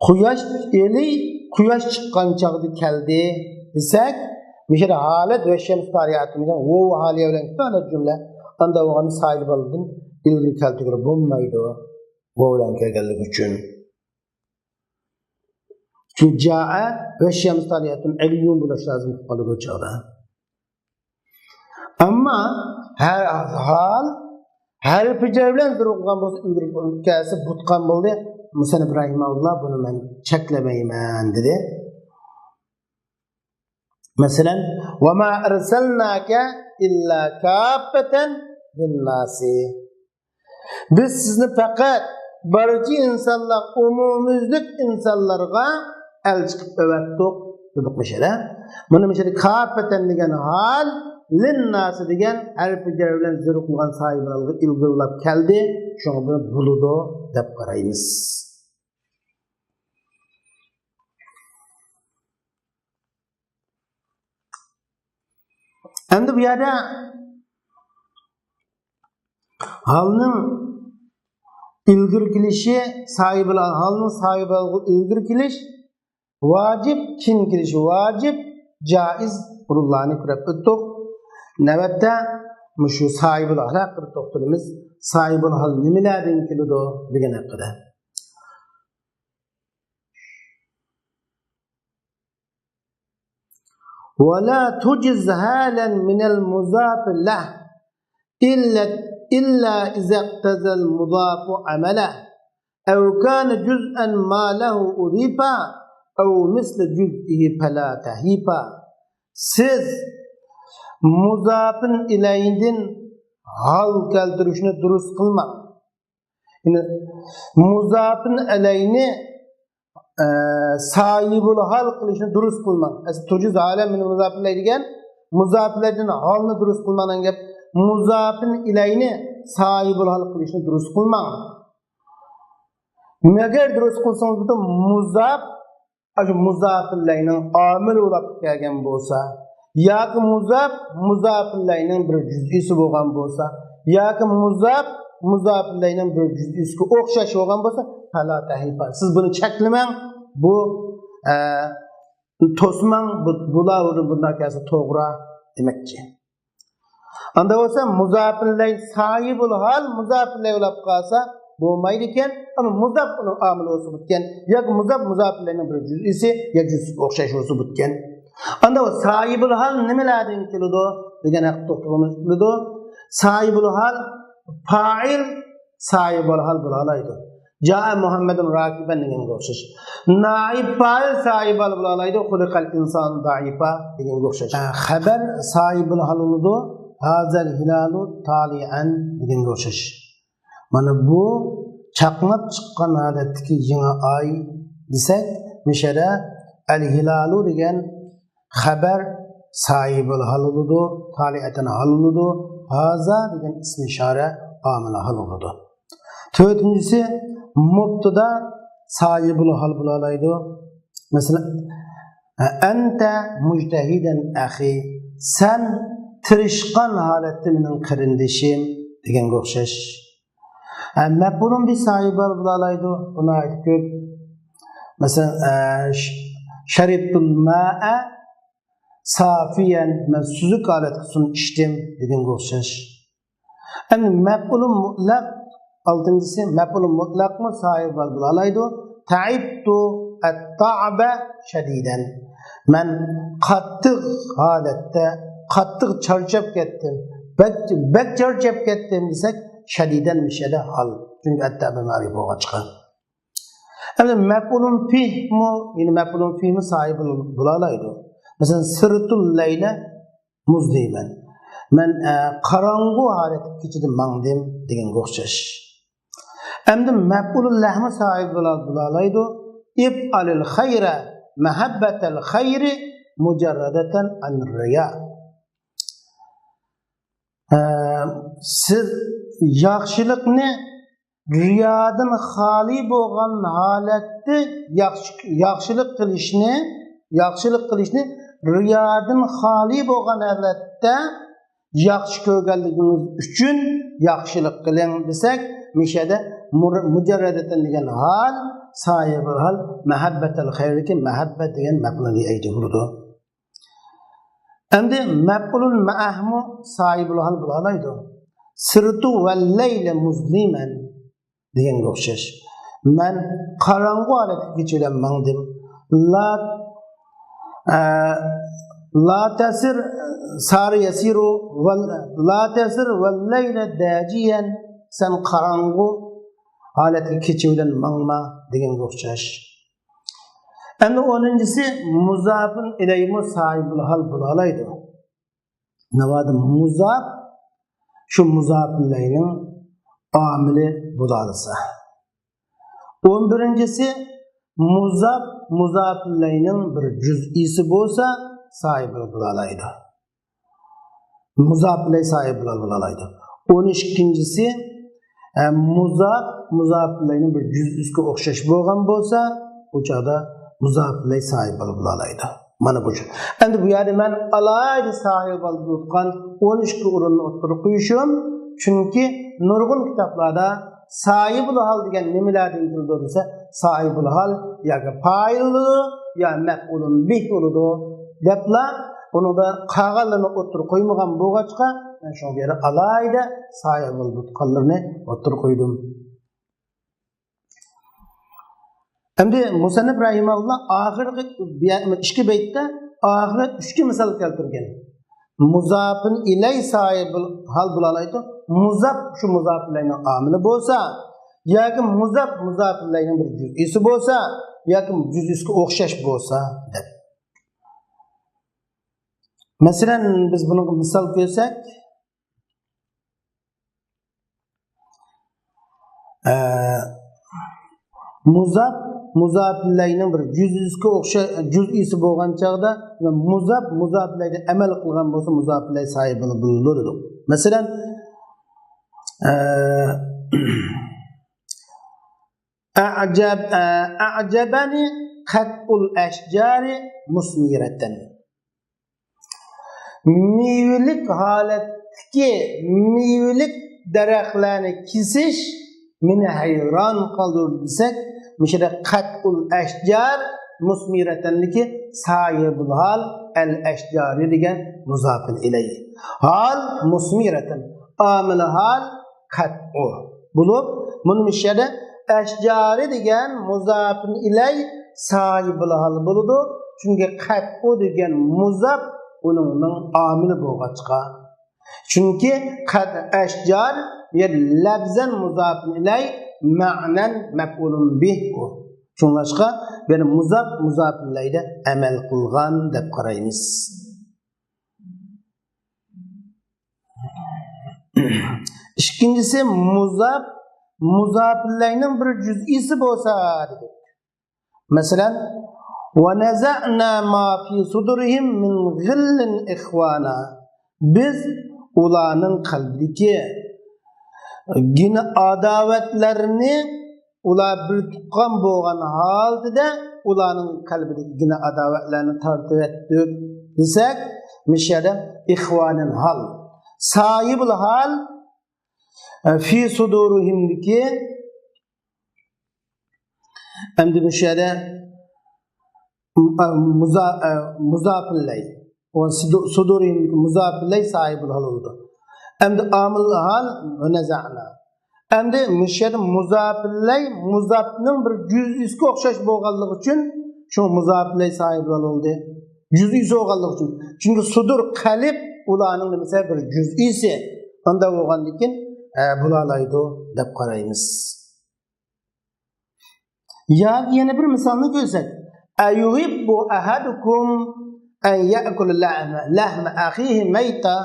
قۇياش، ئەلى، قۇياش چىققان چاغدا كەلدى دېسەك، مۇشۇ ھالەت ۋەششەمسۇ تالىئەتۇن دېگەن ۋوۋى ھالىيە بىلەن كېتىۋالىدۇ جۈملە. ئاندا بولغاندا ساھىبىل ھالدىن ئىلگىرى كەلتۈرگىلى بولمايدۇ. ۋوۋ بىلەن كەلگەنلىكى ئۈچۈن. چۈنكى جائە ۋەششەمسۇ تالىئەتۇن ئەلىيۇن بولۇش لازىم بولۇپ قالىدۇ بۇ چاغدا. ئەمما ھە-، ھال ھەرپى جەر بىلەن زىر ئوقۇلغان بولسا، ئىلگىرى كەلسە بۇتقان بولدى. مۇسەننىپ رەھىمەھۇللا بۇنى مەن چەكلىمەيمەن دېدى. مەسىلەن، ۋەما ئەرسەلناكە ئىللا كاپپەتەن لىنناسى. بىز سىزنى پەقەت بارچە ئىنسانلار، ئومۇميۈزلۈك ئىنسانلارغا ئەلچى قىلىپ ئەۋەتتۇق دېدۇق مۇشۇ يەردە. مانا مۇشۇ يەردە كاپپەتەن دېگەن ھال، لىنناسى دېگەن ھەرپى جەر بىلەن زىر ئوقۇلغان ساھىبىل ھالغا ئىلگىرىلەپ كەلدى. شۇڭا بۇنى بولىدۇ دەپ قارايمىز. ئەمدى بۇ يەردە ھالنىڭ ئىلگىرى كېلىشى، ساھىبىل ھالنىڭ ساھىبىل ھالغا ئىلگىرى كېلىش ۋاجىپ، كېيىن كېلىش ۋاجىپ، جائىز ئورۇنلارنى كۆرۈپ ئۆتتۇق. نۆۋەتتە مۇشۇ ساھىبۇل ھال ھەققىدە توختىلىمىز. ساھىبۇل ھال نېمىلەردىن كېلىدۇ دېگەن ھەققىدە. ولا تجز حالا من المضاف له إلا، إلا إذا اقتضى المضاف عمله أو كان جزءا ما له أضيف أو مثل جزئه فلا تهيف. سىز مۇزاپىن ئىلەيدىن ھال كەلتۈرۈشنى دۇرۇس قىلماڭ. يەنى مۇزاپىن ئەلەينى، ئە، ساھىبۇل ھال قىلىشنى دۇرۇس قىلماڭ. ئەسلى تۇجىز ھالەن مىنەل مۇزاپىن ئىلەي دېگەن، مۇزاپىن ئەلەيدىن ھالنى دۇرۇس قىلماڭ دېگەن گەپ. مۇزاپىن ئىلەينى ساھىبۇل ھال قىلىشنى دۇرۇس قىلماڭ. مەگەر دۇرۇس قىلسىڭىز، بۇ مۇزاپ ئاشۇ مۇزاپىلەينىڭ ئامىلى بولۇپ كەلگەن بولسا، ياكى مۇزاپ مۇزاپىلەينىڭ بىر جۈزئىسى بولغان بولسا، ياكى مۇزاپ مۇزاپىلەينىڭ بىر جۈزئىسىگە ئوخشاش بولغان بولسا، فلا تەھىپا، سىز بۇنى چەكلىمەڭ. بۇ، ئە، توسماڭ، بۇ، بۇلار بۇنداق كەلسە توغرا دېمەكچى. ئاندا بولسا مۇزاپىلەي ساھىبۇل ھال مۇزاپىلەي بولۇپ قالسا بولمايدىكەن. ئەمما مۇزاپ ئۇنىڭ ئامىلى بولسا بوپتىكەن. ياكى مۇزاپ مۇزاپىلەينىڭ بىر جۈزئىسى يا جۈزئىسىگە ئوخشاش بولسا بوپتىكەن. ئاندا بۇ ساھىبۇل ھال نېمىلەردىن كېلىدۇ دېگەن ھەقتە توختىلىمىز كېلىدۇ. ساھىبۇل ھال پائىل ساھىبۇل ھال بولالايدۇ. جائە مۇھەممەدۇن راكىبەن دېگەنگە ئوخشاش. نائىب پائىل ساھىبۇل ھال بولالايدۇ. خۇلىقەل ئىنسانۇ زەئىپا دېگەنگە ئوخشاش. ئە، خەبەر ساھىبۇل ھال بولىدۇ. ھازەل ھىلالۇ تالىئەن دېگەنگە ئوخشاش. مانا بۇ چاقناپ چىققان ھالەتتىكى يېڭى ئاي دېسەك، مىشەدە ئەل ھىلالۇ دېگەن خەبەر ساھىبۇل ھال بولىدۇ، تالىئەتەن ھال بولىدۇ، ھازا دېگەن ئىسمى ئىشارە ئامىلى ھال بولىدۇ. تۆتىنچىسى، مۇبتىدا ساھىبۇل ھال بولالايدۇ. مەسىلەن، ئەنتە مۇجتەھىدەن ئەخى، سەن تىرىشقان ھالەتتە مېنىڭ قېرىندىشىم دېگەنگە ئوخشاش. ھە، مەپئۇلۇن بى ساھىبۇل ھال بولالايدۇ، بۇ ناھايىتى كۆپ. مەسىلەن، ئە، ش-، شەرىبتۇل مائە سافىيەن، مەن سۈزۈك ھالەتتە سۇنى ئىچتىم دېگەنگە ئوخشاش. ئەمدى مەپئۇلۇن مۇتلەق، ئالتىنچىسى، مەپئۇلۇن مۇتلەقمۇ ساھىبۇل ھال بولالايدۇ. تەئىبتۇ ئەتتەئبە شەدىدەن. مەن قاتتىق ھالەتتە، قاتتىق چارچاپ كەتتىم. بەك، بەك چارچاپ كەتتىم دېسەك، شەدىدەن مىشەدە ھال. چۈنكى ئەتتەئبە مەرىپ بولغاچقا. ئەمدى مەپئۇلۇن فىھمۇ، يەنى مەپئۇلۇن فىھمۇ ساھىبۇل بولالايدۇ. مەسىلەن، سىرتۇل لەيلە مۇزلىمەن. مەن، ئە، قاراڭغۇ ھالەتتىكى كېچىدە ماڭدىم دېگەنگە ئوخشاش. ئەمدى مەپئۇلۇل لەھمۇ ساھىبى بولا-، بولالايدۇ. ئىفئالىل خەيرە مەھەببەتەل خەيرى مۇجەررەدەتەن ئەن رىيا. ئە، سىز ياخشىلىقنى رىيادىن خالىي بولغان ھالەتتە ياخشى، ياخشىلىق قىلىشنى، ياخشىلىق قىلىشنى رىيادىن خالىي بولغان ھالەتتە ياخشى كۆرگەنلىكىڭىز ئۈچۈن ياخشىلىق قىلىڭ دېسەك، مىشەدە مۇر-، مۇجەررەدەتەن دېگەن ھال، ساھىبۇل ھال، مەھەببەتەل خەيرىدىكى مەھەببەت دېگەن مەپئۇلۇن لىئەيدى بولىدۇ. ئەمدى مەپئۇلۇن مەئەھمۇ ساھىبۇل ھال بولالايدۇ. سىرتۇ ۋەللەيلە مۇزلىمەن دېگەنگە ئوخشاش. مەن قاراڭغۇ ھالەتتىكى كېچە بىلەن ماڭدىم. لا، ئە، لا تەسىر سارە يەسىرۇ ۋەل-، لا تەسىر ۋەللەيلە دەجىيەن. سەن قاراڭغۇ ھالەتتىكى كېچە بىلەن ماڭما دېگەنگە ئوخشاش. ئەمدى ئونىنچىسى، مۇزاپۇن ئىلەيمۇ ساھىبۇل ھال بولالايدۇ. ناۋادا مۇزاپ شۇ مۇزاپۇن ئىلەينىڭ ئامىلى بولالىسا. ئون بىرىنچىسى، مۇزاپ مۇزاپۇن ئىلەينىڭ بىر جۈزئىسى بولسا، ساھىبۇل ھال بولالايدۇ. مۇزاپۇن ئىلەي ساھىبۇل ھال بولالايدۇ. ئون ئىككىنچىسى، ئە، مۇزاپ مۇزاپۇن ئىلەينىڭ بىر جۈزئىسىگە ئوخشاش بولغان بولسا، ئۇ چاغدا مۇزاپۇن ئىلەي ساھىبۇل ھال بولالايدۇ. مانا بۇ. ئەمدى بۇ يەردە مەن ئالاھىدە ساھىبۇل ھال بولۇپ قالغان ئون ئىككى ئورۇننى ئوتتۇرىغا قويۇشۇم، چۈنكى نۇرغۇن كىتابلاردا ساھىبۇل ھال دېگەن نېمىلەردىن كېلىدۇ دېسە، ساھىبۇل ھال ياكى پائىل بولىدۇ، يا مەپئۇلۇن بىھ بولىدۇ دەپلا ئۇنىڭدا قالغانلىرىنى ئوتتۇرىغا قويمىغان بولغاچقا، مەن شۇڭا بۇ يەردە ئالاھىدە ساھىبۇل بۇتقانلىرىنى ئوتتۇرىغا قويدۇم. ئەمدى مۇسەننىپ رەھىمەھۇللا ئاخىرقى بىيە-، ئىككى بەيتتە ئاخىرى ئۈچكە مىسال كەلتۈرگەن. مۇزاپىن ئىلەي ساھىبۇل ھال بولالايدۇ. مۇزاپ شۇ مۇزاپىلەينىڭ ئامىلى بولسا، ياكى مۇزاپ مۇزاپىلەينىڭ بىر جۈزئىسى بولسا، ياكى جۈزئىسىگە ئوخشاش بولسا دەپ. مەسىلەن، بىز بۇنىڭغا مىسال كۆرسەك، ئە، مۇزاپ مۇزاپىلەينىڭ بىر جۈزئىسىگە ئوخشاش، جۈزئىسى بولغان چاغدا، مۇزاپ مۇزاپىلەيدە ئەمەل قىلغان بولسا، مۇزاپىلەي ساھىبىنى بولىدۇ دېدۇق. مەسىلەن، ئە، ئەجەب، ئە، ئەجەبەنى قەتئۇل ئەشجارى مۇسمىرەتەن. مېۋىلىك ھالەتتىكى مېۋىلىك دەرەخلەرنى كېسىش مېنى ھەيران قالدۇردى دېسەك، مۇشۇدا قەتئۇل ئەشجار مۇسمىرەتەندىكى ساھىبۇل ھال ئەل ئەشجارى دېگەن مۇزاپىن ئىلەيھى. ھال مۇسمىرەتەن، ئامىل ھال قەتئۇ بولۇپ، مۇنۇ مۇشۇ يەردە ئەشجارى دېگەن مۇزاپىن ئىلەي ساھىبىل ھال بولىدۇ. چۈنكى قەتئۇ دېگەن مۇزاپ ئۇنىڭنىڭ ئامىلى بولغاچقا. چۈنكى قەت-، ئەشجار يە لەپزەن مۇزاپىن ئىلەي، مەنەن مەپئۇلۇن بىھ ئۇ. شۇڭلاشقا بىر مۇزاپ مۇزاپىن ئىلەيدە ئەمەل قىلغان دەپ قارايمىز. ئىككىنچىسى مۇزاپ، مۇزاپىلەينىڭ بىر جۈزئىسى بولسا دېدۇق. مەسىلەن، ونزعنا ما في صدورهم من غل إخوانا. بىز ئۇلارنىڭ قەلبىدىكى گىنە ئاداۋەتلەرنى ئۇلار بىر تۇغقان بولغان ھالىتىدە ئۇلارنىڭ قەلبىدىكى گىنە ئاداۋەتلەرنى تارتىۋەتتۇق دېسەك، مۇشۇ يەردە ئىخۋانىل ھال، ساھىبىل ھال، ئە، في صدورهمدىكى، ئەمدى مۇشۇ يەردە، ئە، مۇزا-، ئە، مۇزاپىلەي. ئۇ سۇدۇ-، سۇدۇرىھىمدىكى مۇزاپىلەي ساھىبىل ھال بولىدۇ. ئەمدى ئامىل ھال ۋە نەزەئنا. ئەمدى مۇشۇ يەردە مۇزاپىلەي مۇزاپنىڭ بىر جۈزئىسىگە ئوخشاش بولغانلىقى ئۈچۈن شۇ مۇزاپىلەي ساھىبىل ھال بولدى. جۈزئىسى بولغانلىقى ئۈچۈن. چۈنكى سۇدۇر قەلب ئۇلارنىڭ نېمىسى بىر جۈزئىسى. ئاندا بولغاندىكىن، ئە، بولالايدۇ دەپ قارايمىز. ياكى يەنە بىر مىسالنى كۆرسەك، أيحب أحدكم أن يأكل لحم، لحم أخيه ميتا.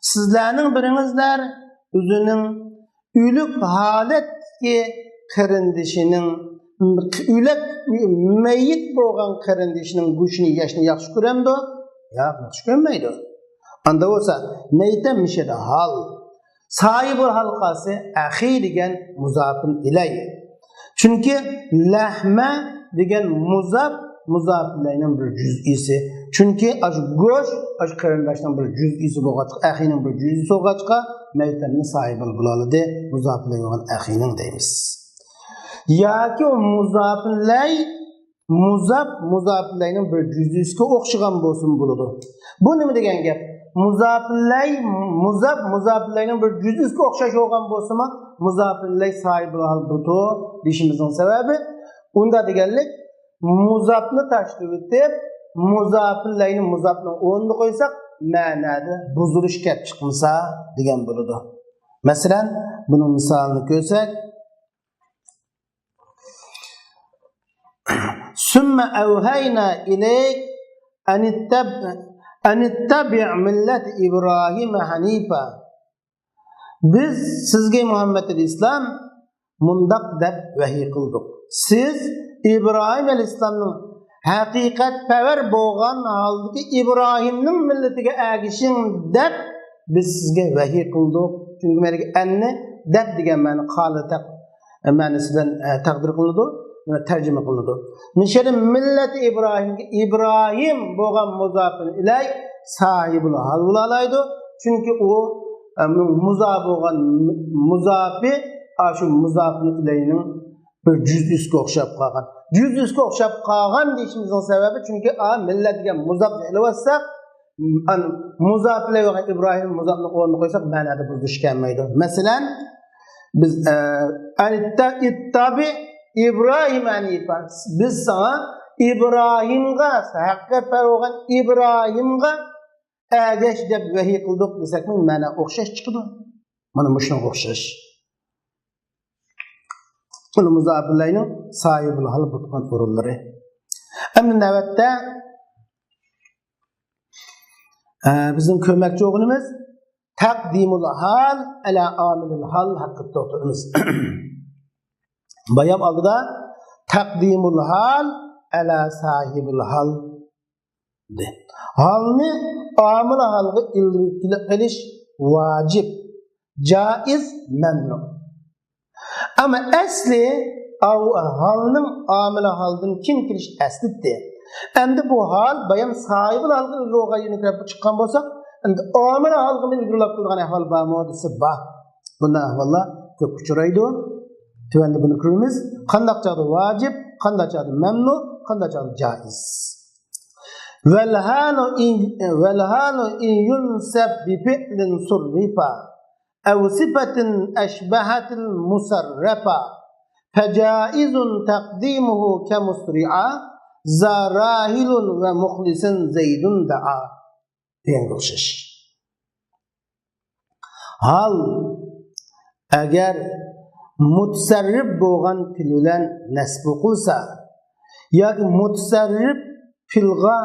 سىزلەرنىڭ بىرىڭىزلەر ئۆزىنىڭ ئۆلۈك ھالەتتىكى قېرىندىشىنىڭ، ئۆلۈك، مېيىت بولغان قېرىندىشىنىڭ گۆشىنى يەشنى ياخشى كۆرەمدۇ؟ ياق، ياخشى كۆرمەيدۇ. ئاندا بولسا، مەيتە مىشىدە ھال. ساھىبۇل ھالقاسى ئەخى دېگەن مۇزاپىن ئىلەي. چۈنكى لەھمە دېگەن مۇزاپ، مۇزاپىن ئىلەينىڭ بىر جۈزئىسى. چۈنكى ئاشۇ گۆش، ئاشۇ قېرىنداشنىڭ بىر جۈزئىسى بولغاچقا، ئەخىنىڭ بىر جۈزئىسى بولغاچقا، مەيتەننى ساھىبىل بولالىدى، مۇزاپىن ئىلەي بولغان ئەخىنىڭ دەيمىز. ياكى ئۇ مۇزاپىن ئىلەي مۇزاپ، مۇزاپىلەينىڭ بىر جۈزئىسىگە ئوخشىغان بولسىمۇ بولىدۇ. بۇ نېمە دېگەن گەپ؟ مۇزاپىلەي، مۇزاپ، مۇزاپىلەينىڭ بىر جۈزئىسىگە ئوخشاش بولغان بولسىمۇ، مۇزاپىلەي ساھىبىل ھال بۇتۇ دېيىشىمىزنىڭ سەۋەبى، ئۇندا دېگەنلىك، مۇزاپنى تاشلىۋېتىپ، مۇزاپىلەينى مۇزاپنىڭ ئورنىدا قويساق، مەنەدە بۇزۇلۇش كەپ چىقمىسا دېگەن بولىدۇ. مەسىلەن، بۇنىڭ مىسالىنى كۆرسەك، ثم أوحينا إليك أن اتبع، أن اتبع ملة إبراهيم حنيفا. بىز سىزگە مۇھەممەد ئەلەيھىسسالام مۇنداق دەپ ۋەھىي قىلدۇق. سىز ئىبراھىم ئەلەيھىسسالامنىڭ ھەقىقەتپەرۋەر بولغان ھالدىكى ئىبراھىمنىڭ مىللىتىگە ئەگىشىڭ دەپ بىز سىزگە ۋەھىي قىلدۇق. چۈنكى مەنىكى ئەننى دەپ دېگەن مەنە قالە تەق-، مەنىسى بىلەن، ئە، تەقدىر قىلىنىدۇ، تەرجىمە قىلىنىدۇ. مىشەدە مىللەت ئىبراھىمگە ئىبراھىم بولغان مۇزاپىن ئىلەي ساھىبۇل ھال بولالايدۇ. چۈنكى ئۇ، ئە، مۇزا بولغان مۇزاپى، ئاشۇ مۇزاپىن ئىلەينىڭ بىر جۈزئىسىگە ئوخشاپ قالغان. جۈزئىسىگە ئوخشاپ قالغان دېيىشىمىزنىڭ سەۋەبى، چۈنكى ئا مىللەت دېگەن مۇزاپنى ئېلىۋالساق، ئان-، مۇزاپ ئىلەيھى بولغان ئىبراھىم مۇزاپنى ئورنىغا قويساق، مەنادا بۇزۇلۇش كەلمەيدۇ. مەسىلەن، بىز، ئە، ئەنىتتە-، ئىتتابى ئىبراھىم ھەنىفا. بىز ساڭا ئىبراھىمغا، ھەقىقەت پەرۋەردىگار ئىبراھىمغا ئەگەش دەپ ۋەھىي قىلدۇق دېسەكمۇ، مەنا ئوخشاش چىقىدۇ. مانا مۇشۇنىڭغا ئوخشاش. بۇ مۇزاپىلەينىڭ ساھىبىل ھال بولغان ئورۇنلىرى. ئەمدى نۆۋەتتە، ئە، بىزنىڭ كۆرمەكچى بولغىنىمىز تەقدىمۇل ھال ئەلا ئامىلىل ھال ھەققىدە توختىلىمىز. بايام ئالدىدا تەقدىمۇل ھال ئەلا ساھىبىل ھال دېدى. ھالنى ئامىل ھالغا ئىلگىرى قىلىش ۋاجىپ، جائىز، مەمنۇ. ئەمما ئەسلى ئاۋۇ ھالنىڭ ئامىل ھالدىن كېيىن كېلىش ئەسلىدى. ئەمدى بۇ ھال بايام ساھىبىل ھالغا ئىلگىرى بولغان يېرىنى كۆرۈپ چىققان بولساق، ئەمدى ئامىل ھالغىمۇ ئىلگىرىلەپ قىلىدىغان ئەھۋال بارمۇ دېسە، بار. بۇنداق ئەھۋاللار كۆپ ئۇچرايدۇ. تۆۋەندە بۇنى كۆرىمىز. قانداق چاغدا ۋاجىپ، قانداق چاغدا مەمنۇ، قانداق چاغدا جائىز. والحال إن، والحال إن ينصب بفعل صرف أو صفة أشبهت المصرف فجائز تقديمه كمسرع ذا راحل ومخلص زيد دعا دېگەنگە ئوخشاش. ھال ئەگەر مۇتەسەررىپ بولغان پېئىل بىلەن نەسب قىلسا ياكى مۇتەسەررىپ پېئىلغا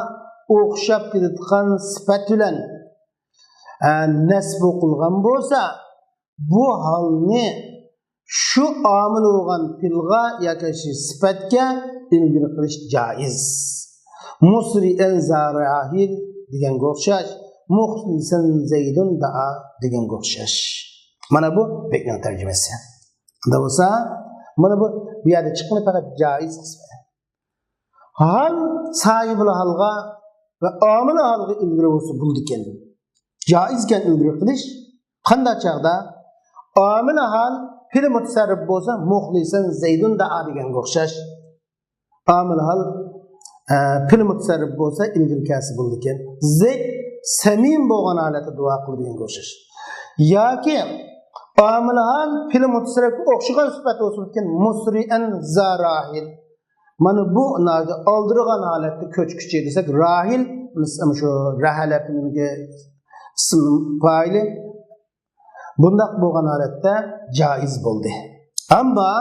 ئوخشاپ كېتىدىغان سۈپەت بىلەن، ئە، نەسب قىلغان بولسا، بۇ ھالنى شۇ ئامىل بولغان پېئىلغا ياكى شۇ سۈپەتكە ئىلگىرى قىلىش جائىز. مۇسرىئەن زا راھىل دېگەنگە ئوخشاش، مۇخلىسەن زەيدۇن دائا دېگەنگە ئوخشاش. مانا بۇ بەيتنىڭ تەرجىمىسى. ئۇنداق بولسا، مانا بۇ، بۇ يەردە چىققىنى پەقەت جائىز قىسمى. ھال ساھىبىل ھالغا ۋە ئامىل ھالغا ئىلگىرى بولسا بولىدىكەن. جائىزكەن ئىلگىرى قىلىش. قانداق چاغدا؟ ئامىل ھال پېئىل مۇتەسەررىپ بولسا، مۇخلىسەن زەيدۇن دائا دېگەنگە ئوخشاش. ئامىل ھال، ئە، پېئىل مۇتەسەررىپ بولسا، ئىلگىرى كەلسە بولىدىكەن. زەيد سەمىمىي بولغان ھالەتتە دۇئا قىلىدىغانغا ئوخشاش. ياكى ئامىل ھال پېئىل مۇتەسەررىپكە ئوخشىغان سۈپەت بولسا بولىدىكەن. مۇسرىئەن زا راھىل. مانا بۇ ناھايىتى ئالدىرىغان ھالەتتە كۆچكۈچى دېسەك، راھىل، مىسال، شۇ رەھەلە پېئىلنىڭ ئىسىم پائىلى. بۇنداق بولغان ھالەتتە جائىز بولدى. ئەمما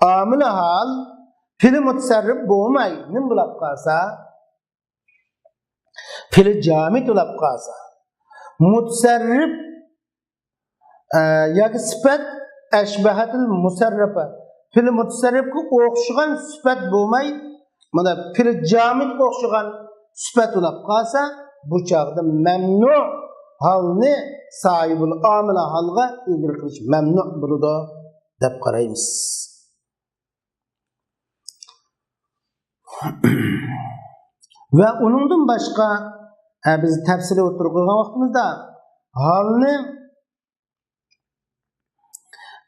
ئامىل ھال پېئىل مۇتەسەررىپ بولماي، نېمە بولاپ قالسا، پېئىل جامىد بولاپ قالسا، مۇتەسەررىپ، ئە، ياكى سۈپەت ئەشبەھەتىل مۇسەررەپە، پېئىل مۇتەسەررىپكە ئوخشىغان سۈپەت بولماي، مانا پېئىل جامىدقا ئوخشىغان سۈپەت بولاپ قالسا، بۇ چاغدا مەمنۇ ھالنى ساھىبىل ئامىل ھالغا ئىلگىرى قىلىش مەمنۇ بولىدۇ دەپ قارايمىز. ۋە ئۇنىڭدىن باشقا، ئە، بىز تەپسىلىي ئوتتۇرىغا قويغان ۋاقتىمىزدا ھالنى،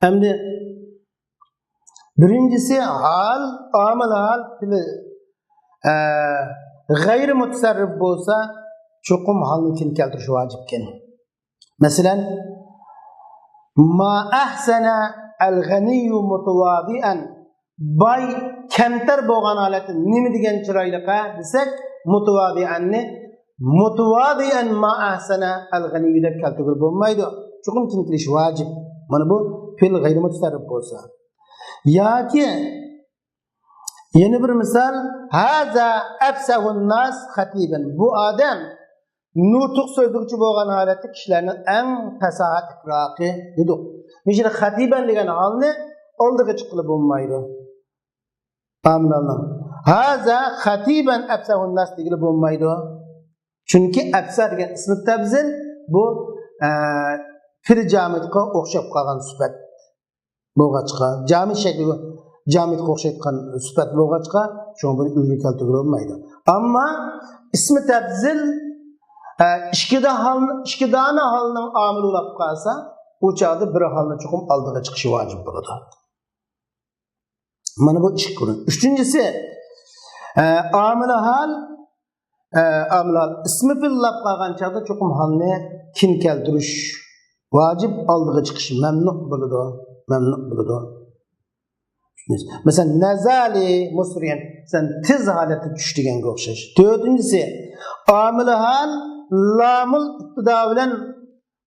ئەمدى بىرىنچىسى ھال، ئامىل ھال پېئىل، ئە، غەيرىي مۇتەسەررىپ بولسا، چوقۇم ھالنى كېيىن كەلتۈرۈش ۋاجىپكەن. مەسىلەن، ما ئەھسەنە ئەل غەنىييۇ مۇتىۋادىئەن. باي كەمتەر بولغان ھالەتتە نېمە دېگەن چىرايلىق ھە دېسەك، مۇتىۋادىئەننى، مۇتىۋادىئەن ما ئەھسەنە ئەل غەنىييۇ دەپ كەلتۈرگىلى بولمايدۇ. چوقۇم كېيىن كېلىش ۋاجىپ. مانا بۇ پېئىل غەيرىي مۇتەسەررىپ بولسا. ياكى يەنە بىر مىسال، ھازا ئەپسەھۇن ناس خەتىبەن. بۇ ئادەم نۇتۇق سۆزلىگۈچى بولغان ھالەتتە كىشىلەرنىڭ ئەڭ پەساھەتلىكراقى دېدۇق. مۇشۇ خەتىبەن دېگەن ھالنى ئالدىغا چىققىلى بولمايدۇ. ئامىلنىڭ ھازا خەتىبەن ئەپسەھۇن ناس دېگىلى بولمايدۇ. چۈنكى ئەپسە دېگەن ئىسمى تەبزىل، بۇ، ئە، پېئىل جامىدقا ئوخشاپ قالغان سۈپەت بولغاچقا، جامىد شەكلى، جامىدقا ئوخشايدىغان سۈپەت بولغاچقا، شۇڭا بۇنى ئىلگىرى كەلتۈرگىلى بولمايدۇ. ئەمما ئىسمى تەبزىل، ئە، ئىككى دا ھال، ئىككى دانە ھالنىڭ ئامىلى بولاپ قالسا، ئۇ چاغدا بىر ھالنى چوقۇم ئالدىغا چىقىشى ۋاجىپ بولىدۇ. مانا بۇ ئىككى ئورۇن. ئۈچىنچىسى، ئە، ئامىل ھال ئامىل ھال ئىسمى پېئىللاپ قالغان چاغدا چوقۇم ھالنى كېيىن كەلتۈرۈش ۋاجىپ، ئالدىغا چىقىش مەمنۇ بولىدۇ، مەمنۇ بولىدۇ. مەسىلەن، نەزەلى مۇسرىئەن، سەن تېز ھالەتتە چۈش دېگەنگە ئوخشاش. تۆتىنچىسى، ئامىل ھال لامۇل ئىپتىدا بىلەن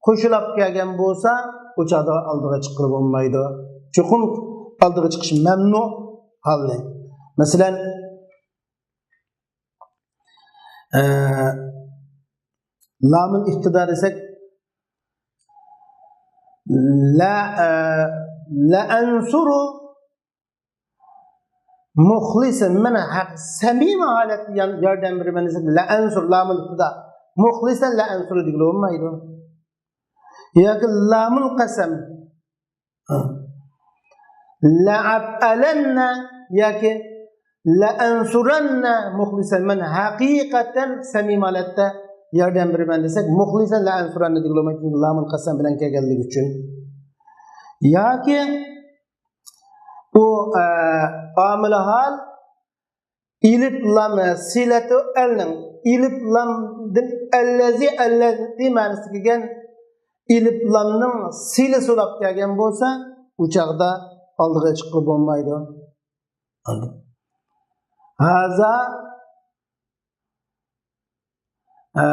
قوشۇلاپ كەلگەن بولسا، ئۇ چاغدا ئالدىغا چىققىلى بولمايدۇ. چوقۇم ئالدىغا چىقىش مەمنۇ ھالنى. مەسىلەن، ئە، لامۇل ئىپتىدا دېسەك، لە، ئە، لەئەنسۇرۇ مۇخلىسەن، مەن ھەق، سەمىمىي ھالەتتە يان-، ياردەم بېرىمەن دېسەك، لەئەنسۇر، لامۇل ئىپتىدا، مۇخلىسەن لەئەنسۇرۇ دېگىلى بولمايدۇ. ياكى لامۇل قەسەم، لەئەفئەلەننە ياكى لەئەنسۇرەننە مۇخلىسەن، مەن ھەقىقەتەن سەمىمىي ھالەتتە ياردەم بېرىمەن دېسەك، مۇخلىسەن لەئەنسۇرەننە دېگىلى بولمايدۇ، چۈنكى لامۇل قەسەم بىلەن كەلگەنلىكى ئۈچۈن. ياكى ئۇ، ئە، ئامىل ھال ئېلىپ لام، سىلەتۇ ئەلنىڭ ئېلىپ لامدىن ئەللەزى، ئەللەزى مەنىسىگە كەلگەن ئېلىپ لامنىڭ سىلىسى بولاپ كەلگەن بولسا، ئۇ چاغدا ئالدىغا چىققىلى بولمايدۇ. ھازا، ئە،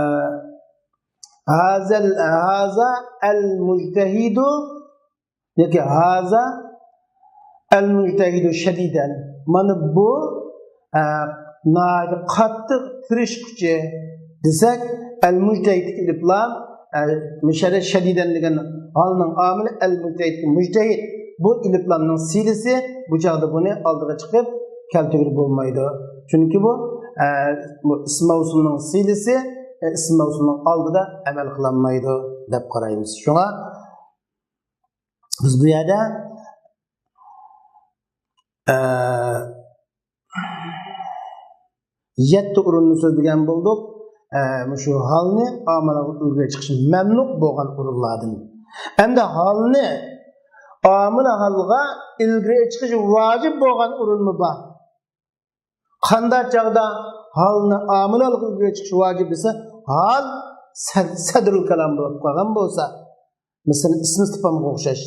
ھازەل، ھازا ئەل مۇجتەھىدۇ ياكى ھازا ئەل مۇجتەھىدۇ شەدىدەن. مانا بۇ، ئە، ناھايىتى قاتتىق تىرىشقۇچى دېسەك، ئەل مۇجتەھىدتىكى ئېلىپ لام، ئە، مۇشەددەد شەدىدەن دېگەن ھالنىڭ ئامىلى ئەل مۇجتەھىدتىكى مۇجتەھىد. بۇ ئېلىپ لامنىڭ سىلىسى، بۇ چاغدا بۇنى ئالدىغا چىقىپ كەلتۈرگىلى بولمايدۇ. چۈنكى بۇ، ئە، بۇ ئىسىم مەۋسۇلنىڭ سىلىسى، ئە، ئىسىم مەۋسۇلنىڭ ئالدىدا ئەمەل قىلالمايدۇ دەپ قارايمىز. شۇڭا بىز بۇ يەردە، ئە، يەتتە ئورۇننى سۆزلىگەن بولدۇق. ئە، مۇشۇ ھالنى ئامىل ھالغا ئىلگىرى چىقىشى مەمنۇ بولغان ئورۇنلاردىن. ئەمدى ھالنى ئامىل ھالغا ئىلگىرى چىقىشى ۋاجىپ بولغان ئورۇنمۇ بار. قانداق چاغدا ھالنى ئامىل ھالغا ئىلگىرى چىقىشى ۋاجىپ دېسە، ھال سەد-، سەدرۇل كالام بولۇپ قالغان بولسا، مىسالى ئىسمى ئىستىپھامغا ئوخشاش.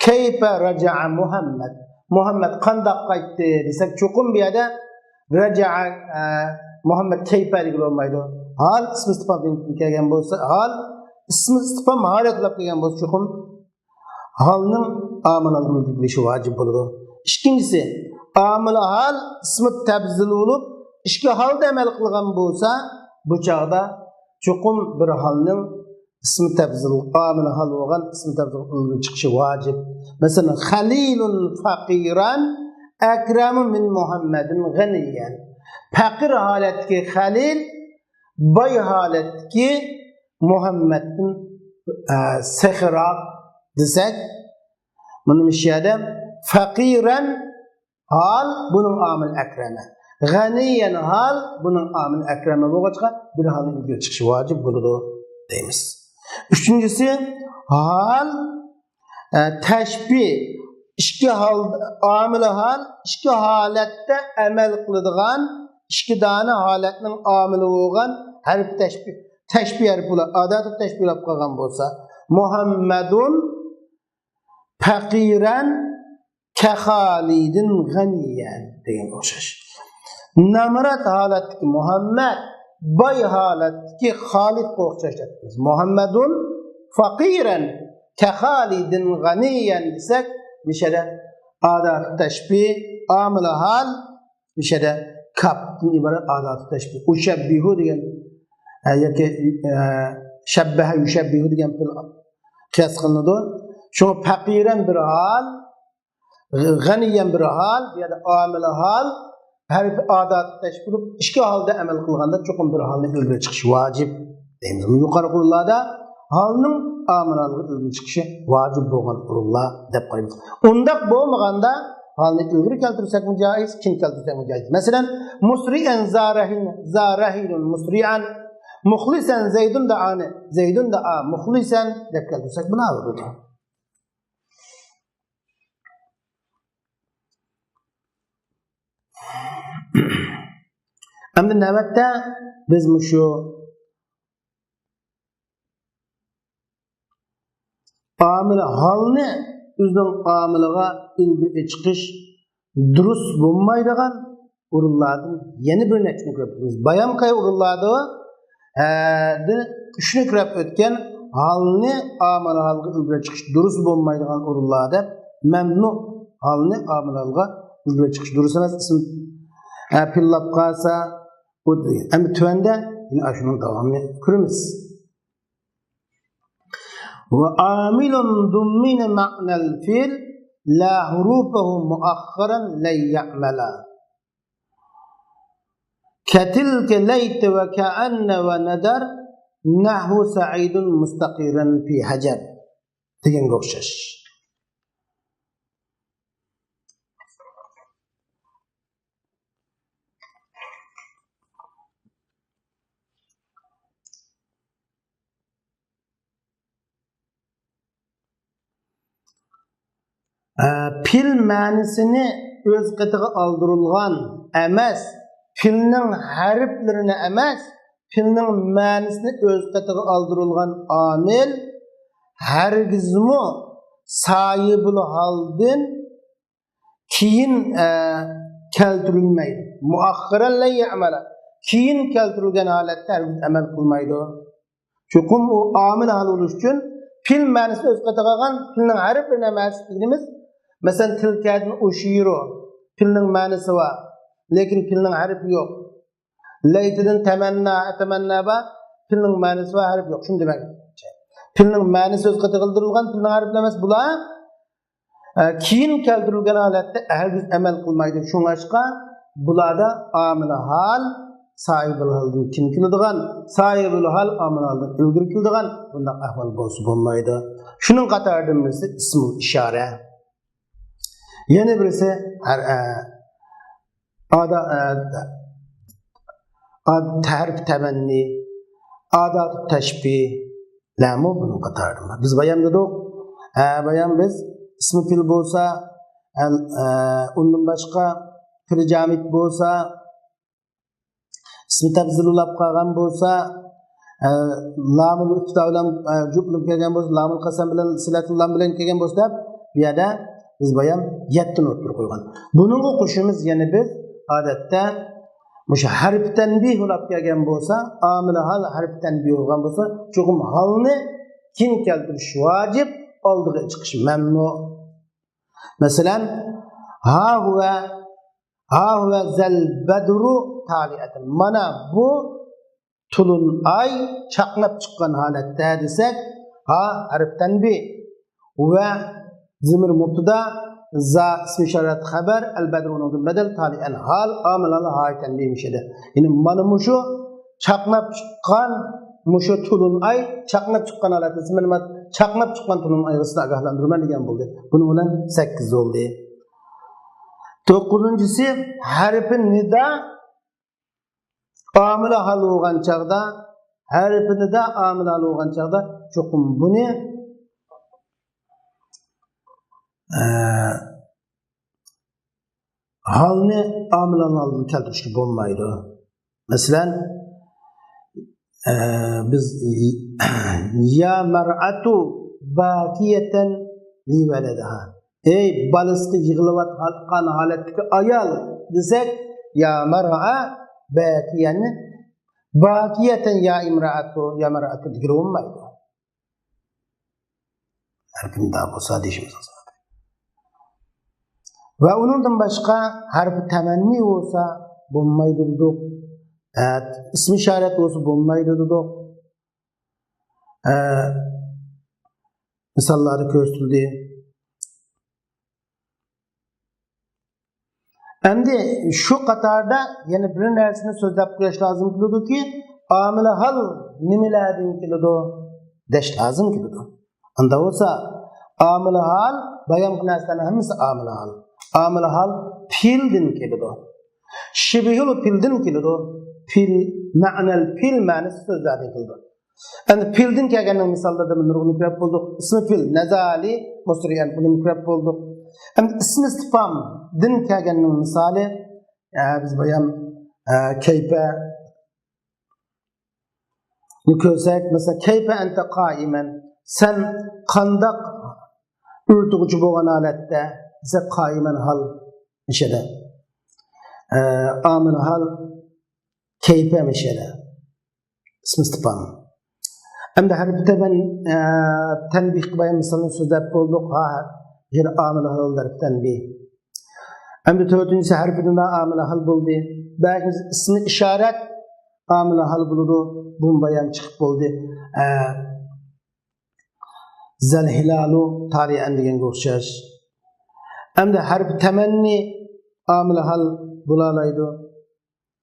كەيپە راجەئە مۇھەممەد؟ مۇھەممەد قانداق قايتتى دېسەك، چوقۇم بۇ يەردە راجەئە، ئە، مۇھەممەد كەيپە دېگىلى بولمايدۇ. ھال ئىسمى ئىستىپھامدىن كېيىن كەلگەن بولسا، ھال ئىسمى ئىستىپھام ھالەت بولاپ كەلگەن بولسا، چوقۇم ھالنىڭ ئامىل ھالغا ئىلگىرى چىقىشى ۋاجىپ بولىدۇ. ئىككىنچىسى، ئامىل ھال ئىسمى تەپزىل بولۇپ، ئىككى ھالدا ئەمەل قىلغان بولسا، بۇ چاغدا چوقۇم بىر ھالنىڭ ئىسمى تەپزىل، ئامىل ھال بولغان ئىسمى تەپزىل ئىلگىرى چىقىشى ۋاجىپ. مەسىلەن، خەلىلۇن فەقىرەن ئەكرەمۇ مىن مۇھەممەدىن غەنىيەن. پەقىر ھالەتتىكى خەلىل باي ھالەتتىكى مۇھەممەدتىن، ئە، سېخىيراق دېسەك، مانا مۇشۇ يەردە فەقىرەن ھال بۇنىڭ ئامىل ئەكرەمە، غەنىيەن ھال بۇنىڭ ئامىل ئەكرەمە بولغاچقا، بىر ھالنى ئىلگىرى چىقىشى ۋاجىپ بولىدۇ دەيمىز. ئۈچىنچىسى، ھال، ئە، تەشبىھ. ئىككى ھال، ئامىل ھال ئىككى ھالەتتە ئەمەل قىلىدىغان، ئىككى دانە ھالەتنىڭ ئامىلى بولغان ھەرپ تەشبىھ، تەشبىھ ھەرپى بولار، ئاداتى تەشبىھ بولۇپ قالغان بولسا، مۇھەممەدۇن پەقىرەن كەخالىدىن غەنىيەن دېگەنگە ئوخشاش. نامرات ھالەتتىكى مۇھەممەد باي ھالەتتىكى خالىدقا ئوخشاش دەپ. مۇھەممەدۇن فەقىرەن كەخالىدىن غەنىيەن دېسەك، مىشەدە ئاداتى تەشبىھ، ئامىل ھال، مىشەدە كاپتىن ئىبارەت ئاداتى تەشبىھ. ئۇشەببىھۇ دېگەن، ئە، ياكى، ئە، شەببەھە يۇشەببىھۇ دېگەن پېئىل قىياس قىلىنىدۇ. شۇڭا پەقىرەن بىر ھال، غەنىيەن بىر ھال، بۇ يەردە ئامىل ھال، ھەرپى ئاداتى تەشبىھ بولۇپ، ئىككى ھالدا ئەمەل قىلغاندا چوقۇم بىر ھالنى ئىلگىرى چىقىش ۋاجىپ دەيمىز. يۇقىرىقى ئورۇنلاردا ھالنىڭ ئامىل ھالغا ئىلگىرى چىقىشى ۋاجىپ بولغان ئورۇنلار دەپ قارايمىز. ئۇنداق بولمىغاندا، ھالنى ئىلگىرى كەلتۈرسەكمۇ جائىز، كېيىن كەلتۈرسەكمۇ جائىز. مەسىلەن، مۇسرىئەن زا رەھىن، زا رەھىلۇن مۇسرىئەن، مۇخلىسەن زەيدۇن دائانى، زەيدۇن دائا مۇخلىسەن دەپ كەلتۈرسەك بۇنى ئالىدۇ. ئەمدى نۆۋەتتە بىز مۇشۇ ئامىل ھالنى ئۆزىنىڭ ئامىلىغا ئىلگىرى چىقىش دۇرۇس بولمايدىغان ئورۇنلاردىن يەنە بىر نەچچىنى كۆرۈپ ئۆتىمىز. بايامقى ئورۇنلاردا، ھە، دىن ئۈچنى كۆرۈپ ئۆتكەن ھالنى ئامىل ھالغا ئىلگىرى چىقىش دۇرۇس بولمايدىغان ئورۇنلار دەپ مەمنۇ، ھالنى ئامىل ھالغا ئىلگىرى چىقىش دۇرۇس ئەمەس، ئىسىم، ھە، پېئىللاپ قالسا، بۇ دېگەن. ئەمدى تۆۋەندە يەنە ئاشۇنىڭ داۋامىنى كۆرىمىز. وعامل ضمن معنى الفعل لا حروفه مؤخرا لن يعملا. كتلك ليت وكأن ونذر نحو سعيد مستقرا في هجر دېگەنگە ئوخشاش. ئە، پېئىل مەنىسىنى ئۆز قېتىغا ئالدۇرۇلغان ئەمەس، پېئىلنىڭ ھەرپلىرىنى ئەمەس، پېئىلنىڭ مەنىسىنى ئۆز قېتىغا ئالدۇرۇلغان ئامىل ھەرگىزمۇ ساھىبۇل ھالدىن كېيىن، ئە، كەلتۈرۈلمەيدۇ. مۇئەخخىرەن لەن يەمەلە. كېيىن كەلتۈرۈلگەن ھالەتتە ھەرگىز ئەمەل قىلمايدۇ. چوقۇم ئۇ ئامىل ھال بولۇش ئۈچۈن پېئىل مەنىسىنى ئۆز قېتىغا ئالغان پېئىلنىڭ ھەرپلىرىنى ئەمەس دېگىنىمىز، مەسىلەن، تىلكەدىن ئۇشىرۇ پېئىلنىڭ مەنىسى بار، لېكىن پېئىلنىڭ ھەرپى يوق. لەيتىدىن تەمەننا، ئەتەمەننا بار، پېئىلنىڭ مەنىسى بار، ھەرپ يوق. شۇنى دېمەك. پېئىلنىڭ مەنىسى ئۆز قېتىغا ئالدۇرۇلغان، پېئىلنىڭ ھەرپى ئەمەس بۇلار. ئە، كېيىن كەلتۈرۈلگەن ھالەتتە ھەرگىز ئەمەل قىلمايدۇ. شۇڭلاشقا بۇلاردا ئامىل ھال ساھىبىل ھالدىن كېيىن كېلىدىغان، ساھىبىل ھال ئامىل ھالدىن ئىلگىرى كېلىدىغان بۇنداق ئەھۋال بولسا بولمايدۇ. شۇنىڭ قاتارىدىن بىرسى ئىسمۇل ئىشارە. يەنە بىرسى ھەر-، ئە، ئادا-، ئە، ئاد-، ھەرپ تەمەننى، ئادات تەشبىھلەرمۇ بۇنىڭ قاتارىدا. بىز بايام دېدۇق. ئە، بايام بىز ئىسمى پېئىل بولسا، ئە، ئە، ئۇندىن باشقا پېئىل جامىد بولسا، ئىسمى تەپزىل ئۇلاپ قالغان بولسا، ئە، لامۇل ئىپتىدا بىلەن، ئە، جۇملە كەلگەن بولسا، لامۇل قەسەم بىلەن، سىلەتۇل لام بىلەن كەلگەن بولسا دەپ، بۇ يەردە بىز بايام يەتتىنى ئوتتۇرىغا قويغان. بۇنىڭغا قوشىمىز يەنە بىز ئادەتتە مۇشۇ ھەرپ تەنبىھ ئۇلاپ كەلگەن بولسا، ئامىل ھال ھەرپ تەنبىھ بولغان بولسا، چوقۇم ھالنى كېيىن كەلتۈرۈش ۋاجىپ، ئالدىغا چىقىش مەمنۇ. مەسىلەن، ھا ھۇۋە، ھا ھۇۋە زەل بەدرۇ تالىئەتەن. مانا بۇ تولۇن ئاي چاقناپ چىققان ھالەتتە دېسەك، ھا ھەرپ تەنبىھ ۋە زىمىر مۇبتىدا، زا ئىسمى ئىشارەت خەبەر، ئەل بەدرۇ ئۇنىڭدىن بەدەل، تالىئەن ھال، ئامىل ھال ھاي تەنبىھ ئىدى. يەنى مانا مۇشۇ چاقناپ چىققان، مۇشۇ تولۇن ئاي چاقناپ چىققان ھالەتتە، مانا چاقناپ چىققان تولۇن ئايغا سىزنى ئاگاھلاندۇرىمەن دېگەن بولدى. بۇنىڭ بىلەن سەككىز بولدى. توققۇزىنچىسى، ھەرپى نىدا ئامىلى ھال بولغان چاغدا، ھەرپى نىدا ئامىلى ھال بولغان چاغدا چوقۇم بۇنى، ئە، ھالنى ئامىلىنىڭ ئالدىدا كەلتۈرۈشكە بولمايدۇ. مەسىلەن، ئە، بىز يا مەرئەتۇ باكىيەتەن لىۋەلەدىھا. ئەي بالىسىغا يىغلاۋاتقان ھالەتتىكى ئايال دېسەك، يا مەرئە باكىيەنى، باكىيەتەن يا ئىمرەئەتۇ، يا مەرئەتۇ دېگىلى بولمايدۇ. ھەرپى نىدا بولسا دېيىشىمىز لازىم. ۋە ئۇنىڭدىن باشقا ھەرپى تەمەننى بولسا بولمايدۇ دېدۇق. ئە، ئىسمى ئىشارەت بولسا بولمايدۇ دېدۇق. ئە، مىساللاردا كۆرسىتىلدى. ئەمدى شۇ قاتاردا يەنە بىر نەرسىنى سۆزلەپ قويۇش لازىم كېلىدۇكى، ئامىلى ھال نېمىلەردىن كېلىدۇ دەش لازىم كېلىدۇ. ئاندا بولسا، ئامىلى ھال، بايامقى نەرسىلەرنىڭ ھەممىسى ئامىلى ھال. ئامىلى ھال پېئىلدىن كېلىدۇ. شىبھۇل پېئىلدىن كېلىدۇ. پېئىل، مەنەل پېئىل مەنىسى سۆزلەردىن كېلىدۇ. ئەمدى پېئىلدىن كەلگەننىڭ مىساللىرىدا نۇرغۇنىنى كۆرۈپ بولدۇق. ئىسمى پېئىل، نەزالى مۇسرىئەن، بۇنىمۇ كۆرۈپ بولدۇق. ئەمدى ئىسمى ئىستىفامدىن كەلگەننىڭ مىسالى، ئە، بىز بايام ئە، كەيپە نى كۆرسەك، مەسىلەن، كەيپە ئەنتە قائىمەن، سەن قانداق ئۆرتىگۈچى بولغان ھالەتتە دېسەك، قائىمەن ھال مىشەدە. ئە، ئامىل ھال كەيپە مىشەدە. ئىسمى ئىستىپھام. ئەمدى ھەرپى تەبەن، ئە، تەنبىھ قىلىپ مىسالنى سۆزلەپ بولدۇق. ھا، يەنە ئامىل ھال ھەرپى تەنبىھ. ئەمدى تۆتىنچىسى ھەرپى نىدا ئامىل ھال بولدى. بەشىنچىسى ئىسمى ئىشارەت ئامىل ھال بولىدۇ. بۇمۇ بايان چىقىپ بولدى. ئە، زەلھىلالۇ تارىئەن دېگەنگە ئوخشاش. ئەمدى ھەرپى تەمەننى ئامىل ھال بولالايدۇ.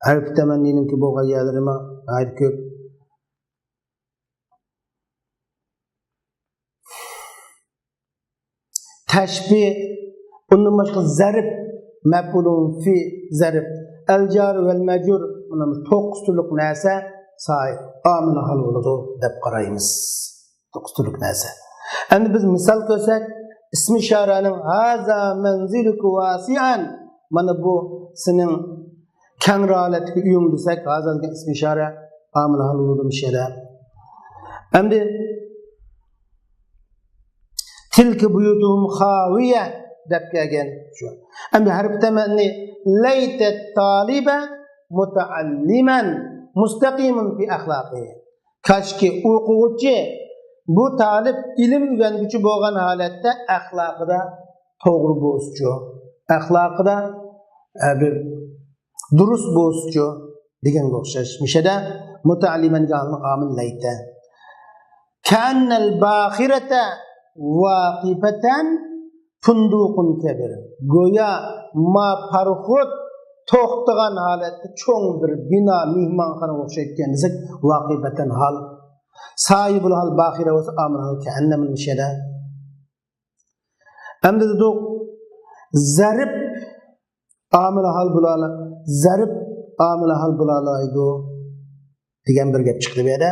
ھەرپى تەمەننىنىڭكى بولغان يەرلىرىمۇ ناھايىتى كۆپ. تەشبىھ، ئۇندىن باشقا زەرب، مەپئۇلۇن فى زەرب، ئەلجار ۋەل مەجرۇر، مانا بۇ توققۇز تۈرلۈك نەرسە ساھىب ئامىل ھال بولىدۇ دەپ قارايمىز. توققۇز تۈرلۈك نەرسە. ئەمدى بىز مىسال كۆرسەك، ئىسمى ئىشارەنىڭ ھازا مەنزىلۇكە ۋاسىئەن، مانا بۇ سېنىڭ كەڭرى ھالەتتىكى ئۆيۈڭ دېسەك، ھازا دېگەن ئىسمى ئىشارە ئامىل ھال بولىدۇ مۇشۇ يەردە. ئەمدى تىلكە بۇيۇتۇھۇم خاۋىيە دەپ كەلگەن شۇ. ئەمدى ھەرپى تەمەننى لەيتە تالىبە مۇتەئەللىمەن مۇستەقىمۇن فى ئەخلاقى. كاشكى ئوقۇغۇچى، بۇ تالىپ ئىلىم ئۆگەنگۈچى بولغان ھالەتتە ئەخلاقىدا توغرا بولسىچۇ، ئەخلاقىدا، ئە، بىر دۇرۇس بولسىچۇ دېگەنگە ئوخشاش. مىشەدە مۇتەئەللىمەنگە ئامىل لەيتە. كەئەننەل باخىرەتە ۋاقىپەتەن فۇندۇقۇن كەبىر. گويا ما پاراخوت توختىغان ھالەتتە چوڭ بىر بىنا، مېھمانخانىغا ئوخشايدىكەن دېسەك، ۋاقىپەتەن ھال. ساھىبۇل ھال باخىرە بولسا، ئامىل ھال كەئەننە مىشەدە. ئەمدى دېدۇق، زەرب ئامىل ھال بولالا-، زەرب ئامىل ھال بولالايدۇ دېگەن بىر گەپ چىقتى بۇ يەردە.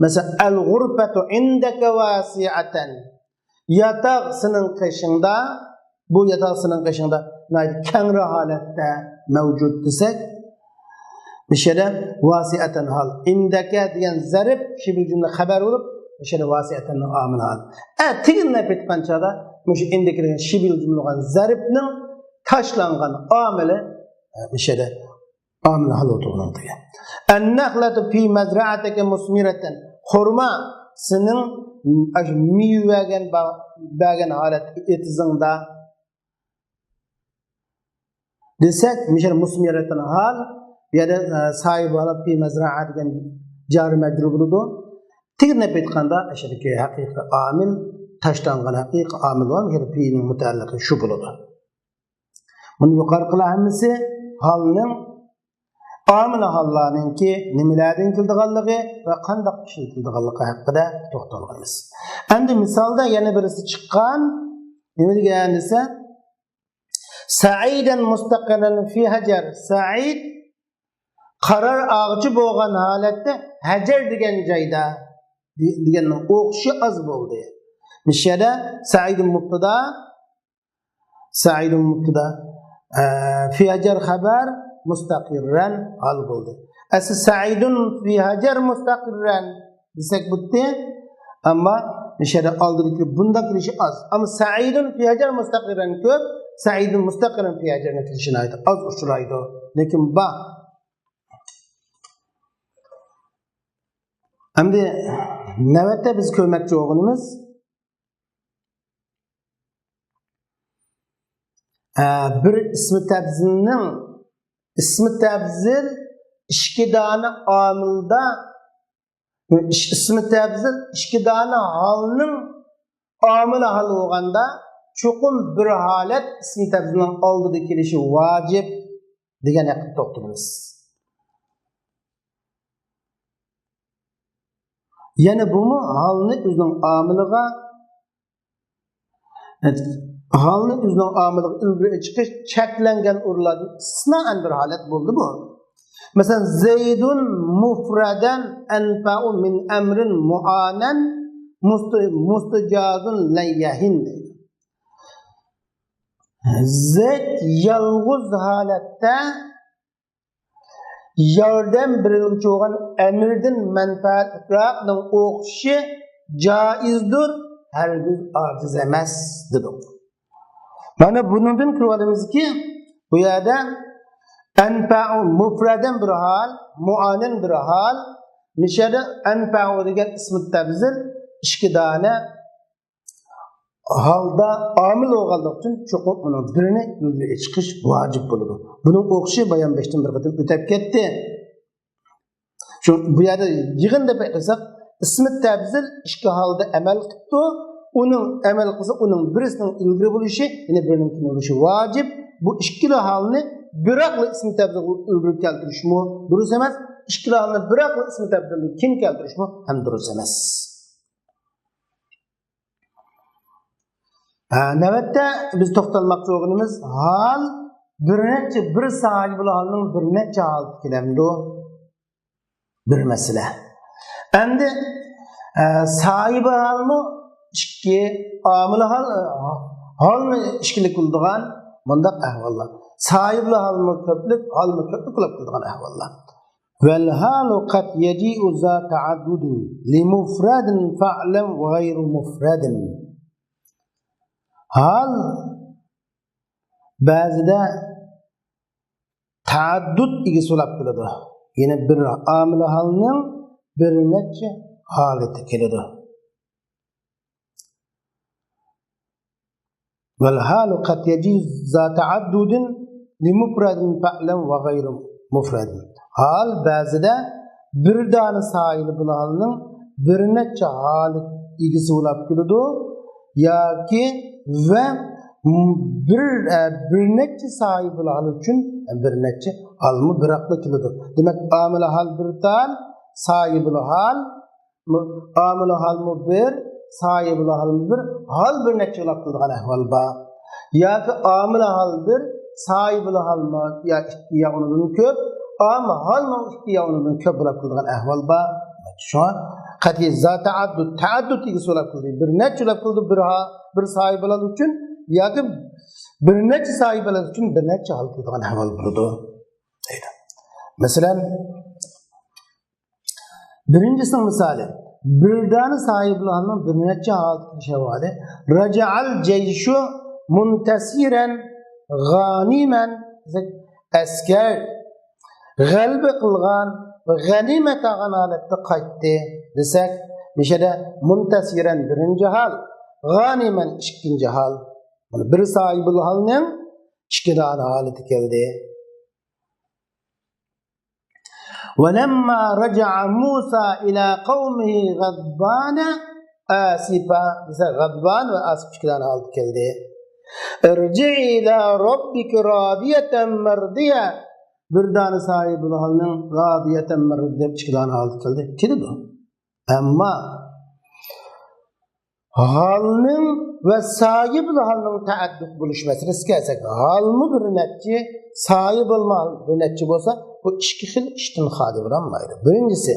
مەسىلەن، ئەل غۇرفەتۇ ئىندەكە ۋاسىئەتەن. ياتاق سېنىڭ قېشىڭدا، بۇ ياتاق سېنىڭ قېشىڭدا ناھايىتى كەڭرى ھالەتتە مەۋجۇت دېسەك، مىشەدە ۋاسىئەتەن ھال. ئىندەكە دېگەن زەرب شىبىل جۈملە خەبەر بولۇپ، مىشەدە ۋاسىئەتەننىڭ ئامىلى ھال. ئە، تېگىنلەپ ئېيتقان چاغدا مۇشۇ ئىندەكە دېگەن شىبىل جۈملە بولغان زەربنىڭ تاشلانغان ئامىلى، ئە، مىشەدە ئامىلى ھال ئولتۇرغىنىڭ دېگەن. ئەننەخلەتۇ فى مەزرەئەتىكە مۇسمىرەتەن. خورما سېنىڭ ئاشۇ مېۋە بەرگەن با-، بەرگەن ھالەتتىكى ئېتىزىڭدا دېسەك، مىشەدە مۇسمىرەتەن ھال، بۇ يەردە، ئە، ساھىبى ھالەت فى مەزرەئە دېگەن جارى مەجرۇر بولىدۇ. تېگىنلەپ ئېيتقاندا، ئەشەدىكى ھەقىقىي ئامىل، تاشلانغان ھەقىقىي ئامىل بار، مۇشەدە فىنىڭ مۇتەئەللىقى شۇ بولىدۇ. بۇنى يۇقىرىقىلار ھەممىسى ھالنىڭ، ئامىل ھاللارنىڭكى نېمىلەردىن كېلىدىغانلىقى ۋە قانداق ئىشلىتىلىدىغانلىقى ھەققىدە توختالغانمىز. ئەمدى مىسالدا يەنە بىرسى چىققان. نېمە دېگەن دېسە، سەئىدەن مۇستەقىررەن فى ھەجەر. سەئىد قارار ئالغۇچى بولغان ھالەتتە ھەجەر دېگەن جايدا دېگەننىڭ ئوخشىشى ئاز بولدى. مىشەدە سەئىدۇن مۇبتەدا، سەئىدۇن مۇبتەدا، ئە، فى ھەجەر خەبەر، مۇستەقىررەن ھال بولدى. ئەسلى سەئىدۇن فى ھەجەر مۇستەقىررەن دېسەك بولدى. ئەمما مىشەدە ئالدىدىكى بۇنداق كېلىشى ئاز. ئەمما سەئىدۇن فى ھەجەر مۇستەقىررەن كۆپ، سەئىدۇن مۇستەقىررەن فى ھەجەرنىڭ كېلىشى ناھايىتى ئاز ئۇچرايدۇ. لېكىن بار. ئەمدى نۆۋەتتە بىز كۆرمەكچى بولغىنىمىز، ئە، بىر ئىسمى تەبزىلنىڭ، ئىسمى تەبزىل ئىككى دانە ئامىلدا، ئىش-، ئىسمى تەبزىل ئىككى دانە ھالنىڭ ئامىلى ھال بولغاندا، چوقۇم بىر ھالەت ئىسمى تەبزىلنىڭ ئالدىدا كېلىشى ۋاجىپ دېگەن ھەققىدە توختىلىمىز. يەنە بۇمۇ ھالنى ئۆزىنىڭ ئامىلىغا، ھالنى ئۆزىنىڭ ئامىلىغا ئىلگىرى چىقىش چەكلەنگەن ئورۇنلاردىن ئىستىسنائەن بىر ھالەت بولدى بۇ. مەسىلەن، زەيدۇن مۇفرەدەن ئەنفەئۇ مىن ئەمرىن مۇئانەن مۇستە-، مۇستەجازۇن لەن يەھىن دەيدۇ. زەيد يالغۇز ھالەتتە ياردەم بېرىلگۈچى بولغان ئەمىردىن مەنپەئەتلىكراقنىڭ ئوخشىشى جائىزدۇر، ھەرگىز ئاجىز ئەمەس، دېدۇق. مانا بۇنىڭدىن كۆرۈۋالىمىزكى، بۇ يەردە ئەنپەئۇ مۇفرەدەن بىر ھال، مۇئانەن بىر ھال، مىشەدە ئەنپەئۇ دېگەن ئىسمى تەبزىل ئىككى دانە ھالدا ئامىل بولغانلىقى ئۈچۈن چوقۇم ئۇنىڭ بىرىنى ئىلگىرى چىقىش ۋاجىپ بولىدۇ. بۇنىڭ ئوخشىشى بايان بەشتىن بىر قېتىم ئۆتەپ كەتتى. شۇ، بۇ يەردە يىغىندا بەك قىلساق، ئىسمى تەبزىل ئىككى ھالدا ئەمەل قىپتۇ. ئۇنىڭ ئەمەل قىلسا، ئۇنىڭ بىرسىنىڭ ئىلگىرى بولۇشى، يەنە بىرىنىڭ كېيىن بولۇشى ۋاجىپ. بۇ ئىككىلا ھالنى بىراقلا ئىسمى تەبزىلغا ئىلگىرى كەلتۈرۈشمۇ دۇرۇس ئەمەس. ئىككىلا ھالنى بىراقلا ئىسمى تەبزىلدىن كېيىن كەلتۈرۈشمۇ ھەم دۇرۇس ئەمەس. ھە، نۆۋەتتە بىز توختالماقچى بولغىنىمىز ھال بىر نەچچە، بىر ساھىبىل ھالنىڭ بىر نەچچە ھالىتى كېلەمدۇ؟ بىر مەسىلە. ئەمدى، ئە، ساھىبىل ھالمۇ ئىككى، ئامىل ھال، ئە، ھالمۇ ئىككىلىك بولىدىغان مۇنداق ئەھۋاللار. ساھىبىل ھالمۇ كۆپلۈك، ھالمۇ كۆپلۈك بولۇپ تۇرىدىغان ئەھۋاللار. والحال قد يجيء ذا تعدد لمفرد فاعلم وغير مفرد. ھال بەزىدە تەئەددۇت ئىگىسى بولۇپ كېلىدۇ. يەنى بىر ئامىل ھالنىڭ بىر نەچچە ھالىتى كېلىدۇ. والحال قد يجيء ذا تعدد لمفرد فاعلم وغير مفرد. ھال بەزىدە بىر دانە ساھىبىل ھالنىڭ بىر نەچچە ھالەت ئىگىسى بولۇپ كېلىدۇ ياكى ۋە بىر، ئە، بىر نەچچە ساھىبىل ھال ئۈچۈن بىر نەچچە ھالمۇ بىراقلا كېلىدۇ. دېمەك، ئامىل ھال بىر تال، ساھىبىل ھال ئامىل ھالمۇ بىر، ساھىبىل ھالمۇ بىر، ھال بىر نەچچە بولۇپ كېلىدىغان ئەھۋال بار. ياكى ئامىل ھال بىر، ساھىبىل ھالمۇ يا ئىككى يا ئۇنىڭدىن كۆپ، ئامىل ھالمۇ ئىككى يا ئۇنىڭدىن كۆپ بولۇپ كېلىدىغان ئەھۋال بار. شۇڭا قەتئىي ذا تەئەددۇت، تەئەددۇت ئىگىسى بولۇپ كېلىدۇ. بىر نەچچە بولۇپ كېلىدۇ، بىر ھا-، بىر ساھىبىل ھال ئۈچۈن ياكى بىر نەچچە ساھىبىل ھال ئۈچۈن بىر نەچچە ھال كېلىدىغان ئەھۋال بولىدۇ، دەيدۇ. مەسىلەن، بىرىنچىسىنىڭ مىسالى، بىر دانە ساھىبىل ھالنىڭ بىر نەچچە ھالەتكە كېلىش ئەھۋالى. رجع الجيش منتصرا غانما دېسەك، ئەسكەر غەلىبە قىلغان ۋە غەنىيمەت ئالغان ھالەتتە قايتتى دېسەك، مىشەدە مۇنتەسىرەن بىرىنچى ھال، غانىمەن ئىككىنچى ھال. مانا بىر ساھىبىل ھالنىڭ ئىككى دانە ھالىتى كەلدى. ولما رجع موسى إلى قومه غضبان آسفا دېسە، غەزبان ۋە ئاسىپ ئىككى دانە ھالىتى كەلدى. ارجع إلى ربك راضية مرضية. بىر دانە ساھىبىل ھالنىڭ راضىيەتەن مەرزىيە دەپ ئىككى دانە ھالىتى كەلدى. كېلىدۇ. ئەمما ھالنىڭ ۋە ساھىبىل ھالنىڭ تەئەددۇت بولۇش مەسىلىسىگە كەلسەك، ھالمۇ بىر نەچچە، ساھىبىل ھال بىر نەچچە بولسا، بۇ ئىككى خىل ئىشتىن خالىي بولالمايدۇ. بىرىنچىسى،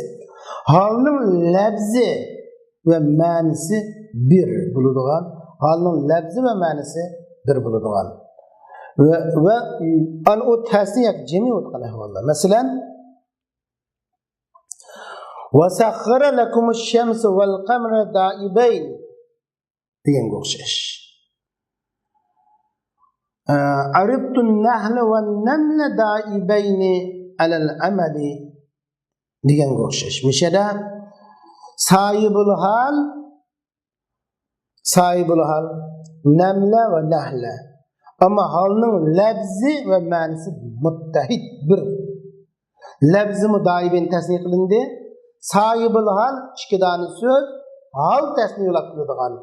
ھالنىڭ لەپزى ۋە مەنىسى بىر بولىدىغان، ھالنىڭ لەپزى ۋە مەنىسى بىر بولىدىغان. ۋە، ۋە ئانا ئۇ تەسنىيە ياكى جەمئىي بولىدىغان ئەھۋاللار. مەسىلەن، وسخر لكم الشمس والقمر دائبين دېگەنگە ئوخشاش. ئە، عرضت النحل والنمل دائبين على العمل دېگەنگە ئوخشاش. مىشەدە ساھىبىل ھال، ساھىبىل ھال، نەملە ۋە نەھلە. ئەمما ھالنىڭ لەپزى ۋە مەنىسى مۇتتەھىد، بىر. لەپزىمۇ دائىبەين تەسنىيە قىلىندى. ساھىبىل ھال ئىككى دانە سۆز، ھال تەسنىيە بولۇپ كېلىدىغان.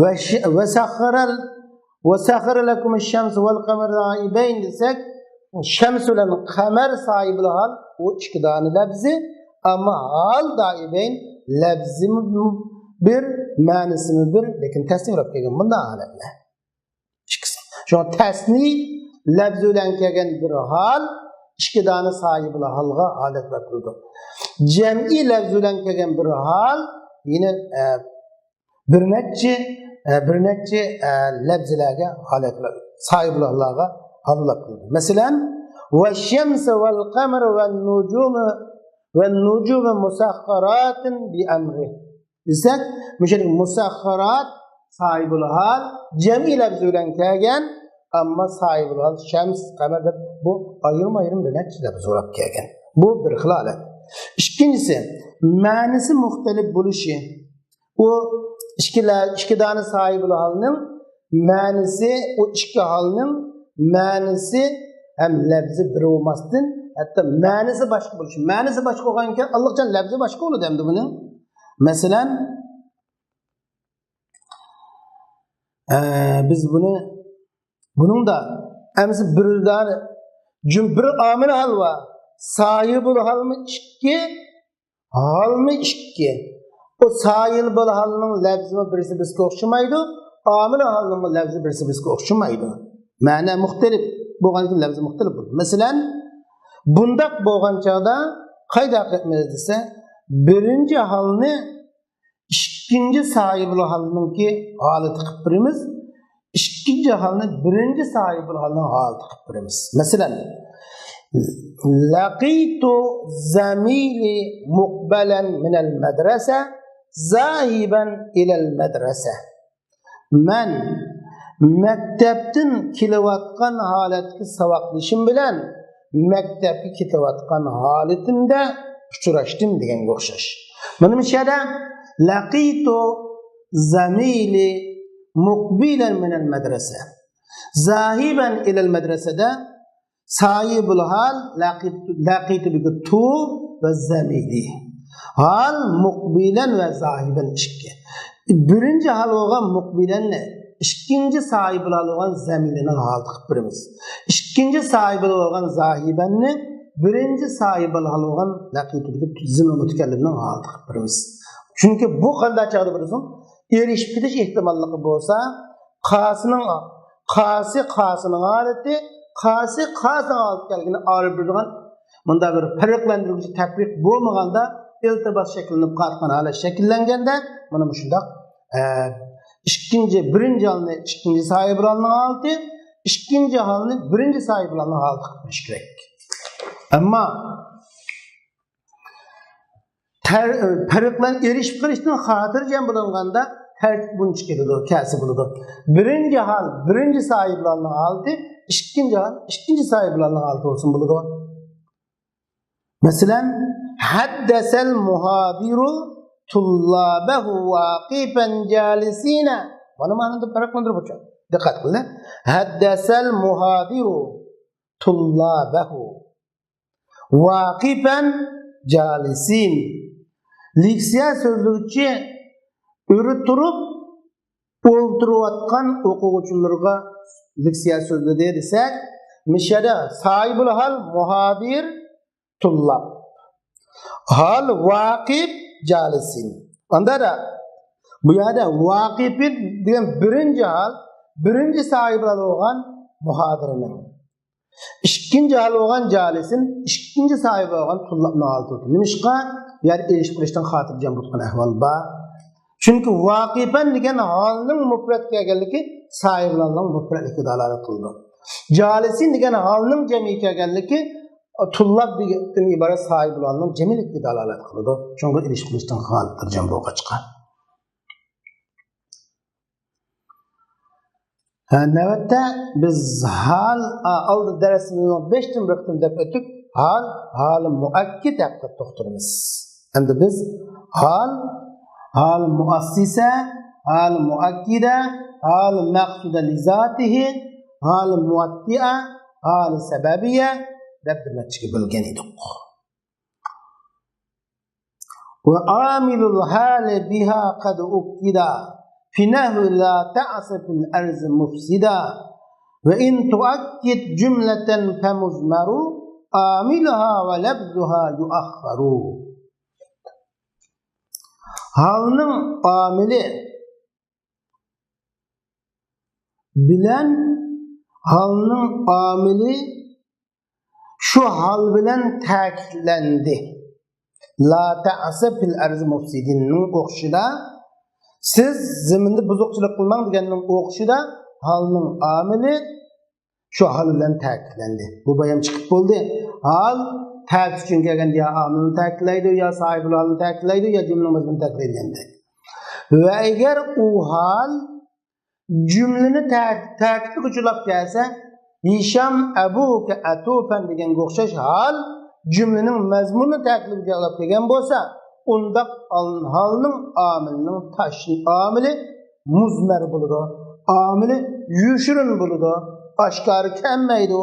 ۋە ش-، ۋە سەخخەرەل، ۋە سەخخەرە لەكۇمۇش شەمسە ۋەل قەمەرە دائىبەين دېسەك، شەمس بىلەن قەمەر ساھىبىل ھال، ئۇ ئىككى دانە لەپزى، ئەمما ھال دائىبەين لەپزىمۇ بىر، مەنىسىمۇ بىر، لېكىن تەسنىيە بولۇپ كەلگەن بۇنداق ھالەتلەر. ئىككىسى. شۇڭا تەسنىي لەپزى بىلەن كەلگەن بىر ھال ئىككى دانە ساھىبىل ھالغا ھالەت بېرىلىدۇ. جەمئىي لەپزى بىلەن كەلگەن بىر ھال يەنە، ئە، بىر نەچچە، ئە، بىر نەچچە، ئە، لەپزىلەرگە ھالەت، ساھىبىل ھاللارغا ھالەت بېرىلىدۇ. مەسىلەن، والشمس والقمر والنجوم والنجوم مسخرات بأمره دېسەك، مۇشۇ مۇسەخخارات، ساھىبۇل ھال جەمئىي لەپزى بىلەن كەلگەن، ئەمما ساھىبۇل ھال شەمس، قەمەر دەپ بۇ ئايرىم-ئايرىم بىر نەچچە لەپزى بولاپ كەلگەن. بۇ بىر خىل ھالەت. ئىككىنچىسى، مەنىسى مۇختەلىپ بولۇشى. ئۇ ئىككىلە-، ئىككى دانە ساھىبۇل ھالنىڭ مەنىسى، ئۇ ئىككى ھالنىڭ مەنىسى ھەم لەپزى بىر بولماستىن، ھەتتا مەنىسى باشقا بولۇشى. مەنىسى باشقا بولغانكەن، ئاللىقاچان لەپزى باشقا بولىدۇ ئەمدى بۇنىڭ. مەسىلەن، ئە، بىز بۇنى، بۇنىڭدا ئەمسە بىر دانە جۈم-، بىر ئامىل ھال بار. ساھىبۇل ھالمۇ ئىككى، ھالمۇ ئىككى. ئۇ ساھىبۇل ھالنىڭ لەپزىمۇ بىرسى بىرسىگە ئوخشىمايدۇ، ئامىل ھالنىڭمۇ لەپزى بىرسى بىرسىگە ئوخشىمايدۇ. مەنە مۇختەلىپ بولغاندىكىن لەپزى مۇختەلىپ بولىدۇ. مەسىلەن، بۇنداق بولغان چاغدا قايداق قىلىمىز دېسە، بىرىنچى ھالنى ئىككىنچى ساھىبۇل ھالنىڭكى ھالىتى قىلىپ بېرىمىز. ئىككىنچى ھالنى بىرىنچى ساھىبۇل ھالنىڭ ھالىتى قىلىپ بېرىمىز. مەسىلەن، لقيت زميلي مقبلا من المدرسة ذاهبا إلى المدرسة. مەن مەكتەپتىن كېلىۋاتقان ھالەتتىكى ساۋاقدىشىم بىلەن مەكتەپكە كېتىۋاتقان ھالىتىمدە ئۇچراشتىم دېگەنگە ئوخشاش. مانا مۇشۇ يەردە لقيت زميلي مقبلا من المدرسة ذاهبا إلى المدرسة دە ساھىبۇل ھال لقيت، لقيت بىگە تو ۋە زميلي. ھال مۇقبىلەن ۋە زاھىبەن ئىككى. بىرىنچى ھال بولغان مۇقبىلەننى ئىككىنچى ساھىبۇل ھال بولغان زەمىلىنىڭ ھالىتى قىلىپ بېرىمىز. ئىككىنچى ساھىبۇل ھال بولغان زاھىبەننى بىرىنچى ساھىبۇل ھال بولغان لەقىتىدىكى زىممە مۇتەكەللىمنىڭ ھالىتى قىلىپ بېرىمىز. چۈنكى بۇ قانداق چاغدا بولسۇن، ئېرىشىپ كېتىش ئېھتىماللىقى بولسا، قاسىنىڭ، قاسى، قاسىنىڭ ھالىتى، قاسى، قاسىنىڭ ھالىتى كەلگىنى ئايرىپ بېرىدىغان مۇنداق بىر پەرقلەندۈرگۈچى تەپرىق بولمىغاندا، ئىلتىباس شەكىللىنىپ قالغان ھالەت شەكىللەنگەندە، مانا مۇشۇنداق، ئە، ئىككىنچى، بىرىنچى ھالنى ئىككىنچى ساھىبۇل ھالنىڭ ھالىتى، ئىككىنچى ھالنى بىرىنچى ساھىبۇل ھالنىڭ ھالىتى قىلىپ بېرىش كېرەك. ئەمما تەر-، پەرقلەن-، ئېرىشىپ قېلىشتىن خاتىرجەم بولۇنغاندا تەرتىپ بۇنچە كېلىدۇ، كەسى بولىدۇ. بىرىنچى ھال، بىرىنچى ساھىبۇل ھالنىڭ ھالىتى، ئىككىنچى ھال، ئىككىنچى ساھىبۇل ھالنىڭ ھالىتى بولسۇن بولىدۇ. مەسىلەن، حدث المحاضر طلابه واقفا جالسين. مانا مانىدا پەرقلەندۈرۈپ ئوتۇر. دىققەت قىلىڭ. حدث المحاضر طلابه واقفا جالسين. لېكسىيە سۆزلىگۈچى ئۆرە تۇرۇپ ئولتۇرۇۋاتقان ئوقۇغۇچىلىرىغا لېكسىيە سۆزلىدى دېسەك، مۇشۇ يەردە ساھىبۇل ھال مۇھادىر، تۇللاب. ھال ۋاقىپ، جالىسىن. ئاندا بۇ يەردە ۋاقىپىن دېگەن بىرىنچى ھال، بىرىنچى ساھىبىل ھال بولغان مۇھادىرنىڭ. ئىككىنچى ھال بولغان جالىسىن، ئىككىنچى ساھىبى بولغان تۇللابنىڭ ھالىتى بولىدۇ. نېمىشقا؟ بۇ يەردە ئېلىشىپ قېلىشتىن خاتىرجەم بولىدىغان ئەھۋال بار. چۈنكى ۋاقىپەن دېگەن ھالنىڭ مۇپرەتكە كەلگەنلىكى ساھىبىلالنىڭ مۇپرەتلىكىگە دالالەت قىلىدۇ. جالىسىن دېگەن ھالنىڭ جەمئىيگە كەلگەنلىكى تۇللاب دېگەندىن ئىبارەت ساھىبىلالنىڭ جەمئىيلىكىگە دالالەت قىلىدۇ. شۇڭا ئېلىشىپ قېلىشتىن خاتىرجەم بولغاچقا. ھە، نۆۋەتتە بىز ھال، ئا، ئالدى دەرسىمىزنىڭ بەشتىن بىر قېتىم دەپ ئۆتۈپ، ھال، ھال مۇئەككىد ھەققىدە توختىلىمىز. ئەمدى بىز ھال، ھال مۇئەسسىسە، ھال مۇئەككىدە، ھال مەخسۇدە لىزاتىھى، ھال مۇۋەتتىئە، ھال سەبەبىيە دەپ بىر نەچچىگە بۆلگەن ئىدۇق. وعامل الحال بها قد أكد في نحو لا تعث في الأرض مفسدا، وإن تؤكد جملة فمضمر عاملها ولفظها يؤخر. ھالنىڭ ئامىلى بىلەن ھالنىڭ ئامىلى شۇ ھال بىلەن تەكىتلەندى. لا تەئسە فىل ئەرزى مۇفسىدىننىڭ ئوخشىدا، سىز زېمىندا بۇزۇقچىلىق قىلماڭ دېگەننىڭ ئوخشىدا، ھالنىڭ ئامىلى شۇ ھال بىلەن تەكىتلەندى. بۇ بايان چىقىپ بولدى. ھال تەكىت ئۈچۈن كەلگەندە يا ئامىلنى تەكىتلەيدۇ، يا ساھىبىل ھالنى تەكىتلەيدۇ، يا جۈملىنىڭ مەزمۇنىنى تەكىتلەيدۇ دېگەندەك. ۋە ئەگەر ئۇ ھال جۈملىنى تە-، تەكىتلىگۈچى بولۇپ كەلسە، ھىشام ئەبۇكە ئەتۇپەن دېگەنگە ئوخشاش ھال جۈملىنىڭ مەزمۇنىنى تەكىتلىگۈچى بولۇپ كەلگەن بولسا، ئۇنداق ھالنىڭ ئامىلىنىڭ تاش-، ئامىلى مۇزمەر بولىدۇ، ئامىلى يوشۇرۇن بولىدۇ، ئاشكارا كەلمەيدۇ.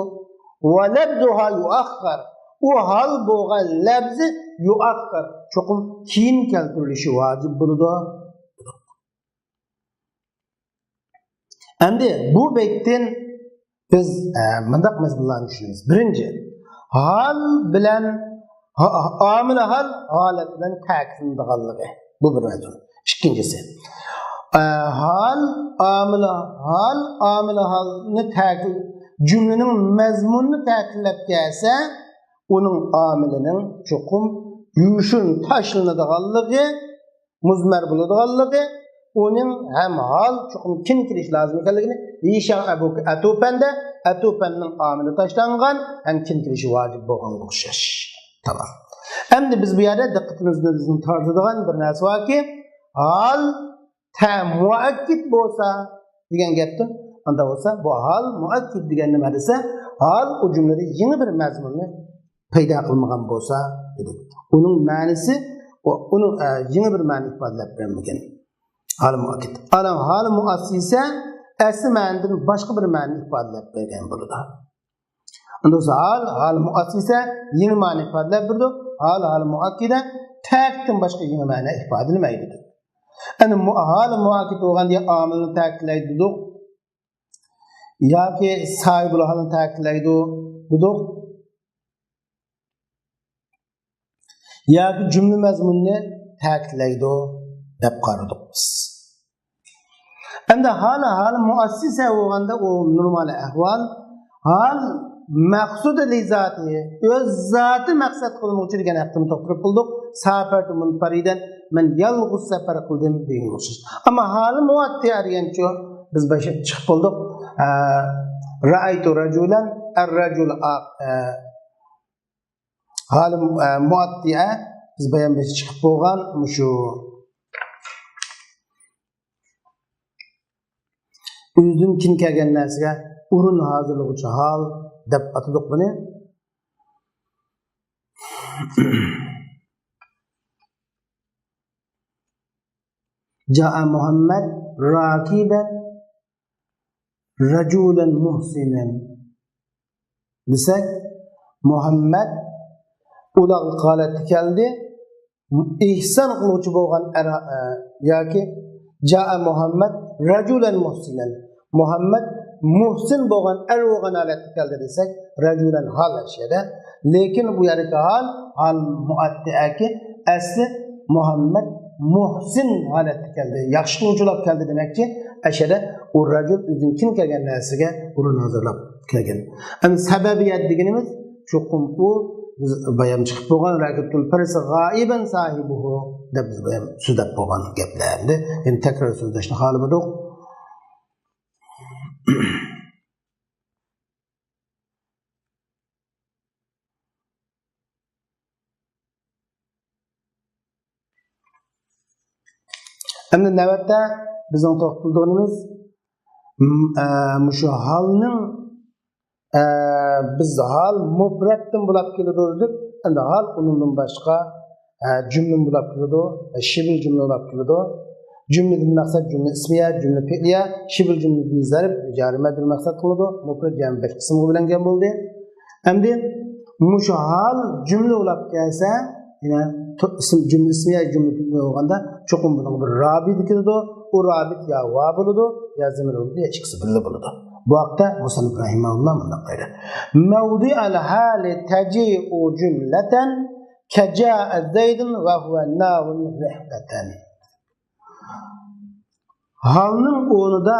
ۋە لەبزۇھا يۇئەخخەر، ئۇ ھال بولغان لەبزى يۇئەخخەر، چوقۇم كېيىن كەلتۈرۈلۈشى ۋاجىپ بولىدۇ. ئەمدى بۇ بەيتتىن بىز، ئە، مۇنداق مەزمۇنلارنى چۈشىنىمىز. بىرىنچى، ھال بىلەن، ھا-، ئامىلى ھال ھالەت بىلەن تەكىتلىنىدىغانلىقى. بۇ بىر مەزمۇن. ئىككىنچىسى، ئە، ھال، ئامىلى ھال، ئامىلى ھالنى تەكىت-، جۈملىنىڭ مەزمۇنىنى تەكىتلەپ كەلسە، ئۇنىڭ ئامىلىنىڭ چوقۇم يوشۇرۇن تاشلىنىدىغانلىقى، مۇزمەر بولىدىغانلىقى، ئۇنىڭ ھەم ھال چوقۇم كېيىن كېلىشى لازىم ئىكەنلىكىنى ھىشام ئەبۇ ئەتۇپەندە، ئەتۇپەننىڭ ئامىلى تاشلانغان ھەم كېيىن كېلىشى ۋاجىپ بولغانغا ئوخشاش. تامام. ئەمدى بىز بۇ يەردە دىققىتىمىزنى بىزنىڭ تارتىدىغان بىر نەرسە باركى، ھال تە مۇئەككىد بولسا دېگەن گەپتىن، ئاندا بولسا بۇ ھال مۇئەككىد دېگەن نېمە دېسە، ھال ئۇ جۈملىدە يېڭى بىر مەزمۇننى پەيدا قىلمىغان بولسا، دېدۇق. ئۇنىڭ مەنىسى، ئۇ، ئۇنىڭ، ئە، يېڭى بىر مەنە ئىپادىلەپ بەرمىگەن. ھال مۇئەككىد. ئانا ھال مۇئەسسىسە ئەسلى مەنىدىن باشقا بىر مەنە ئىپادىلەپ بەرگەن بولىدۇ. ئەمدى بولسا ھال، ھال مۇئەسسىسە يېڭى مەنە ئىپادىلەپ بېرىدۇ. ھال، ھال مۇئەككىدە تەكىتتىن باشقا يېڭى مەنە ئىپادىلىمەيدۇ. ئەمدى مۇ-، ھال مۇئەككىد بولغاندا ئامىلنى تەكىتلەيدۇ دېدۇق. ياكى ساھىبۇل ھالنى تەكىتلەيدۇ دېدۇق. ياكى جۈملە مەزمۇنىنى تەكىتلەيدۇ دەپ قارىدۇق بىز. ئەمدى ھال، ھال مۇئەسسىسە بولغاندا ئۇ نورمال ئەھۋال. ھال مەقسۇدى لىزاتى، ئۆز زاتى مەقسەت قىلمىغۇچى دېگەن ھەقتىمۇ توختىلىپ بولدۇق. سافەرتۇ مۇنفەرىدەن، مەن يالغۇز سەپەر قىلدىم دېگەنگە ئوخشاش. ئەمما ھال مۇئەتتىئە دېگەنچۇ بىز باشلاپ چىقىپ بولدۇق. ئە، رەئەيتۇ رەجۇلەن، ئەر رەجۇل ئا-، ئە، ھال، ئە، مۇئەتتىئە بىز بايام بېشى چىقىپ بولغان مۇشۇ ئۆزىدىن كېيىن كەلگەن نەرسىگە ئورۇن ھازىرلىغۇچى ھال دەپ ئاتىدۇق بۇنى. جاء مۇھەممەد راكىبەن رەجۇلەن مۇھسىنەن دېسەك، مۇھەممەد ئۇلاغلىق ھالەتتە كەلدى. ئېھسان قىلغۇچى بولغان ئەر، ئە، ياكى جاء مۇھەممەد رەجۇلەن مۇھسىنەن. مۇھەممەد مۇھسىن بولغان، ئەر بولغان ھالەتتە كەلدى دېسەك، رەجۇلەن ھال ئەشيەدە. لېكىن بۇ يەردىكى ھال، ھال مۇئەتتىئەكى ئەسلى مۇھەممەد مۇھسىن ھالەتتە كەلدى، ياخشى قىلغۇچى بولاپ كەلدى دېمەكچى. ئەشيەدە ئۇ رەجۇل ئۆزىدىن كېيىن كەلگەن نەرسىگە ئورۇن ھازىرلاپ كەلگەن. ئەمدى سەبەبىيەت دېگىنىمىز چوقۇم ئۇ بىز بايام چىقىپ بولغان رەكىبتۇل پەرسى غائىبەن ساھىبۇھۇ دەپ بىز بايام سۆزلەپ بولغان گەپلەر. ئەمدى يەنە تەكرار سۆزلەشنى خالىمىدۇق. ئەمدى نۆۋەتتە بىزنىڭ توختىلىدىغىنىمىز، م-، ئە، مۇشۇ ھالنىڭ، ئە، بىز ھال مۇپرەتتىن بولاپ كېلىدۇ دېدۇق. ئەمدى ھال ئۇنىڭدىن باشقا، ئە، جۈملىدىن بولاپ كېلىدۇ، ئە، شىبىل جۈملە بولاپ كېلىدۇ. جۈملىدىن مەقسەت جۈملە ئىسمىيە، جۈملە پېئلىيە، شىبىل جۈملىدىن زەرب، جارى مەجرۇر مەقسەت قىلىدۇ. مۇپرەت جەمئى بەش قىسىمغا بۆلۈنگەن بولدى. ئەمدى مۇشۇ ھال جۈملە بولاپ كەلسە، يەنە تو-، ئىسىم، جۈملە ئىسمىيە، جۈملە پېئلىيە بولغاندا چوقۇم بۇنىڭغا بىر رابىت كېلىدۇ. ئۇ رابىت يا ۋاۋ بولىدۇ، يا زېمىر بولىدۇ، يا ئىككىسى بىللە بولىدۇ. بۇ ھەقتە مۇسەننىپ رەھىمەھۇللا مۇنداق دەيدۇ: مەۋدىئەل ھالى تەجىئۇ جۈملەتەن كەجائە زەيدۇن ۋە ھۇۋە ناۋۇن رىھقەتەن. ھالنىڭ ئورنىدا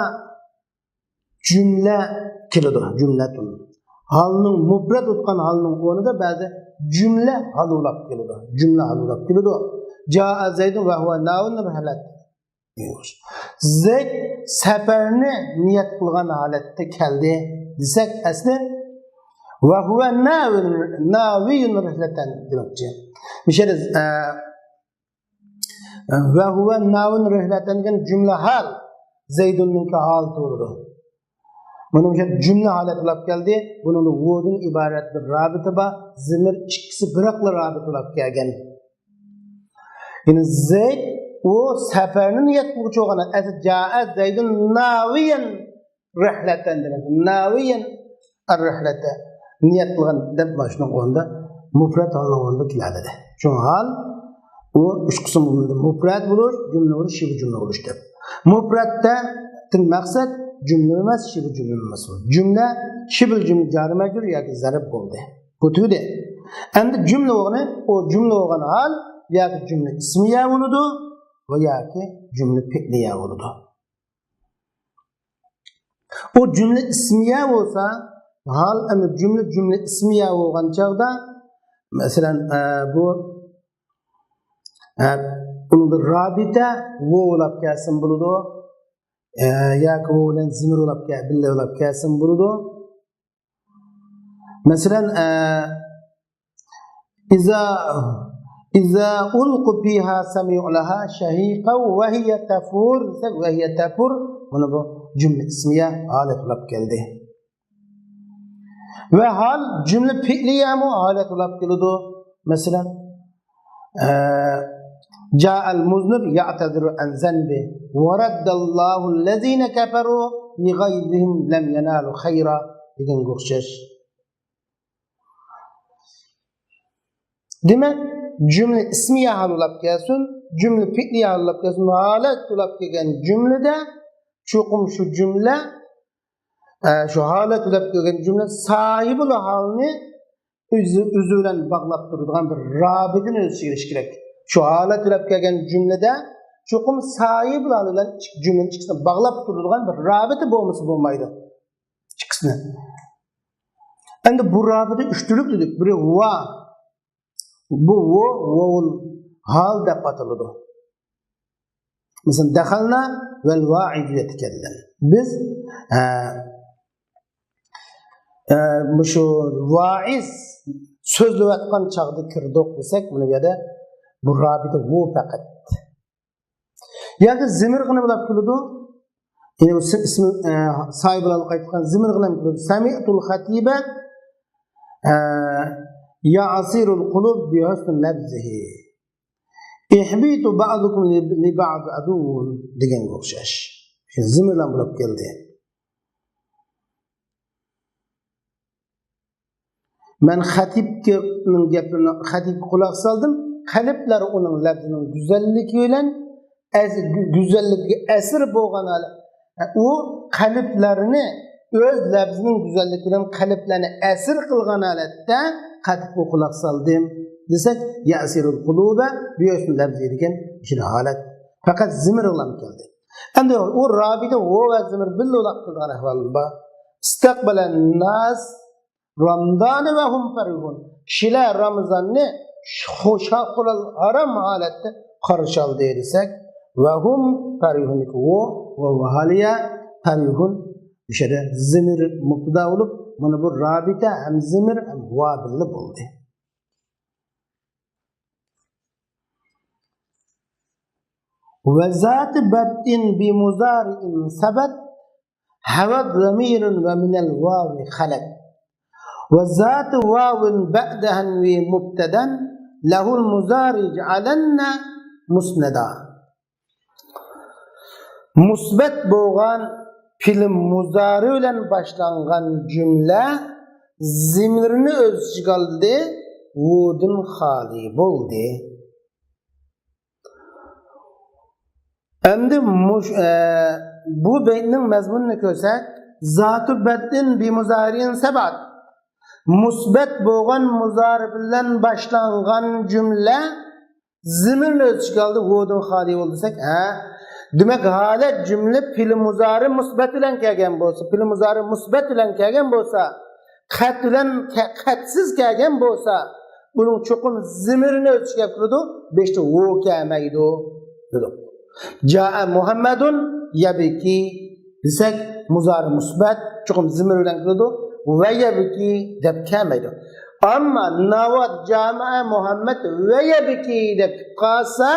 جۈملە كېلىدۇ، جۈملەتۇن. ھالنىڭ مۇپرەت بولۇپ قالغان ھالنىڭ ئورنىدا بەزى جۈملە ھال بولاپ كېلىدۇ. جۈملە ھال بولاپ كېلىدۇ. جائە زەيدۇن ۋە ھۇۋە ناۋۇن رىھلەت. زەيد سەپەرنى نىيەت قىلغان ھالەتتە كەلدى. دېسەك، ئەسلى ۋە ھۇۋە ناۋىن، ناۋىيۇن رىھلەتەن دېمەكچى. مۇشۇ يەردە، ئە، ۋە ھۇۋە ناۋىن رىھلەتەن دېگەن جۈملە ھال، زەيدۇننىڭكى ھالىتى بولىدۇ. مانا مۇشۇ جۈملە ھالەت بولاپ كەلدى. بۇنىڭدا ۋودىن ئىبارەت بىر رابىتە بار. زىمىر ئىككىسى بىراقلا رابىتە بولاپ كەلگەن. يەنى زەيد ئۇ سەپەرنى نىيەت قىلغۇچى بولغان. ئەتە جائە زەيدۇن ناۋىيەن رىھلەتەن دېمەك. ناۋىيەن ئەر رىھلەتە نىيەت قىلغان دەپ مانا شۇنىڭ ئورنىدا مۇپرەت ھالنىڭ ئورنىدا كېلەلىدى. شۇڭا ھال ئۇ ئۈچ قىسىم بولىدۇ. مۇپرەت بولۇش، جۈملە بولۇش، شىبە جۈملە بولۇش دەپ. مۇپرەتتە مەقسەت جۈملە ئەمەس، شىبە جۈملە ئەمەس. جۈملە، شىبە جۈملە جارى مەجرۇر ياكى زەرپ بولدى. بۇ تۈگىدى. ئەمدى جۈملە بولغىنى، ئۇ جۈملە بولغان ھال ياكى جۈملە ئىسمىيە بولىدۇ ۋە ياكى جۈملە پېئلىيە بولىدۇ. ئۇ جۈملە ئىسمىيە بولسا، ھال ئەمدى جۈملە، جۈملە ئىسمىيە بولغان چاغدا، مەسىلەن، ئە، بۇ، ئە، ئۇنىڭدا رابىتە ۋو بولاپ كەلسىمۇ بولىدۇ، ئە، ياكى ۋو بىلەن زىمىر بولاپ كەل-، بىللە بولاپ كەلسىمۇ بولىدۇ. مەسىلەن، ئە، ئىزا، ئىزا ئۇلقۇ فىھا سەمىئۇ لەھا شەھىقەن ۋە ھىيە تەفۇر دېسەك، ۋە ھىيە تەفۇر، مانا بۇ جۈملە ئىسمىيە ھالەت بولاپ كەلدى. ۋە ھال جۈملە پېئلىيەمۇ ھالەت بولاپ كېلىدۇ. مەسىلەن، ئە، جائەل مۇزنىب يەئتەزىرۇ ئەن زەنبى ۋە رەددەللاھۇ لەزىنە كەفەرۇ بىغەيزىھىم لەم يەنالۇ خەيرا دېگەنگە ئوخشاش. دېمەك، جۈملە ئىسمىيە ھال بولاپ كەلسۇن، جۈملە پېئلىيە ھال بولاپ كەلسۇن، ھالەت بولاپ كەلگەن جۈملىدە چوقۇم شۇ جۈملە، ئە، شۇ ھالەت بولاپ كەلگەن جۈملە ساھىبىل ھالنى ئۆزى، ئۆزى بىلەن باغلاپ تۇرىدىغان بىر رابىتىنى ئۆز ئىچىگە ئېلىشى كېرەك. شۇ ھالەت بولاپ كەلگەن جۈملىدە چوقۇم ساھىبىل ھال بىلەن جۈملىنىڭ ئىككىسىنى باغلاپ تۇرىدىغان بىر رابىتە بولمىسا بولمايدۇ. ئىككىسىنى. ئەمدى بۇ رابىتە ئۈچ تۈرلۈك دېدۇق. بىرى ۋا، بۇ ۋو، ۋوۋۇل ھال دەپ ئاتىلىدۇ. مەسىلەن، دەخەلنا ۋەل ۋائىزۇ يەتەكەللەم. بىز، ئە، ئە، مۇشۇ ۋائىز سۆزلەۋاتقان چاغدا كىردۇق دېسەك، بۇنى بۇ يەردە بۇ رابىتە ۋو پەقەت. ياكى زىمىرغىنە بولاپ كېلىدۇ. يەنى بۇ سىم-، ئىسمى، ئە، ساھىبىلەرگە قايتقان زىمىرغىنە بولىدۇ. سەمىئتۇل خەتىبە، ئە، يەئسىرۇل قۇلۇب بىھۇسنى لەفزىھى. ئىھبىتۇ بەئزۇكۇم لى-، لىبەئز ئەدۇۋۋۇن دېگەنگە ئوخشاش. زىمىرلان بولاپ كەلدى. مەن خەتىپنىڭ گەپلىرىنى، خەتىپكە قۇلاق سالدىم. قەلبلەر ئۇنىڭ لەپزىنىڭ گۈزەللىكى بىلەن، ئەس-، گۈ-، گۈزەللىكىگە ئەسىر بولغان ھالەت. ئۇ قەلبلەرنى ئۆز لەپزىنىڭ گۈزەللىكى بىلەن قەلبلەرنى ئەسىر قىلغان ھالەتتە خەتىپكە قۇلاق سالدىم دېسەك، يەئسىرۇل قۇلۇبە بىھۇسنى لەفزى دېگەن مۇشۇ ھالەت. پەقەت زىمىرغىلا كەلدى. ئەمدى ئۇ رابىتە ۋو ۋە زىمىر بىللە بولاپ قالىدىغان ئەھۋالمۇ بار. ئىستەقبەلەن ناس رامزانە ۋە ھۇم پەرىھۇن. كىشىلەر رامىزاننى خۇشال، خۇشال، ئارام ھالەتتە قارشى ئالدى دېسەك، ۋە ھۇم پەرىھۇن، ۋو ۋە ۋاھالىيە پەرىھۇن. مۇشۇ يەردە زىمىر مۇبتىدا بولۇپ، مانا بۇ رابىتە ھەم زىمىر ھەم ۋا بىللە بولدى. ۋە زاتى بەدئىن بىمۇزارىئىن سەبەت ھەۋەت زەمىرۇن ۋە مىنەل ۋاۋى خەلەت. ۋە زاتى ۋاۋىن بەئدەھەن ۋى مۇبتەدەن لەھۇل مۇزارى جەئەلەننە مۇسنەدا. مۇسبەت بولغان پېئلى مۇزارى بىلەن باشلانغان جۈملە زىمىرنى ئۆز ئىچىگە ئالدى، ۋودىن خالىي بولدى. ئەمدى مۇش-، ئە، بۇ بەيتنىڭ مەزمۇنىنى كۆرسەك، زاتۇ بەدئىن بىمۇزارىئىن سەبەت. مۇسبەت بولغان مۇزارى بىلەن باشلانغان جۈملە زىمىرنى ئۆز ئىچىگە ئالدى، ۋودىن خالىي بولدى دېسەك، ھە. دېمەك، ھالەت جۈملە پېئلى مۇزارى مۇسبەت بىلەن كەلگەن بولسا، پېئلى مۇزارى مۇسبەت بىلەن كەلگەن بولسا، قەت بىلەن كە-، قەتسىز كەلگەن بولسا، بۇنىڭ چوقۇم زىمىرنى ئۆز ئىچىگە ئېلىپ كېلىدۇ، بېشىدا ۋو كەلمەيدۇ، دېدۇق. جائە مۇھەممەدۇن يەبكى. دېسەك، مۇزارى مۇسبەت، چوقۇم زىمىر بىلەن كېلىدۇ. ۋە يەبكى دەپ كەلمەيدۇ. ئەمما ناۋات جامىئە مۇھەممەد ۋە يەبكى دەپ كېلىپ قالسا،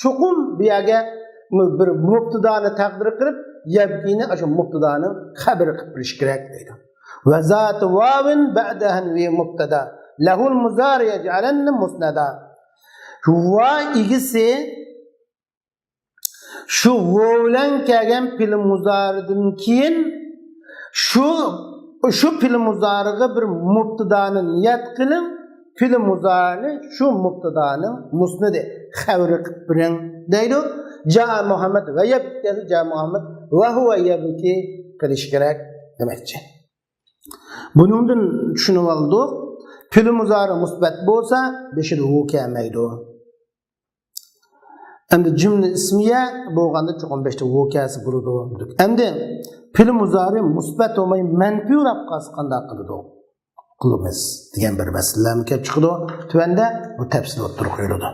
چوقۇم بۇ يەرگە بىر مۇبتىدانى تەقدىر قىلىپ، يەبكىنى ئاشۇ مۇبتىدانىڭ خەبىرى قىلىپ بېرىش كېرەك دەيدۇ. ۋە زاتى ۋاۋىن بەدەھەن ۋى مۇبتەدا. لەھۇل مۇزارى يەجئەلەننى مۇسنەدا. ۋا ئىگىسى شۇ ۋاۋ بىلەن كەلگەن پېئىل مۇزارىدىن كېيىن شۇ، شۇ پېئىل مۇزارىغا بىر مۇبتىدانى نىيەت قىلىڭ، پېئىل مۇزارىنى شۇ مۇبتىدانىڭ مۇسنىدى، خەۋىرى قىلىپ بېرىڭ دەيدۇ. جاء مۇھەممەد ۋە يەبكى، جاء مۇھەممەد ۋە ھۇۋە يەبكى قىلىش كېرەك دېمەكچى. بۇنىڭدىن چۈشىنىۋالدۇق، پېئىل مۇزارى مۇسبەت بولسا، بېشىدا ۋاۋ كەلمەيدۇ. ئەمدى جۈملە ئىسمىيە بولغاندا چوقۇم بېشىدا ۋاۋ كەلسە بولىدۇ. ئەمدى پېئىل مۇزارى مۇسبەت بولماي مەنپىي بولاپ قالسا قانداق قىلىدۇ؟ قىلىمىز دېگەن بىر مەسىلىلەرمۇ كېلىپ چىقىدۇ. تۆۋەندە بۇ تەپسىل ئوتتۇرىغا قويۇلىدۇ.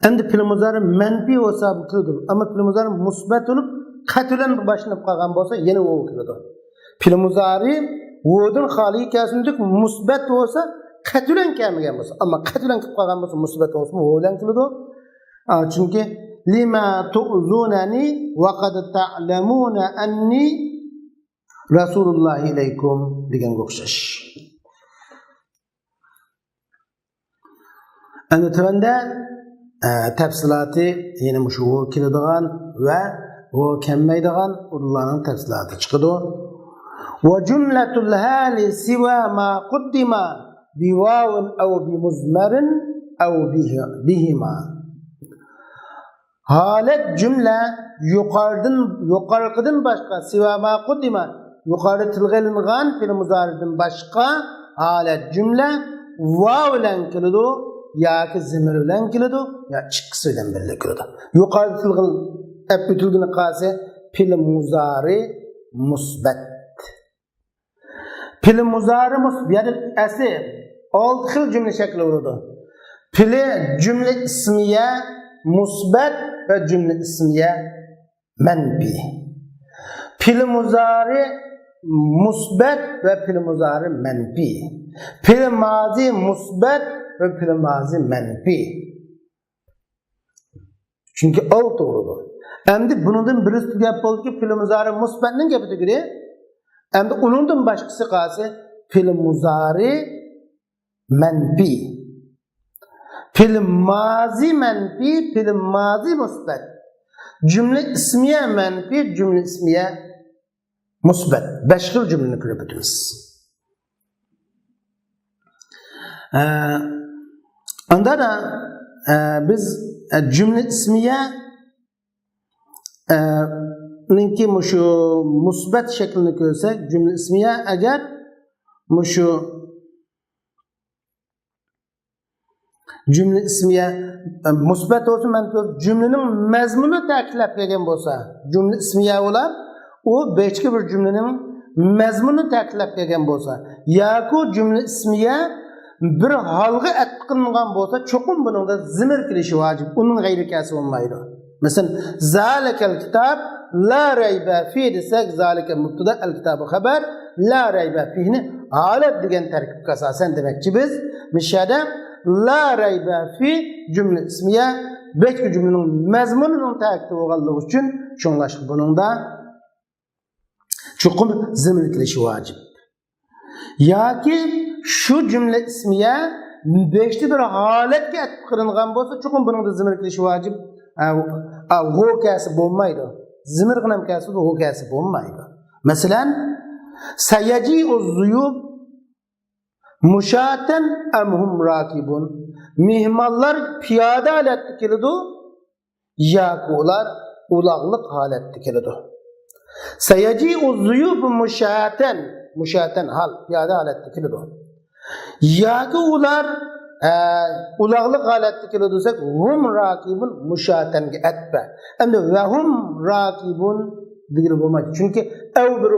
ئەمدى پېئىل مۇزارى مەنپىي بولسا بۇ كېلىدۇ. ئەمما پېئىل مۇزارى مۇسبەت بولۇپ، قەت بىلەن باشلىنىپ قالغان بولسا، يەنە ۋاۋ كېلىدۇ. پېئىل مۇزارى ۋاۋدىن خالىي كەلسۇن، مۇسبەت بولسا، قەت بىلەن كەلمىگەن بولسا، ئەمما قەت بىلەن كېلىپ قالغان بولسا، مۇسبەت بولسىمۇ ۋاۋ بىلەن كېلىدۇ. ئا، چۈنكى لىمە تۇئزۇنەنى ۋە قەد تەئلەمۇنە ئەننى رەسۇلۇللاھى ئىلەيكۇم دېگەنگە ئوخشاش. ئەمدى تۆۋەندە، ئە، تەپسىلاتى يەنە مۇشۇ ۋاۋ كېلىدىغان ۋە ۋاۋ كەلمەيدىغان ئورۇنلارنىڭ تەپسىلاتى چىقىدۇ. وجملة الحال سوى ما قدم بواو أو بمضمر أو به، بهما. ھالەت جۈملە يۇقىرىدىن، يۇقىرىقىدىن باشقا، سىۋا ما قۇددىما، يۇقىرىدا تىلغا ئېلىنغان پېئىل مۇزارىدىن باشقا ھالەت جۈملە ۋاۋ بىلەن كېلىدۇ ياكى زىمىر بىلەن كېلىدۇ يا ئىككىسى بىلەن بىللە كېلىدۇ. يۇقىرىدا تىلغا ئېلىپ ئۆتۈلگىنى قالسا پېئىل مۇزارى مۇسبەت. پېئىل مۇزارى مۇس-، يەنى ئەسلى ئالتە خىل جۈملە شەكلى بولىدۇ. پېئىل جۈملە ئىسمىيە مۇسبەت ۋە جۈملە ئىسمىيە مەنپىي. پېئىل مۇزارى مۇسبەت ۋە پېئىل مۇزارى مەنپىي. پېئىل مازى مۇسبەت ۋە پېئىل مازى مەنپىي. چۈنكى ئالتە بولىدۇ. ئەمدى بۇنىڭدىن بىرسى تۈگەپ بولدىكى، پېئىل مۇزارى مۇسبەتنىڭ گېپى تۈگىدى. ئەمدى ئۇنىڭدىن باشقىسى قالسا، پېئىل مۇزارى مەنپىي. پېئىل مازى مەنپىي، پېئىل مازى مۇسبەت. جۈملە ئىسمىيە مەنپىي، جۈملە ئىسمىيە مۇسبەت، بەش خىل جۈملىنى كۆرۈپ ئۆتىمىز. ئە، ئاندا دا، ئە، بىز، ئە، جۈملە ئىسمىيە، ئە، نىڭكى مۇشۇ مۇسبەت شەكلىنى كۆرسەك، جۈملە ئىسمىيە ئەگەر مۇشۇ جۈملە ئىسمىيە، ئە، مۇسبەت بولسا، مەنپىي بولسا، جۈملىنىڭ مەزمۇنى تەكىتلەپ كەلگەن بولسا، جۈملە ئىسمىيە بولار، ئۇ بەشتىكى بىر جۈملىنىڭ مەزمۇنى تەكىتلەپ كەلگەن بولسا، ياكى جۈملە ئىسمىيە بىر ھالغا ئەتىپ قىلىنغان بولسا، چوقۇم بۇنىڭدا زىمىر كېلىشى ۋاجىپ، ئۇنىڭ غەيرى كەلسە بولمايدۇ. مەسىلەن، زالىكەل كىتاب لا رەيبە فى دېسەك، زالىكە مۇبتەدا، ئەل كىتابۇ خەبەر، لا رەيبە فىنى ھالەت دېگەن تەركىبكە ئاساسەن دېمەكچى بىز. مۇشۇ يەردە لا رەيبە فى جۈملە ئىسمىيە بەشتىكى جۈملىنىڭ مەزمۇنىنىڭ تەكىتى بولغانلىقى ئۈچۈن، شۇڭلاشقا بۇنىڭدا چوقۇم زىمىر كېلىشى ۋاجىپ. ياكى شۇ جۈملە ئىسمىيە بەشتە بىر ھالەتكە ئەتىپ قىلىنغان بولسا، چوقۇم بۇنىڭدا زىمىر كېلىشى ۋاجىپ. ئە، ئە، ھو كەلسە بولمايدۇ. زىمىرغىنەم كەلسە، ھو كەلسە بولمايدۇ. مەسىلەن، سەيەجىئۇ زۇيۇب مۇشاتەن ئەم ھۇم راكىبۇن. مېھمانلار پىيادە ھالەتتە كېلىدۇ ياكى ئۇلار ئۇلاغلىق ھالەتتە كېلىدۇ. سەيەجىئۇ زۇيۇفۇ مۇشاتەن، مۇشاتەن ھال، پىيادە ھالەتتە كېلىدۇ. ياكى ئۇلار، ئە، ئۇلاغلىق ھالەتتە كېلىدۇ دېسەك، ھۇم راكىبۇن مۇشاتەنگە ئەتپە. ئەمدى ۋە ھۇم راكىبۇن دېگىلى بولمايدۇ. چۈنكى ئەۋ بىر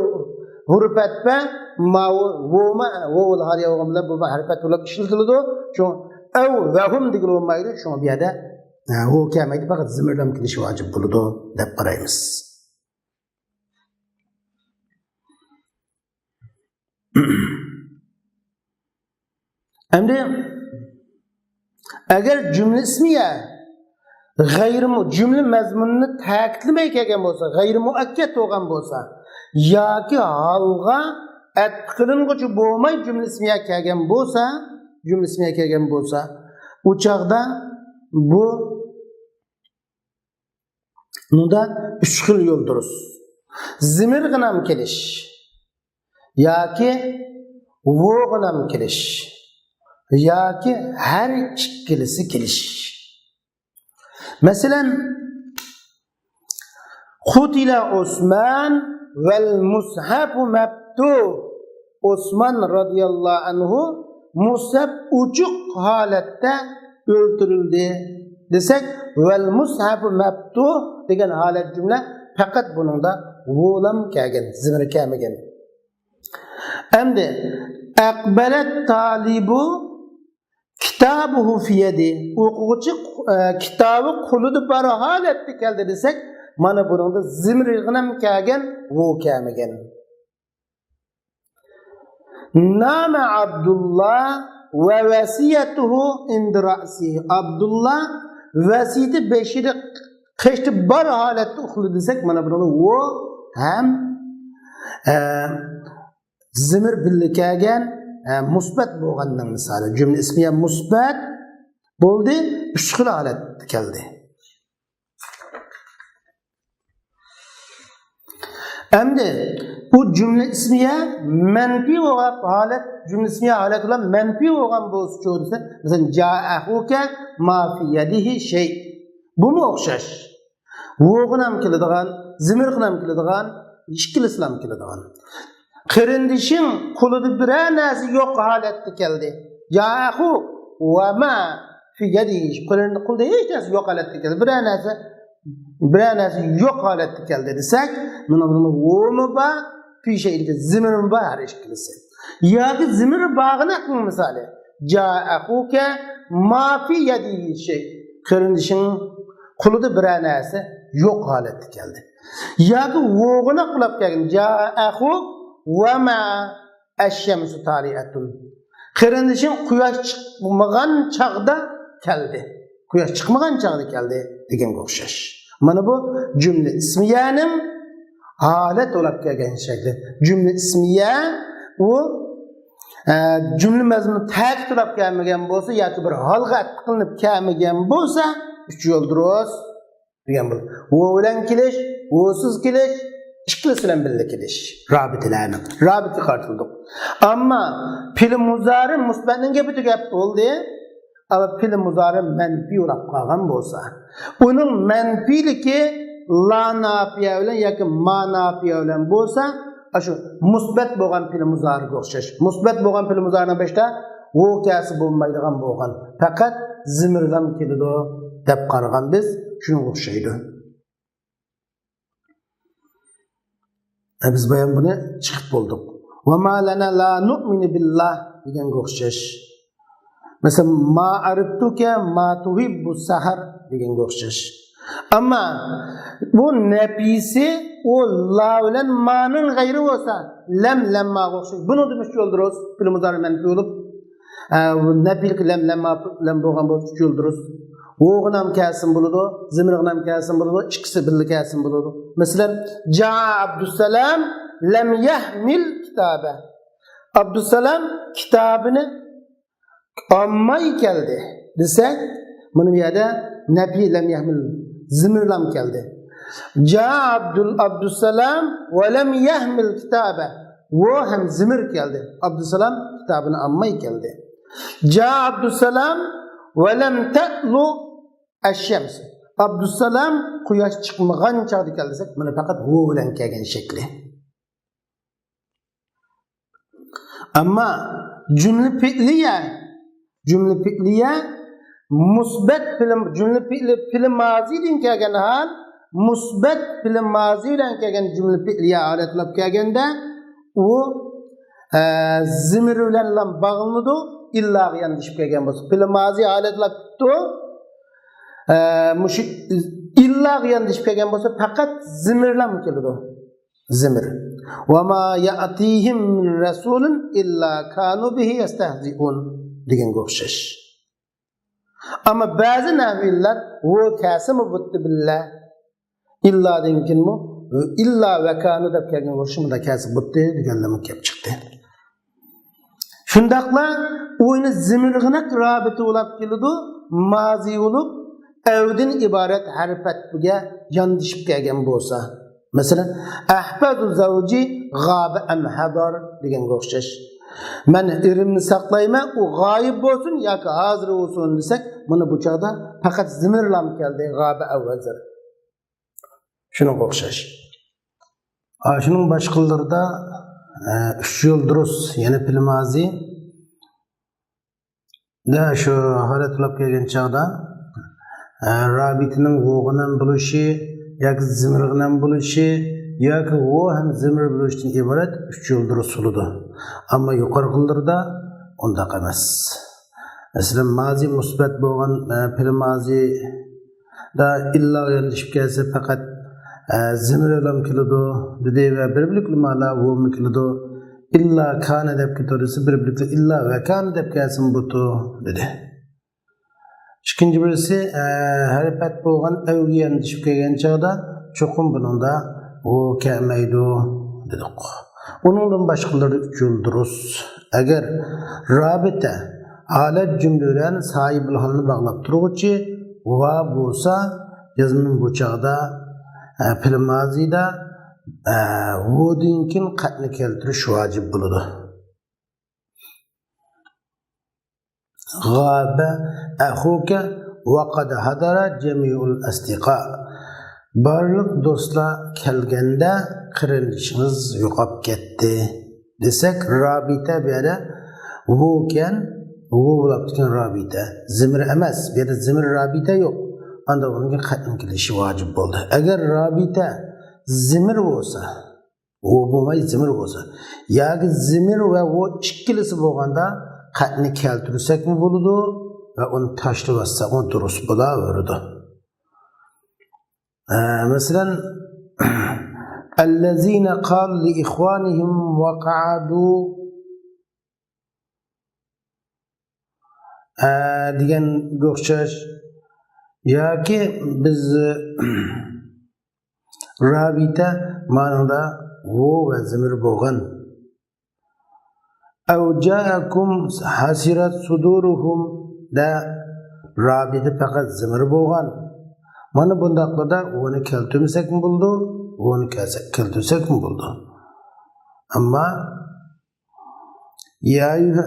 ھۇرۇپ ئەتپە، ماۋۇ، ۋوما، ۋوۋۇل ھالىيە بولغان بىلەن بۇ ھەرپەت بولۇپ ئىشلىتىلىدۇ. شۇ ئەۋ ۋە ھۇم دېگىلى بولمايدۇ. شۇڭا بۇ يەردە، ئە، ھۇ كەلمەيدۇ، پەقەت زىمىرلام كېلىشى ۋاجىپ بولىدۇ دەپ قارايمىز. ئەمدى ئەگەر جۈملە ئىسمىيە غەيرىي مۇ-، جۈملە مەزمۇنىنى تەكىتلىمەي كەلگەن بولسا، غەيرىي مۇئەككەد بولغان بولسا ياكى ھالغا ئەتپ قىلىنغۇچى بولماي جۈملە ئىسمىيە كەلگەن بولسا، جۈملە ئىسمىيە كەلگەن بولسا، ئۇ چاغدا بۇ، بۇنىڭدا ئۈچ خىل يول دۇرۇس. زىمىرغا نام كېلىش ياكى ۋوغا نام كېلىش ياكى ھەر ئىككىلىسى كېلىش. مەسىلەن، قۇتىلە ئوسمان ۋەل مۇسھەفۇ مەپتۇھ. ئوسمان رازىياللاھۇ ئەنھۇ مۇسھەف ئوچۇق ھالەتتە ئۆلتۈرۈلدى دېسەك، ۋەل مۇسھەفۇ مەپتۇھ دېگەن ھالەت جۈملە پەقەت بۇنىڭدا ۋولام كەلگەن، زىمىر كەلمىگەن. ئەمدى ئەقبەلەت تالىبۇ كىتابۇھۇ فى يەدى. ئوقۇغۇچى، ئە، كىتابى قولىدا بار ھالەتتە كەلدى دېسەك، مانا بۇنىڭدا زىمىرغىنەم كەلگەن، ۋو كەلمىگەن. نامە ئابدۇللا ۋە ۋەسىيەتۇھۇ ئىندى رەئسىھى. ئابدۇللا ۋەسىيىتى بېشىدا، قېشىدا بار ھالەتتە ئۇخلىدى دېسەك، مانا بۇنىڭدا ۋو ھەم، ئە، زىمىر بىللە كەلگەن، ھە، مۇسبەت بولغاننىڭ مىسالى. جۈملە ئىسمىيە مۇسبەت بولدى، ئۈچ خىل ھالەتتە كەلدى. ئەمدى بۇ جۈملە ئىسمىيە مەنپىي بولغان ھالەت، جۈملە ئىسمىيە ھالەت بىلەن مەنپىي بولغان بولسىچۇ دېسە، مەسىلەن، جائە ئەخۇكە ما فى يەدىھى شەي. بۇمۇ ئوخشاش. ۋوغىنام كېلىدىغان، زىمىرغىنام كېلىدىغان، ئىككىلىسىلام كېلىدىغان. قېرىندىشىڭ قولىدا بىرەر نەرسە يوق ھالەتتە كەلدى. جائە ئەخۇك ۋە ما فى يەدىھى. قېرىند-، قولىدا ھېچ نەرسە يوق ھالەتتە كەلدى. بىرەر نەرسە، بىرەر نەرسە يوق ھالەتتە كەلدى دېسەك، مانا بۇنىڭدا ۋومۇ بار، پى شەيئىدىكى زىمىرمۇ بار، ھەر ئىككىلىسى. ياكى زىمىر بارغىنەكنىڭ مىسالى. جائە ئەخۇكە ما فى يەدىھى شەي. قېرىندىشىڭ قولىدا بىرەر نەرسە يوق ھالەتتە كەلدى. ياكى ۋوغىناق بولاپ كەلگەن. جائە ئەخۇك ۋە ما ئەششەمسۇ تالىئەتۇن. قېرىندىشىڭ قۇياش چىقمىغان چاغدا كەلدى. قۇياش چىقمىغان چاغدا كەلدى دېگەنگە ئوخشاش. مانا بۇ جۈملە ئىسمىيەنىڭ ھالەت بولاپ كەلگەن شەكلى. جۈملە ئىسمىيە ئۇ، ئە، جۈملە مەزمۇنى تەكىت بولاپ كەلمىگەن بولسا ياكى بىر ھالغا ئەتپ قىلىنىپ كەلمىگەن بولسا، ئۈچ يول دۇرۇس دېگەن بولىدۇ. ۋو بىلەن كېلىش، ۋوسىز كېلىش، ئىككىلىسى بىلەن بىللە كېلىش. رابىتىلەرنىڭ، رابىتىگە قارىتىلدۇق. ئەمما پېئىل مۇزارى مۇسبەتنىڭ گېپى تۈگەپ بولدى. ئەمما پېئىل مۇزارى مەنپىي بولاپ قالغان بولسا، ئۇنىڭ مەنپىيلىكى لا نافىيە بىلەن ياكى ما نافىيە بىلەن بولسا، ئاشۇ مۇسبەت بولغان پېئىل مۇزارىگە ئوخشاش. مۇسبەت بولغان پېئىل مۇزارىنىڭ بېشىدا ۋو كەلسە بولمايدىغان بولغان. پەقەت زىمىرلام كېلىدۇ دەپ قارىغان بىز. شۇنىڭغا ئوخشايدۇ. ئە، بىز بايام بۇنى چىقىپ بولدۇق. ۋە ما لەنا لا نۇئمىنۇ بىللا دېگەنگە ئوخشاش. مەسىلەن، ما ئەرىبتۇكە ما تۇھىببۇ سەھەر دېگەنگە ئوخشاش. ئەمما بۇ نەپىسى ئۇ لا بىلەن مانىڭ غەيرى بولسا، لەم، لەمماغا ئوخشاش. بۇنىڭدا مۇشۇ يول دۇرۇس. پېئىل مۇزارى مەنپىي بولۇپ، ئە، بۇ نەپىيلىك لەم، لەمما، لەم بولغان بولسا ئۈچ يول دۇرۇس. ۋوغىنام كەلسىمۇ بولىدۇ، زىمىرغىنام كەلسىمۇ بولىدۇ، ئىككىسى بىللە كەلسىمۇ بولىدۇ. مەسىلەن، جائە ئابدۇسسالام لەم يەھمىل كىتابە. ئابدۇسسالام كىتابىنى ئالماي كەلدى دېسەك، مانا بۇ يەردە نەپىي لەم يەھمىل، زىمىرلام كەلدى. جائە ئابدۇل، ئابدۇسسالام ۋە لەم يەھمىل كىتابە. ۋو ھەم زىمىر كەلدى. ئابدۇسسالام كىتابىنى ئالماي كەلدى. جائە ئابدۇسسالام ۋە لەم تەتلۇ ئەششەمس. ئابدۇسسالام قۇياش چىقمىغان چاغدا كەلدى دېسەك، مانا پەقەت ۋو بىلەن كەلگەن شەكلى. ئەمما جۈملە پېئلىيە، جۈملە پېئلىيە مۇسبەت پېئىل، جۈملە پېئىلى پېئىلى مازىدىن كەلگەن ھال، مۇسبەت پېئىلى مازى بىلەن كەلگەن جۈملە پېئلىيە ھالەت بولاپ كەلگەندە، ئۇ، ئە، زىمىر بىلەنلا باغلىنىدۇ، ئىللاغا ياندىشىپ كەلگەن بولسا، پېئىل مازى ھالەتلەر تۇتتى. ئە، مۇشۇ ئىللاغا ياندىشىپ كەلگەن بولسا، پەقەت زىمىرلام كېلىدۇ. زىمىر. «وما يأتيهم من رسول إلا كانوا به يستهزئون» دېگەنگە ئوخشاش. ئەمما بەزى نەھۋىيلەر «ۋۇ كەسىمۇ بۇتتى بىللە» ئىللادىن كېيىنمۇ «ئىللا ۋەكانۇ» دەپ كەلگەن بولۇشى مۇندا كەسىپ بۇتتى دېگەنلەرمۇ كەپ چىقتى. شۇنداقلا ئۇينى زىمىرغىنەك رابىتە بولاپ كېلىدۇ، مازى بولۇپ، ئەۋدىن ئىبارەت ھەرپەتگە ياندىشىپ كەلگەن بولسا. مەسىلەن، «أحفظ زوجي غاب أم حضر» دېگەنگە ئوخشاش. «مەن ئېرىمنى ساقلايمەن، ئۇ غايىب بولسۇن ياكى ھازىر بولسۇن» دېسەك، مانا بۇ چاغدا پەقەت زىمىرلام كەلدى، غاب ئەۋ ھەزەر. شۇنىڭغا ئوخشاش. ئاشۇنىڭ باشقىلىرىدا، ئە، ئۈچ يول دۇرۇس، يەنى پېئىل مازى. دە شۇ ھالەت بولاپ كەلگەن چاغدا، ئە، رابىتىنىڭ ۋۇغىنەم بولۇشى ياكى زىمىرغىنەم بولۇشى ياكى ۋۇ ھەم زىمىر بولۇشتىن ئىبارەت ئۈچ يول دۇرۇس بولىدۇ. ئەمما يۇقىرىقىلىرىدا ئۇنداق ئەمەس. مەسىلەن، مازى مۇسبەت بولغان، ئە، پېئىل مازى دا ئىللاغا ياندىشىپ كەلسە پەقەت، ئە، زىمىرلام كېلىدۇ دېدى ۋە بىر بىرلىك ئۆلىمالار ۋۇمۇ كېلىدۇ. «ئىللا كانە» دەپ كېتىۋېرىلسە، بىر بىرلىكلەر «ئىللا ۋەكانە» دەپ كەلسىمۇ بۇتۇ دېدى. ئىككىنچى بىرسى، ئە، ھەرپەت بولغان ئەۋگە ياندىشىپ كەلگەن چاغدا چوقۇم بۇنىڭدا ۋۇ كەلمەيدۇ دېدۇق. ئۇنىڭدىن باشقىلىرى ئۈچ يول دۇرۇس. ئەگەر رابىتە ھالەت جۈملە بىلەن ساھىبىل ھالنى باغلاپ تۇرغۇچى ۋاۋ بولسا، يازمىنىڭ بۇ چاغدا، ئە، پېئىل مازىدا، ئە، ۋۇدىن كېيىن قەتنى كەلتۈرۈش ۋاجىپ بولىدۇ. غاب أخوك وقد حضر جميع الأصدقاء. بارلىق دوستلار كەلگەندە قېرىندىشىڭىز يوقاپ كەتتى دېسەك، رابىتە بۇ يەردە ۋۇكەن، ۋۇ بولاپتىكەن رابىتە. زىمىر ئەمەس، بۇ يەردە زىمىر رابىتە يوق. ئاندىن ئۇنىڭ قەتنىڭ كېلىشى ۋاجىپ بولدى. ئەگەر رابىتە زىمىر بولسا، ۋۇ بولماي زىمىر بولسا، ياكى زىمىر ۋە ۋۇ ئىككىلىسى بولغاندا قەتنى كەلتۈرسەكمۇ بولىدۇ ۋە ئۇنى تاشلىۋەتسەكمۇ دۇرۇس بولاۋېرىدۇ. ئە، مەسىلەن، الذين قالوا لإخوانهم وقعدوا، ئە، دېگەنگە ئوخشاش. ياكى بىز رابىتە مانىڭدا ۋۇ ۋە زىمىر بولغان. أو جاءكم حسرت صدورهم دە رابىتە پەقەت زىمىر بولغان. مانا بۇنداقلاردا ۋۇنى كەلتۈرمىسەكمۇ بولىدۇ، ۋۇنى كەلسە-، كەلتۈرسەكمۇ بولىدۇ. ئەمما يا أيها،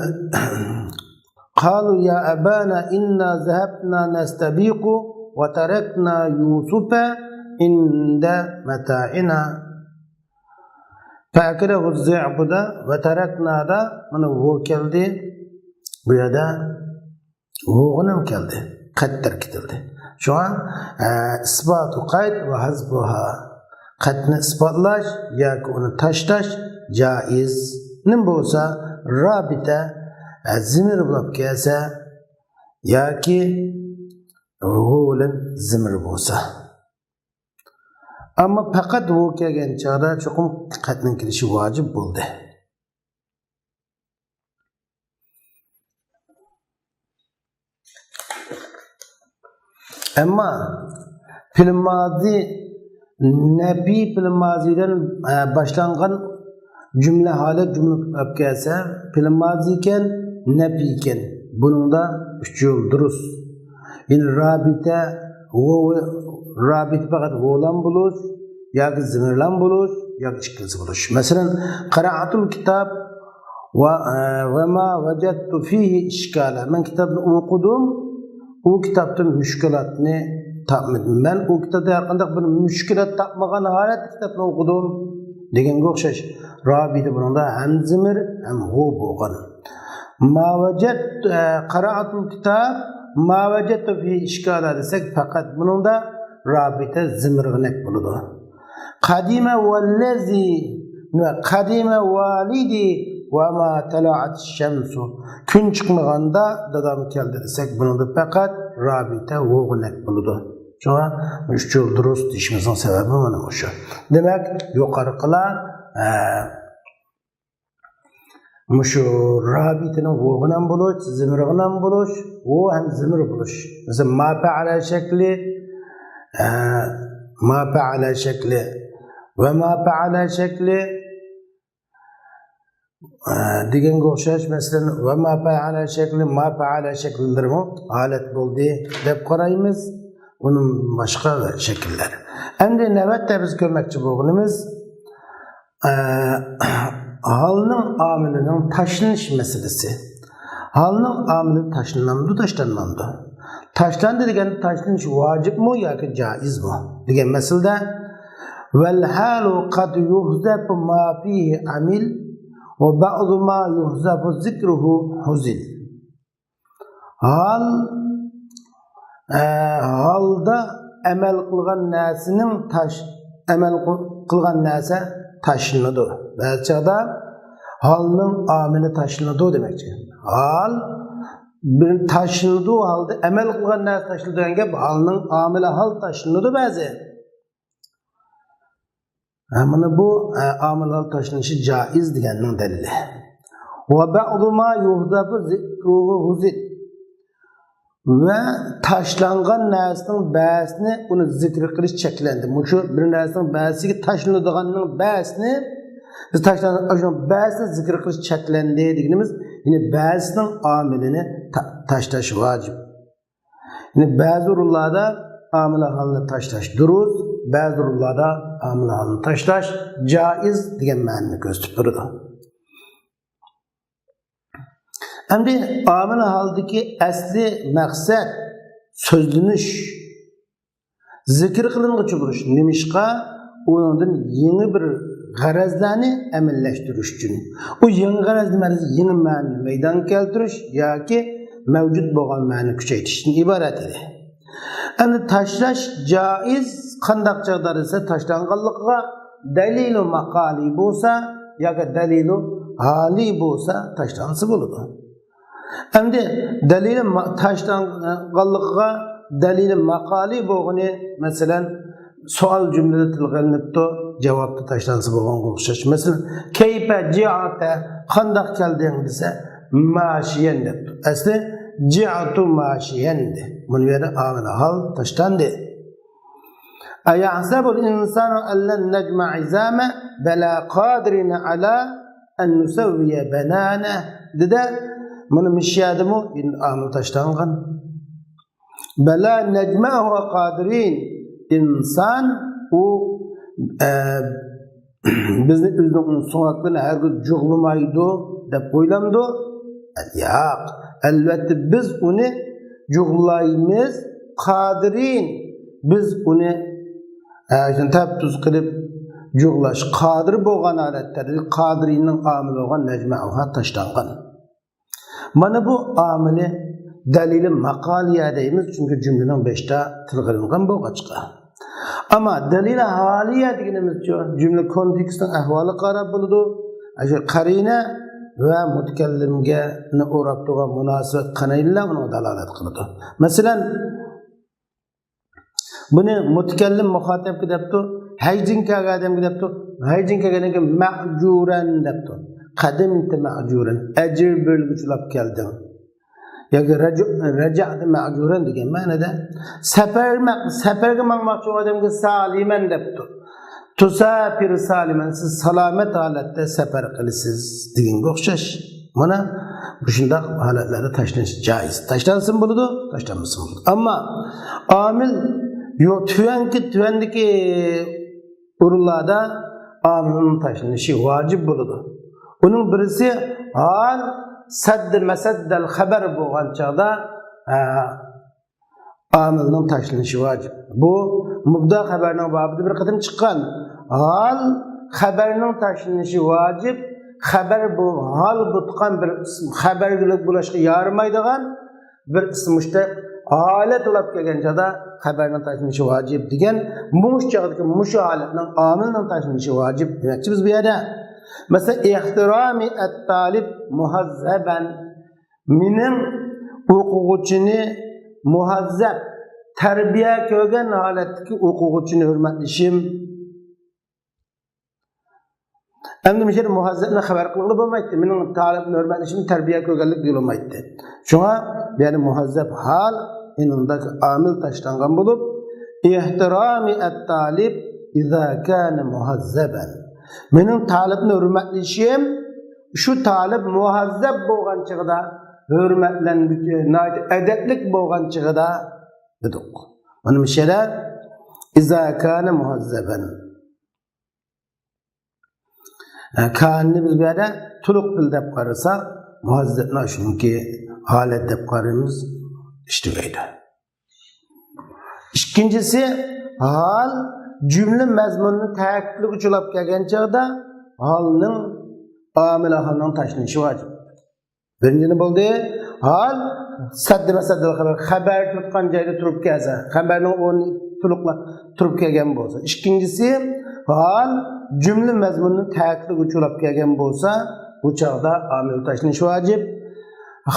قالوا يا أبانا إنا ذهبنا نستبق وتركنا يوسف عند متاعنا. فأكله الذئب دا، وتركنا دا، مانا ۋۇ كەلدى. بۇ يەردە ۋۇغىنىم كەلدى. قەت تەرك ئېتىلدى. شۇڭا، ئە، ئىسباتۇ قەيد ۋە ھەزفۇھا. قەتنى ئىسباتلاش ياكى ئۇنى تاشلاش جائىز. نېمە بولسا، رابىتە، ئە، زىمىر بولۇپ كەلسە ياكى ۋۇ بىلەن زىمىر بولسا. ئەمما پەقەت ۋۇ كەلگەن چاغدا چوقۇم قەتنىڭ كېلىشى ۋاجىپ بولدى. ئەمما پېئىل مازى، نەپىي پېئىل مازى بىلەن، ئە، باشلانغان جۈملە ھالەت جۈملە بولۇپ كەلسە، پېئىل مازى ئىكەن، نەپىي ئىكەن. بۇنىڭدا ئۈچ يول دۇرۇس. يەنى رابىتە، ۋۇ، رابىتە پەقەت ۋۇلان بولۇش، ياكى زىمىرلان بولۇش، ياكى ئىككىلىسى بولۇش. مەسىلەن، قەرەئەتۇل كىتاب ۋە، ئە، ۋە ما ۋەجەدتۇ فىھى ئىشكالا. مەن كىتابنى ئوقۇدۇم، ئۇ كىتابتىن مۈشكۈلاتنى تاپمىدىم. مەن ئۇ كىتابتا ھەرقانداق بىر مۈشكۈلات تاپمىغان ھالەتتە كىتابنى ئوقۇدۇم دېگەنگە ئوخشاش. رابىتە بۇنىڭدا ھەم زىمىر، ھەم ۋۇ بولغان. ما ۋەجەت، ئە، قەرەئەتۇل كىتاب، ما ۋەجەتتۇ فىھى ئىشكالا دېسەك، پەقەت بۇنىڭدا رابىتە زىمىرغىنەك بولىدۇ. قەدىمە ۋەللەزى، قەدىمە ۋالىدى ۋە ما تەلەئەت شەمسۇ. كۈن چىقمىغاندا دادام كەلدى دېسەك، بۇنىڭدا پەقەت رابىتە ۋوغۇنەك بولىدۇ. شۇڭا ئۈچ يول دۇرۇس دېيىشىمىزنىڭ سەۋەبى مانا مۇشۇ. دېمەك، يۇقىرىقىلار، ئە، مۇشۇ رابىتىنىڭ ۋوغىنام بولۇش، زىمىرغىنام بولۇش، ۋو ھەم زىمىر بولۇش. مەسىلەن، ما پەئەلە شەكلى، ئە، ما پەئەلە شەكلى ۋە ما پەئەلە شەكلى، ئە، دېگەنگە ئوخشاش، مەسىلەن، ۋە ما پەئەلە شەكلى، ما پەئەلە شەكىللىرىمۇ ھالەت بولدى دەپ قارايمىز. ئۇنىڭ باشقا شەكىللەر. ئەمدى نۆۋەتتە بىز كۆرمەكچى بولغىنىمىز، ئە، ھالنىڭ ئامىلىنىڭ تاشلىنىش مەسىلىسى. ھالنىڭ ئامىلى تاشلىنامدۇ، تاشلانمامدۇ؟ تاشلاندى دېگەندە تاشلىنىش ۋاجىپمۇ ياكى جائىزمۇ دېگەن مەسىلىدە، ۋەل ھالۇ قەد يۇھزەپۇ ما فىھى ئامىل ۋە بەئزۇ ما يۇھزەپۇ زىكرۇھۇ ھۇزىل. ھال، ئە، ھالدا ئەمەل قىلغان نەرسىنىڭ تاش-، ئەمەل قىل-، قىلغان نەرسە تاشلىنىدۇ. بەزى چاغدا ھالنىڭ ئامىلى تاشلىنىدۇ دېمەكچى. ھال بىر تاشلىنىدۇ، ھالدا ئەمەل قىلغان نەرسە تاشلىنىدۇ دېگەن گەپ، ھالنىڭ ئامىلى ھال تاشلىنىدۇ بەزى. ھە، مانا بۇ، ئە، ئامىل ھال تاشلىنىشى جائىز دېگەننىڭ دەلىلى. ۋە بەئزۇ ما يۇھزەپۇ زىكرۇھۇ ھۇزىل. ۋە تاشلانغان نەرسىنىڭ بەزىسىنى ئۇنى زىكىر قىلىش چەكلەندى. مۇشۇ بىر نەرسىنىڭ بەزىسىگە تاشلىنىدىغاننىڭ بەزىسىنى، بىز تاشلانغان شۇنىڭ بەزىسىنى زىكىر قىلىش چەكلەندى دېگىنىمىز، يەنى بەزىسىنىڭ ئامىلىنى تا-، تاشلاش ۋاجىپ. يەنى بەزى ئورۇنلاردا ئامىلى ھالنى تاشلاش دۇرۇس، بەزى ئورۇنلاردا ئامىلى ھالنى تاشلاش جائىز دېگەن مەنىنى كۆرسىتىپ بېرىدۇ. ئەمدى ئامىلى ھالدىكى ئەسلى مەقسەت سۆزلىنىش، زىكىر قىلىنغۇچى بولۇش. نېمىشقا؟ ئۇنىڭدىن يېڭى بىر غەرەزلەرنى ئەمەلىيلەشتۈرۈش ئۈچۈن. ئۇ يېڭى غەرەز نېمە؟ يېڭى مەنىنى مەيدانغا كەلتۈرۈش ياكى مەۋجۇت بولغان مەنىنى كۈچەيتىشتىن ئىبارەت ئىدى. ئەمدى تاشلاش جائىز، قانداق چاغدا دېسە، تاشلانغانلىقىغا دەلىلۇ ماقالى بولسا ياكى دەلىلۇ ھالى بولسا تاشلانسا بولىدۇ. ئەمدى دەلىلى ما-، تاشلانغانلىقىغا دەلىلى ماقالى بولغىنى، مەسىلەن، سوئال جۈملىدە تىلغا ئېلىنىپتۇ، جاۋابتا تاشلانسا بولغانغا ئوخشاش. مەسىلەن، كەيپە جىئتە، قانداق كەلدىڭ دېسە، ماشىيەن دەپتۇ. ئەسلى جىئتۇ ماشىيەن دېدى. بۇنى بۇ يەردە ئامىلى ھال تاشلاندى. ئەيەھسەبۇل ئىنسانۇ ئەللەن نەجمەئە ئىزامە بەلە قادىرىنە ئەلا ئەن نۇسەۋۋىيە بەنانە دېدى. مانا مۇشۇ يەردىمۇ ئامىل تاشلانغان. بەلە نەجمەئە قادىرىن. ئىنسان ئۇ، ئە، بىزنى ئۆزىنىڭ سۆڭەكلىرىنى ھەرگىز جۇغلىمايدۇ دەپ ئويلامدۇ؟ ياق. ئەلۋەتتە بىز ئۇنى جۇغلايمىز. قادىرىن. بىز ئۇنى، ئە، شۇنى تەپتۇز قىلىپ جۇغلاش قادىر بولغان ھالەتتە، قادىرىننىڭ ئامىلى بولغان نەجمەئە تاشلانغان. مانا بۇ ئامىلى دەلىلى ماقالىيە دەيمىز، چۈنكى جۈملىنىڭ بېشىدا تىلغا ئېلىنغان بولغاچقا. ئەمما دەلىلى ھالىيە دېگىنىمىزچۇ، جۈملە كونتېكستىنىڭ ئەھۋالىغا قاراپ بولىدۇ. ئاشۇ قەرىنە ۋە مۇتەكەللىمگە ئوراپ تۇرغان مۇناسىۋەت قەرىنىلەر ئۇنىڭغا دالالەت قىلىدۇ. مەسىلەن، بۇنى مۇتەكەللىم مۇخاتەپكە دەپتۇ، ھەيجىن كەلگەن ئادەمگە دەپتۇ، ھەيجىن كەلگەندىن كېيىن مەئجۇرەن دەپتۇ. قەدىمتە مەئجۇرەن، ئەجىر بېرىلگۈچى بولاپ كەلدىڭ. ياكى رەجۇ-، رەجەئتە مەئجۇرەن دېگەن مەنىدە. سەپەر مە-، سەپەرگە ماڭماقچى بولغان ئادەمگە سالىمەن دەپتۇ. تۇسافىر سالىمەن، سىز سالامەت ھالەتتە سەپەر قىلىسىز دېگەنگە ئوخشاش. مانا مۇشۇنداق ھالەتلەردە تاشلىنىش جائىز. تاشلانسىمۇ بولىدۇ، تاشلانمىسىمۇ بولىدۇ. ئەمما ئامىل يو-، تۆۋەنكى، تۆۋەندىكى ئورۇنلاردا ئامىلنىڭ تاشلىنىشى ۋاجىپ بولىدۇ. ئۇنىڭ بىرسى ھال سەددە مەسەددەل خەبەر بولغان چاغدا، ئە، ئامىلنىڭ تاشلىنىشى ۋاجىپ. بۇ مۇبدا خەبەرنىڭ بابىدا بىر قېتىم چىققان. ھال خەبەرنىڭ تاشلىنىشى ۋاجىپ. خەبەر بۇ ھال بۇتقان بىر ئىسىم، خەبەرگىلىك بولۇشقا يارىمايدىغان بىر ئىسىم مۇشتەق ھالەت بولاپ كەلگەن چاغدا خەبەرنىڭ تاشلىنىشى ۋاجىپ دېگەن مۇشۇ چاغدىكى مۇشۇ ھالەتنىڭ ئامىلنىڭ تاشلىنىشى ۋاجىپ دېمەكچى بىز بۇ يەردە. مەسىلەن، ئېھتىرامى ئەتتالىب مۇھەززەبەن. مېنىڭ ئوقۇغۇچىنى مۇھەززەپ، تەربىيە كۆرگەن ھالەتتىكى ئوقۇغۇچىنى ھۆرمەتلىشىم. ئەمدى مۇشۇ يەردە مۇھەززەپنى خەۋەر قىلغىلى بولمايتتى. مېنىڭ تالىپنى ھۆرمەتلىشىم تەربىيە كۆرگەنلىك دېگىلى بولمايتتى. شۇڭا بۇ يەردە مۇھەززەپ ھال ئېنىڭداك ئامىل تاشلانغان بولۇپ، ئېھتىرامى ئەتتالىب ئىزا كانە مۇھەززەبەن. مېنىڭ تالىپنى ھۆرمەتلىشىم، شۇ تالىپ مۇھەززەپ بولغان چېغىدا، ھۆرمەتلەنگۈچى، ناھايىتى ئەدەپلىك بولغان چېغىدا دېدۇق. مانا مۇشۇ يەردە ئىزا كانە مۇھەززەبەن. ئە، كانىنى بىز بۇ يەردە تولۇق پېئىل دەپ قارىساق، مۇھەززەپنى شۇنىڭكى ھالەت دەپ قارايمىز، ئىشلىمەيدۇ. ئىككىنچىسى، ھال جۈملە مەزمۇنىنى تەكىتلىگۈچى بولۇپ كەلگەن چاغدا ھالنىڭ، ئامىلى ھالنىڭ تاشلىنىشى ۋاجىپ. بىرىنچى نېمە بولدى؟ ھال سەددى مەسەددىل خەبەر، خەبەر تۇرغان جايدا تۇرۇپ كەلسە، خەبەرنىڭ ئورنى تولۇقلا تۇرۇپ كەلگەن بولسا. ئىككىنچىسى، ھال جۈملە مەزمۇنىنى تەكىتلىگۈچى بولۇپ كەلگەن بولسا، بۇ چاغدا ئامىل تاشلىنىشى ۋاجىپ.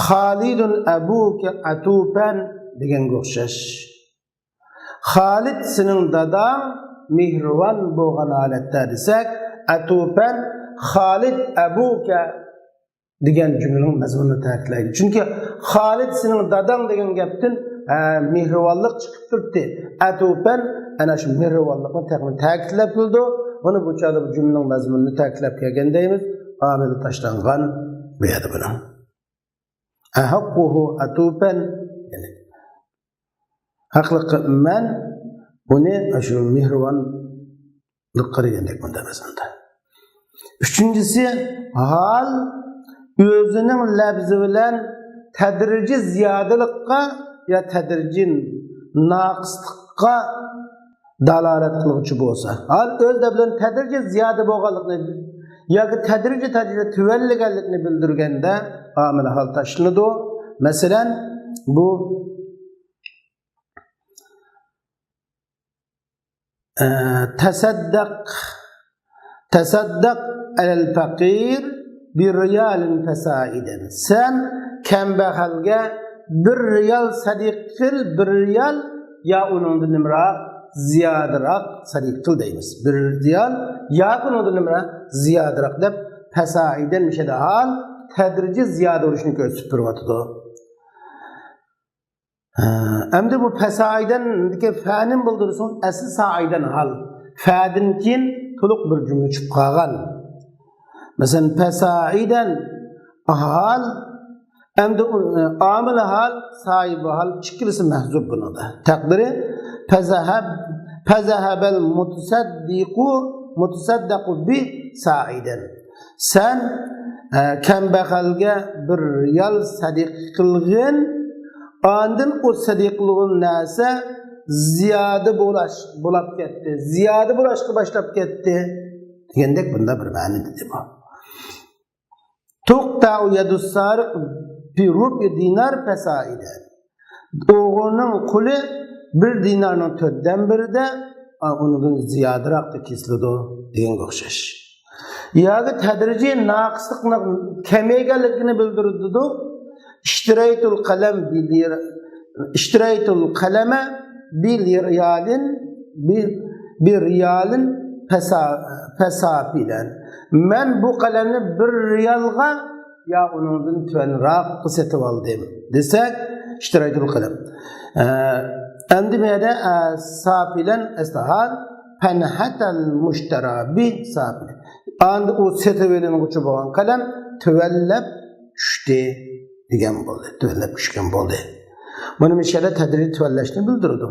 خالىدۇن ئەبۇكە ئەتۇپەن دېگەنگە ئوخشاش. خالىد سېنىڭ داداڭ مېھرىبان بولغان ھالەتتە دېسەك، ئەتۇپەن خالىد ئەبۇكە دېگەن جۈملىنىڭ مەزمۇنىنى تەكىتلەيدۇ. چۈنكى خالىد سېنىڭ داداڭ دېگەن گەپتىن، ئە، مېھرىبانلىق چىقىپ تۇرۇپتۇ. ئەتۇپەن ئەنە شۇ مېھرىبانلىقنى تېخىمۇ تەكىتلەپ كېلىدۇ. مانا بۇ چاغدا بۇ جۈملىنىڭ مەزمۇنىنى تەكىتلەپ كەلگەن دەيمىز. ئامىلى تاشلانغان بۇ يەردە بۇنىڭ. ئەھەققۇھۇ ئەتۇپەن. يەنى ھەقلىقى مەن ئۇنى شۇ مېھرىبانلىققا دېگەندەك بۇنداق مەزمۇندا. ئۈچىنچىسى، ھال ئۆزىنىڭ لەپزى بىلەن تەدرىجىي زىيادىلىققا يا تەدرىجىي ناقىسلىققا دالالەت قىلغۇچى بولسا، ھال ئۆز لەپزى بىلەن تەدرىجىي زىيادە بولغانلىقىنى ياكى تەدرىجىي تەدرىجىي تۆۋەنلىگەنلىكىنى بىلدۈرگەندە ئامىل ھال تاشلىنىدۇ. مەسىلەن، بۇ، ئە، تەسەددەق، تەسەددەق ئەلەل پەقىر بىررىيالىن فەسائىدەن. سەن كەمبەغەلگە بىر رىيال سەدىقە قىل، بىر رىيال يا ئۇنىڭدىن نېمىراق، زىيادىراق سەدىقە قىل دەيمىز. بىر رىيال ياكى ئۇنىڭدىن نېمىراق، زىيادىراق دەپ، پەسائىدەن مۇشۇ يەردە ھال تەدرىجىي زىيادە بولۇشىنى كۆرسىتىپ بېرىۋاتىدۇ. ھە، ئەمدى بۇ پەسائىدەندىكى فەنى بىلدۈرسىڭىز، ئەسلى سائىدەن ھال. فەدىن كېيىن تولۇق بىر جۈملە چۈشۈپ قالغان. مەسىلەن، پەسائىدەن ھال، ئەمدى ئۇ، ئامىل ھال، ساھىبى ھال ئىككىلىسى مەھزۇپ بۇنىڭدا. تەقدىرى پەزەھەب، پەزەھەبەل مۇتەسەددىقۇ، مۇتەسەددەقۇ بى سائىدەن. سەن، ئە، كەمبەغەلگە بىر رىيال سەدىقە قىلغىن، ئاندىن ئۇ سەدىقە قىلغان نەرسە زىيادە بولاش، بولاپ كەتتى، زىيادە بولاشقا باشلاپ كەتتى دېگەندەك بۇنداق بىر مەنىدە بۇ. تۇقتەئۇ يەدۇس سارىق بى رۇبئى دىنار فەسائىدە. ئوغرىنىڭ قولى بىر دىنارنىڭ تۆتتىن بىرىدە، ئا، ئۇنىڭدىن زىيادىراقتا كېسىلىدۇ دېگەنگە ئوخشاش. ياكى تەدرىجىي ناقىسلىقنىڭ كېمەيگەنلىكىنى بىلدۈرىدۇ. ئىشتىرەيتۇل قەلەم بىلىر-، ئىشتىرەيتۇل قەلەمە بىلىرىيالىن، بى-، بىرىيالىن فەسا-، فەساپىلەن. مەن بۇ قەلەمنى بىر رىيالغا يا ئۇنىڭدىن تۆۋەنراققا سېتىۋالدىم دېسەك، ئىشتىرەيتۇل قەلەم. ئە، ئەمدى بۇ يەردە، ئە، ساپىلەن ئەسلى ھال، پەنھەتەل مۇشتەرا بى ساپىلەن. ئاندىن ئۇ سېتىۋېلىنغۇچى بولغان قەلەم تۆۋەنلەپ چۈشتى دېگەن بولدى. تۆۋەنلەپ چۈشكەن بولدى. مانا مۇشۇ يەردە تەدرىجىي تۆۋەنلەشنى بىلدۈرىدۇ.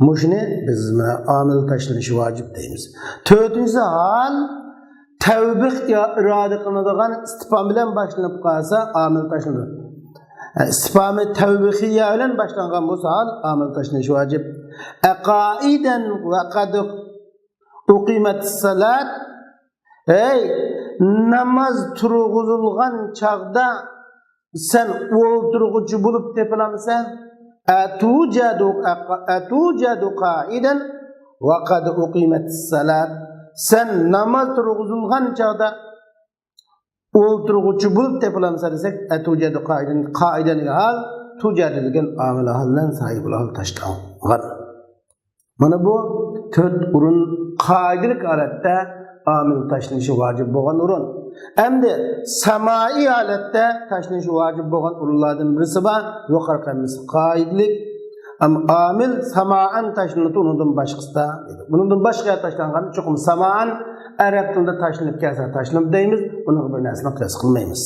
مۇشۇنى بىز مانا ئامىل تاشلىنىشى ۋاجىپ دەيمىز. تۆتىنچىسى ھال، تەۋبىخ ئىرادە قىلىنىدىغان ئىستىپھام بىلەن باشلىنىپ قالسا، ئامىل تاشلىنىدۇ. ئىستىپھامى تەۋبىخىيە بىلەن باشلانغان بولسا، ھال ئامىل تاشلىنىشى ۋاجىپ. ئەقائىدەن ۋە قەد ئۇقىمەتىس سالات. ھەي، ناماز تۇرغۇزۇلغان چاغدا سەن ئولتۇرغۇچى بولۇپ تېپىلامسەن؟ ئەتۇجەدۇ، ئەتۇجەدۇ قائىدەن ۋە قەد ئۇقىمەتىس سالات. سەن ناماز تۇرغۇزۇلغان چاغدا ئولتۇرغۇچى بولۇپ تېپىلامسەن دېسەك، ئە، توجادى قائىدىن، قائىدەن ھال، توجادى دېگەن ئامىل ھال بىلەن ساھىبىل ھال تاشلانغان. مانا بۇ تۆت ئورۇن قائىدىلىك ھالەتتە ئامىل تاشلىنىشى ۋاجىپ بولغان ئورۇن. ئەمدى سامائىي ھالەتتە تاشلىنىشى ۋاجىپ بولغان ئورۇنلاردىن بىرسى بار، يۇقىرىقى ھەممىسى قائىدىلىك. ئەمما ئامىل سامائەن تاشلىنىدۇ، ئۇنىڭدىن باشقىسىدا دېدۇق. بۇنىڭدىن باشقا يەردە تاشلانغان چوقۇم سامائەن ئەرەب تىلىدا تاشلىنىپ كەلسە تاشلىنىپ دەيمىز، ئۇنىڭغا بىر نەرسىنى قىياس قىلمايمىز.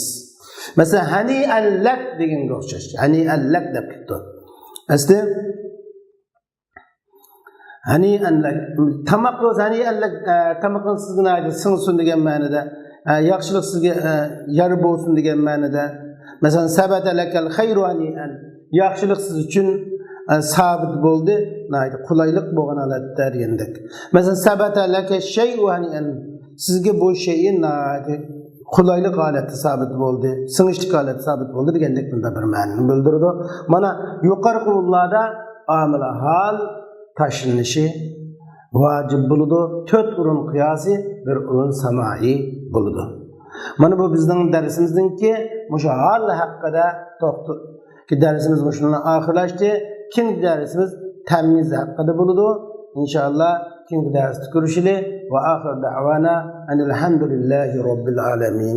مەسىلەن، ھەنىئەن لەك دېگەنگە ئوخشاش. ھەنىئەن لەك دەپ كېتىپتۇ. ئەسلى ھەنىئەن لەك. تاماق بولسا ھەنىئەن لەك، ئە، تامىقىڭىز سىزگە ناھايىتى سىڭسۇن دېگەن مەنىدە، ئە، ياخشىلىق سىزگە، ئە، يار بولسۇن دېگەن مەنىدە. مەسىلەن، سەبەتە لەكەل خەيرۇ ھەنىئەن. ياخشىلىق سىز ئۈچۈن، ئە، سابىت بولدى، ناھايىتى قولايلىق بولغان ھالەتتە دېگەندەك. مەسىلەن، سەبەتە لەكە شەيئۇ ھەنىئەن. سىزگە بۇ شەيئى ناھايىتى قولايلىق ھالەتتە سابىت بولدى، سىڭىشلىك ھالەتتە سابىت بولدى دېگەندەك بۇنداق بىر مەنىنى بىلدۈرىدۇ. مانا يۇقىرىقى ئورۇنلاردا ئامىل ھال تاشلىنىشى ۋاجىپ بولىدۇ. تۆت ئورۇن قىياسىي، بىر ئورۇن سامائىي بولىدۇ. مانا بۇ بىزنىڭ دەرسىمىزنىڭكى مۇشۇ ھال ھەققىدە توختىلىپ، دەرسىمىز مۇشۇنىڭ بىلەن ئاخىرلاشتى. كېيىنكى دەرسىمىز تەميىز ھەققىدە بولىدۇ. ئىنشائاللا كېيىنكى دەرستە كۆرۈشىلى. ۋە ئاخىر دەئۋانا ئەنىل ھەمدۇلىللاھى رەببىل ئالەمىن.